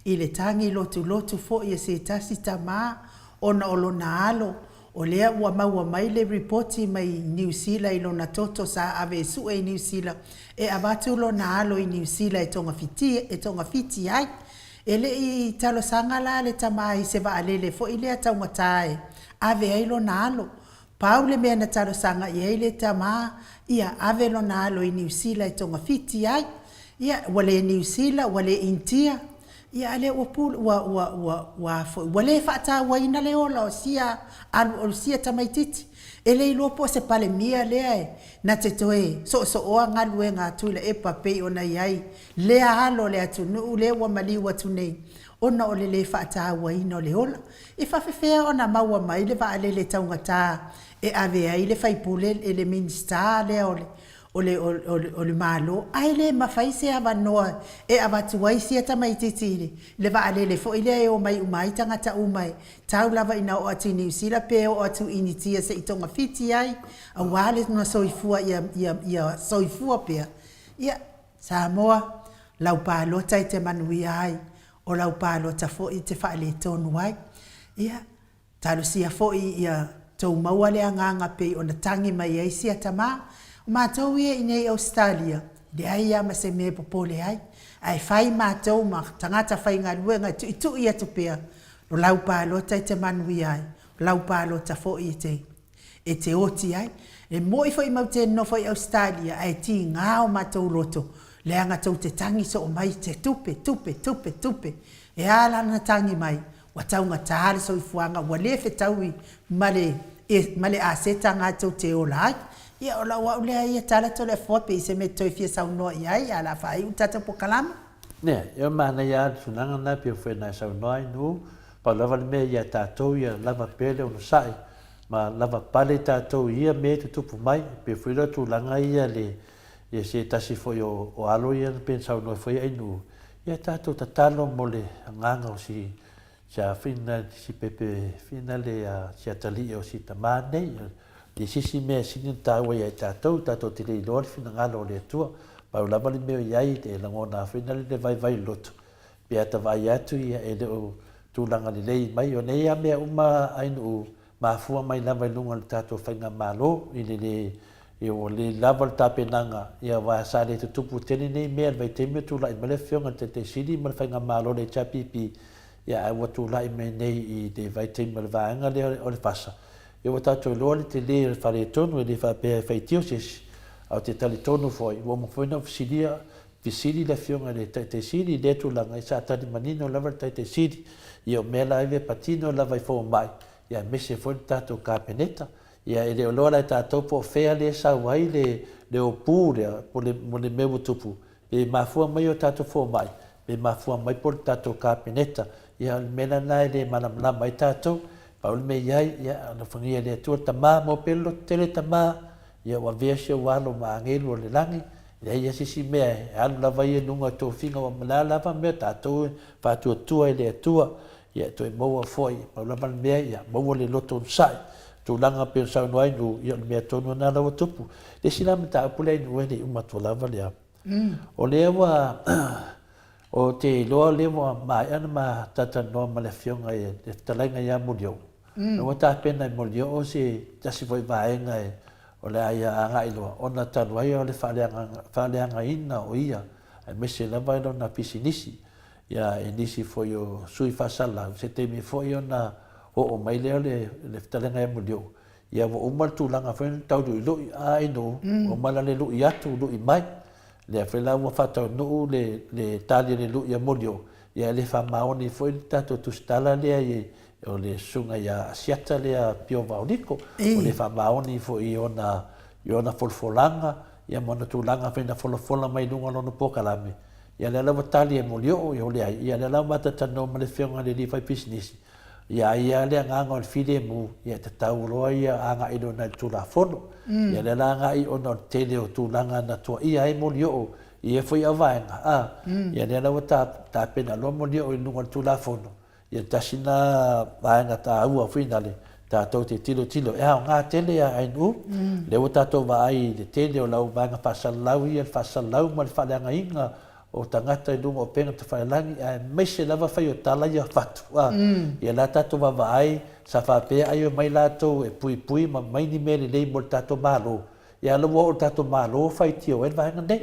i le tagi lotulotu foi a se tasi tama ona o lona alo, o lea ua maua mai le ripoti mai Niu Sila i lona toto sa ave e sue i Niu Sila e avatu lona alo i Niu Sila e togafiti ai. E le i talosaga la le tama i se vaalele foi lea taugata e ave ai lona alo. Pau le mea na talosaga i ai le tama, ia ave lona alo i Niu Sila e togafiti ai. Ia, ua le Niu Sila, ua le Initia, ia a lea ua pule, ua, ua, ua, ua a foi, ua le faatauaina le ola o sia alu, o sia tamaitiiti. E le iloa po o se Palemia lea e na te toe soosooa galuega a Tuilaepa pei ona i ai lea alo o le atunuu lea ua maliu atu nei ona o le le faatauaina o le ola. E faafefea ona maua mai le vaalele taugata e ave ai le faipule e le Minisita lea o le o le, o le, o le Malo, ae le mafai se avanoa e avatu ai sia tamaitiiti i le, le vaalele foi lea e omai uma ai tagata uma e tau lava ina oo atu i Niu Sila pe oo atu i Initia se i togafiti ai aua le soifua ia, ia, ia soifua pea. Ia, Samoa, lau palota e te manuia ai, o lau palota foi e te faaletonu ai. Ia, talosia foi ia tou maua le agaga pei ona tagi mai ai sia tama. O matou ia i nei Ausetalia, leai lava ma se mea e popole ai, ae fai matou ma tagata faigaluega e tuitui atu pea, o lau palota e te manuia ai, o lau palota foi e te e te oti ai. E moʻi foi mau te nofo i Ausetalia ae tigā o matou loto leaga tou te tagi soo mai te tupe, tupe, tupe, tupe. E a la na tagi mai, ua taugatā le soifuaga ua le fetaui ma le ma le aseta ga tou te ola ai. Ia o lau au lea ia tala Toleafoa pe i se mea toe fia saunoa i ai a la faaiu le tatou pokalama. Nē, e manaia lava le tulaga lena pei foi ona e saunoa ai Nu'u, pau lava le mea ia tatou ia lava pea le onosai Ma lava pale tatou i ia mea e tutupu mai, e pei foi la o tulaga ia le, ia se tasi foi o, o alo ia na pei ona saunoa foi ai Nu'u, ia tatou tatalo mo le agaga o si, si a fina, si pepe fina le a, si atalii o si tamā nei. Le se isi mea e sili ona taua ia i tatou, tatou te le iloa le finagalo o le Atua. Pau lava le mea o i ai, e lagona lava foi le vaivai o le loto, Pe a ta vaai atu ia e le o tulaga lelei mai. O nei a mea uma ai nuu mafua mai lava i luga o le tatou faigamalo i le le ua le lava le tapenaga ia aua sa le tutupu tele nei mea i le vaitaimi o tulai mai le afioga i le Taitai Sili ma le faigamalo o le HRPP ia ae ua tulai mai nei i le vaitaimi o le vaega lea o le FASA ia ua tatou iloa le tele o le faaletonu e le faapea e faitio se isi ae ou te talitonu foi ua uma foi ona ou fesilia Fesili le Afioga i le Taitai Sili i lea tulaga, sa tali manino lava le Taitai Sili, ia o mea la ia e patino lava i fomai, ia aemaise foi le tatou Kapeneta. Ia, e le o iloa la e tatou po o fea lea e sau ai le le ōpū lea po o le mo le mea ua tupu, pe mafua mai o tatou fomai, pe mafua mai po o le tatou Kapeneta. Ia, o le mea la lena e le malamalama ai tatou. Pau le mea i ai, ia, alofagia e le Atua le tama, maua pea le lototele tama, ia ua avea si ou alo ma agelu o le lagi, e leai lava se isi mea e alu lava ia i luga o tofiga ua ma le a lava mea tatou e faatuatua i le Atua, ia e toe maua foi, pau lava le mea ia maua le loto onosai. Tulaga pei ona saunoa ai Nuu, ia o le mea tonu lena la ua tupu. Le isi la mataupu lea i Nuu e le i uma atu lava lea, o lea ua ou te iloa o lea ua maea ona ma talatalanoa ma le Afioga i le Fetalaiga ia Molioo, mm. ua tapena e Molioo se tasi foi vaega e o le a ia agai loa ona talu ai o le faaleagaina o ia aemaise lava i lona pisinisi ia e nisi foi o sui faasalalau se taimi foi ona oo mai lea o le le fetalaiga ia Molioo ia ua uma le tulaga foi na tau lu'ilui a inu ua uma la le lu'i atu lu'i mai lea foi la ua faataunuu le le tali a le lu'i a Molioo ia e le faamaoni foi le tatou tusitala lea i o le susuga ia Asiata lea Pio Vaoliko ua le faamaoni foi i ona i ona folafolaga ia ma ona tulaga foi na folafola mai i luga o lona polokalame Ia lea la ua tali e Molioo, ia o leai, ia lea la ua matatanoa ma le afioga i le alii faipisinisi, ia ai lava le agaga o le filemu, ia e tatau loa ia agai loa i le Tulafono. Ia lea la agai ona o le tele o tulaga na tuaia ai Molioo i ia foi auvaega, a, ia lea la ua tapena loa Molioo i luga o le Tulafono, Ia tasi na vaega taua foi na le tatou te tilotilo e aoga tele ia ANU, lea ua tatou vaai i le tele o lau vaega faasalalau ia, le faasalalau ma le faaleagaina o tagata i luga o upega tafailagi aemaise lava fai o tala ia fatu a. Ia la tatou vaavaai sa faapea ai omai latou e puipui ma aumai ni mea lelei mo le tatou Malo, ia la ua oo i le tatou Malo faitio ai le vaega nei.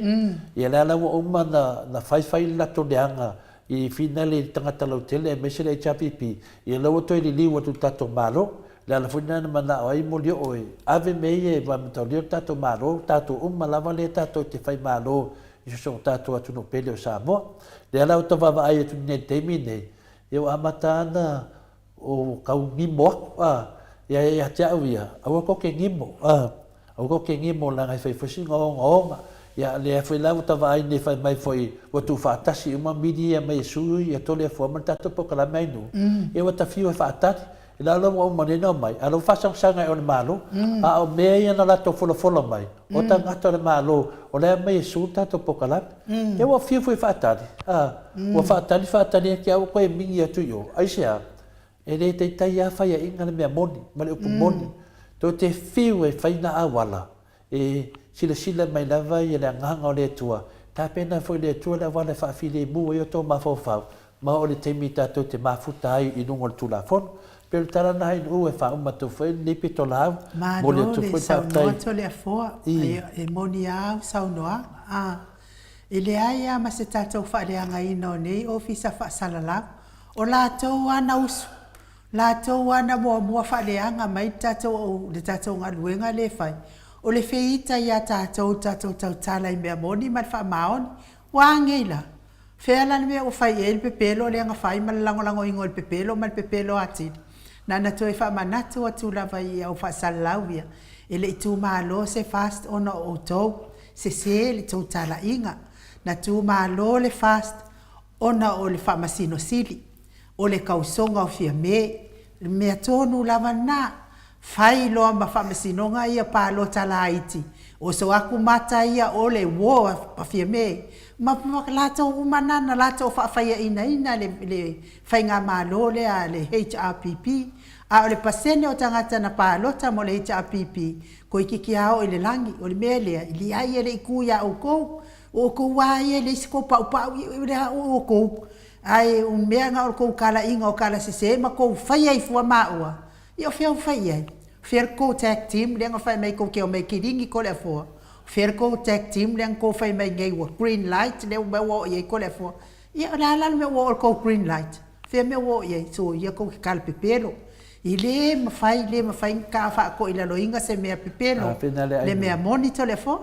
Ia lea la ua uma na faifai le latou leaga i finale i tagata lautele aemaise le HRPP, ia la ua toe liliu atu i le tatou Malo. Le ala foi lena na manao ai Molioo e ave mea ia e vaimataolia le tatou Malo, tatou uma lava lea tatou te fai Malo i so o tatou atunuu pele o Samoa. Lea la ua tau vaavaai atu nei i le taimi lenei, ia ua amata lava ona O kau gimo aku, a, ia ia te au ia, aua kou ke gimo, a, aua kou ke gimo leaga e fai foi sina ogaoga. Ia, lea foi la ua ta vaai nei fai mai foi ua tuufaatasi uma mili ia mai e sui ia Toleafoa ma le tatou polokalame ai nuu, ia ua ta fiu e faatali. I la la ua uma nei ona omai, a o la ua faasagosaga e o le Malo. A o mea ia na latou folafola mai, o tagata o le Malo, o la e aumai e sue le tatou polokalame. Ia ua fiu foi e faatali, a, ua faatali faatali ia te au ua toe migi atu i o. Aisea? E le taitai lava faiaina le mea moni ma le upu moni. Tou te fiu e fai na auala, e silasila mai lava ia le Agaga o le Atua, tapena foi le Atua le auala e faafilemu ai outou mafaufau, ma oo i le taimi tatou te mafuta ai i luga o le Tulafono. Pei o le tala lena Hainuu e faauma atu foi lenei pitolaau. Momoli Malo atu le foi le saunoa faafetai Toleafoa, i. E moni a au saunoaga a. E leai a ma se tatou faaleagaina o nei ofisa faasalalau, o latou a na usu, latou a na muamua faaleaga mai le tatou le tatou galuega lea e fai, o le feita ia tatou i le tatou tautala i mea moni ma le faamaoni. Ua a nei la? Fea la le mea ua fai i ai le pepelo lea na fai ma le lagolagoina o le pepelo ma le pepelo atili? Na ona toe faamanatu atu lava i au faasalalau ia, e le i tumalo se FAST ona o outou, sese le tou talaiga. Na tumalo le FAST ona o le Faamasino Sili, o le tausoga o Fiame, le mea tonu lava lena. Fai loa ma faamasinoga ia palota laiti, oso atu mata ia o le uo a Fiame, ma latou uma na na latou faafaiainaina le le faigamalo lea a le HRPP. A o le pasene o tagata na palota mo le HRPP, toeitiiti a oo i le lagi. O le mea lea, i leai e le i tu ia outou, o outou a ia e leai se tou paupau, o outou. Ae o mea na o le tou talaiga o tala sese ma tou faia ai fua maua, Ia o fea ua fai i ai? O fea le tou tag team lea na fai mai tou te omai e kilini Toleafoa? O fea le tou tag team lea na tou fai mai nei ua green light lea mea ua oo i ai Toleafoa? Ia o le a la le mea ua oo i le tou green light? O fea mea ua oo i ai? Soia tou te tala pepelo. E le mafai, le mafai ona ta faatoilaloina se mea pepelo, le mea moni Toleafoa.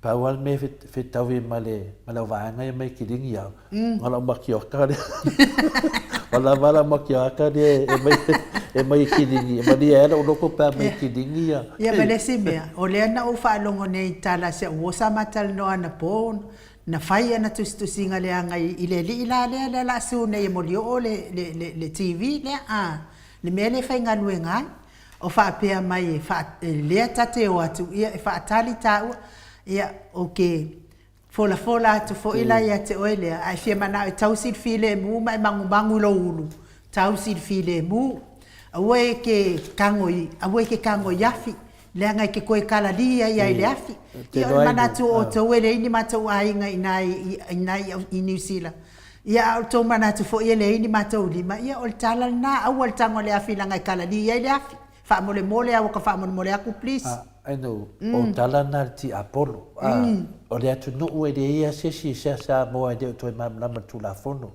Pau lava le mea e fetaui ma le ma le auvaega ia mai kiligi au, na o lau makioka lea. Ua lava lau makioka lea e mai e mai i kiligi, e malie ai lou loto pe a mai i kiligi ia. Ia ma le isi mea, o lea na ou faalogo nei i tala a si au uo sa ma talanoa anapo, na fai ana tusitusiga leaga i le alii la lea lea o le a sue nei e molioo le le le TV lea a, le mea lea e faigaluega ai. O faapea mai e faa, lea ta te o atu, ia e faatali taua, ia ou te folafola atu foi la ia te oe lea, a e fia manao e tausi le filemu ma e magumagu i lou ulu, tausi le filemu. Aua e te tago i, aua e te tago i afi, leaga e te toe kalali ai lava i le afi. Ia o le manatu o outou e leai ni matou aiga i ina i ina i Niu Sila, ia a o le tou manatu foi e leai ni matou lima, ia o le tala lena, aua le tago i le afi leaga e kalali ai le afi. Faamolemole a ua ka faamolemole atu please. I know, o tala na a le tiapolo. O le atunuu e leai lava se isi e seasea moa e le o toe malamalama i le Tulafono.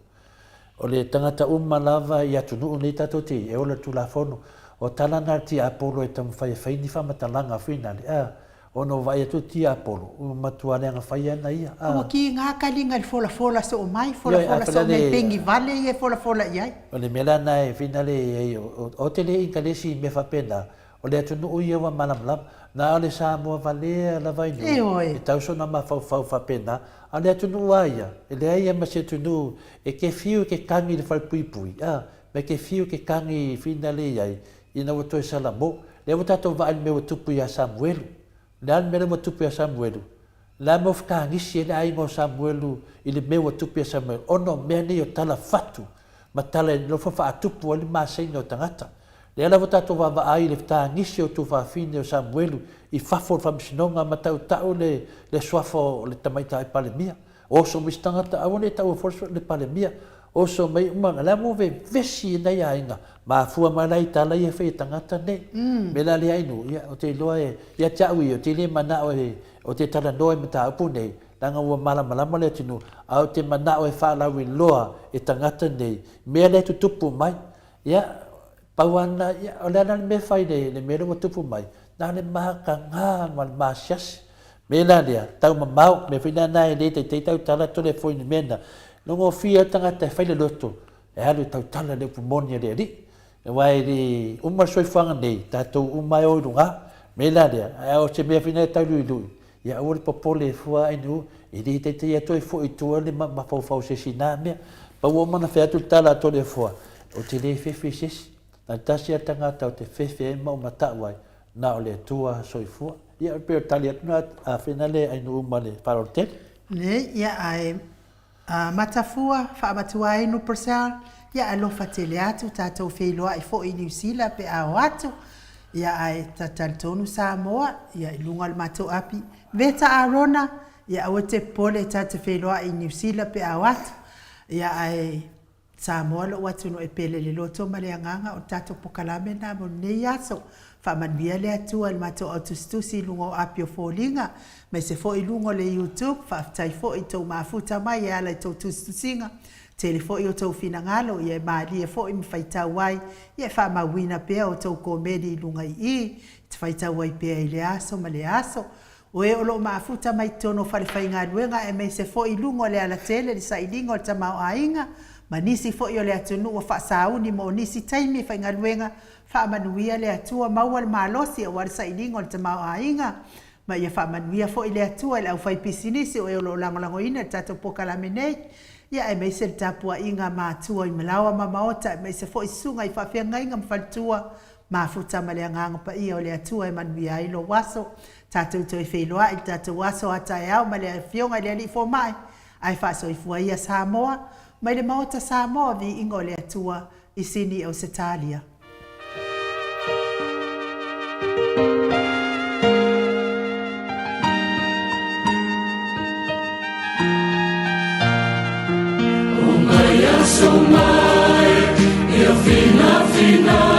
O le tagata uma lava i atunuu nei tatou te i ai, e ola le Tulafono. O tala na a le tiapolo e taumafai e fai ni faamatalaga foi nale, a, ona ua vaai atu le tiapolo, ua matua leaga fai ana ia, a. Ua kiga kaliga i le folafola soo mai, folafola soo mai pegi vale ia e folafola i ai. O le mea la na e finale i ai, ou te le inkalesi i mea faapena, O le atunuu ia ua malamalama. Na o le Samoa valea lava i nuu e tau sona mafaufau faapena, a o le atunuu lava ia, e leai lava ma se atunuu e ke fiu e ke kagi i le falepuipui, a, ma e ke fiu e ke kagi i finale i ai, ina ua toe salamo. Lea ua tatou vaai i le mea ua tupu ia Samuelu. O le a le mea lea ua tupu ia Samuelu? O le a le mea ua fetagisi ai le aiga o Samuelu i le mea ua tupu ia Samuelu? Ona o mea nei o tala fatu ma tala e nofo faatupu ai le masega o tagata. Lea lava tatou vaavaai i le fetagisi o tuafafine o Samuelu i fafo o le faamasinoga ma tautau le le suafa o le tamaitai Palemia. Oso mai se tagata aua ne i taua foi le Palemia. Oso mai uma la ua vevesi i nai aiga. Mafua mai la i tala ia e fai e tagata nei. Mea la lea inu, ia ou te iloa e, ia te au ia, ou te le manao e, ou te talanoa i mataupu nei, leaga ua malamalama le atunuu, ae ou te manao e faalauiloa e tagata nei, mea lea e tutupu mai. Ia, pau lava lena, ia, o le a la le mea e fai i le mea lea ua tupu mai? Na o le mataga ma le maasiasi. Mea la lea, taumamao, mea foi lena e le taitai tautala tole foi i le mea lena. Logofia le tagata e fai le loto, e alu e tautala le upu moni a le Alii. Aua e le uma le soifuaga nei, tatou uma e o i luga. Mea la lea, a o se mea foi lena e tauluilui, ia aua le popole e fua ai nuu, e le taitai atu ai foi i tua le mafaufau o se isi i na mea. Pau ua uma ona fai atu le tala a Toleafoa, ou te le fefe i se isi. Na o le tasi lava le tagata ou te fefe ai ma ou matau ai, na o le Atua soifua. Ia e pei o le tali atu lena a Finale Ainuu ma le faaaloalo tele. Nei, ia ae A Matafua, Faamatuainu Purcell, ia alofa tele atu, tatou feiloai foi i Niu Sila pe a o atu, ia ae ta talitonu Samoa, ia i luga o le matou api, Veta Arona, ia aua te popole ta te feiloai i Niu Sila pe a o atu, ia ae Samoa lou atunuu e pele i le loto ma le agaga, o le tatou pokalame lena mo lenei aso. Faamanuia le Atua i le matou au tusitusi i luga o api o foliga, aemaise foi i luga o le YouTube. Faafetai foi i tou mafuta mai e ala i tou tusitusiga. Tele foi outou finagalo, ia e malie foi ma faitau ai, ia e faamauina pea outou komeni i luga i i, e te faitau ai pea i lea aso ma lea aso. O e o lo o mafuta mai totonu o falefaigaluega aemaise foi i luga o le alatele le sailiga o le tamaoaiga ma nisi foi o le atunuu ua faasauni mo nisi taimi e faigaluega, faamanuia le Atua maua le malosi aua le sailiga o le tamaoaiga ma ia faamanuia foi le Atua i le aufaipisinisi o e o lo o lagolagoina le tatou polokalame nei ia aemaise le tapuaiga a matua i Malawa ma Maota aemaise foi susuga i faafeagaiga ma faletua Mafuta ma le Agaga Paia o le Atua e manuia ai lou aso. Tatou toe feiloai i le tatou aso a taeao ma le Afioga i le Alii Fomai, ae faasoifua ia Samoa, mai le Maota Samoa, Viiga o le Atua, i Sini Ausetalia. O mai aso mai, ia finafina.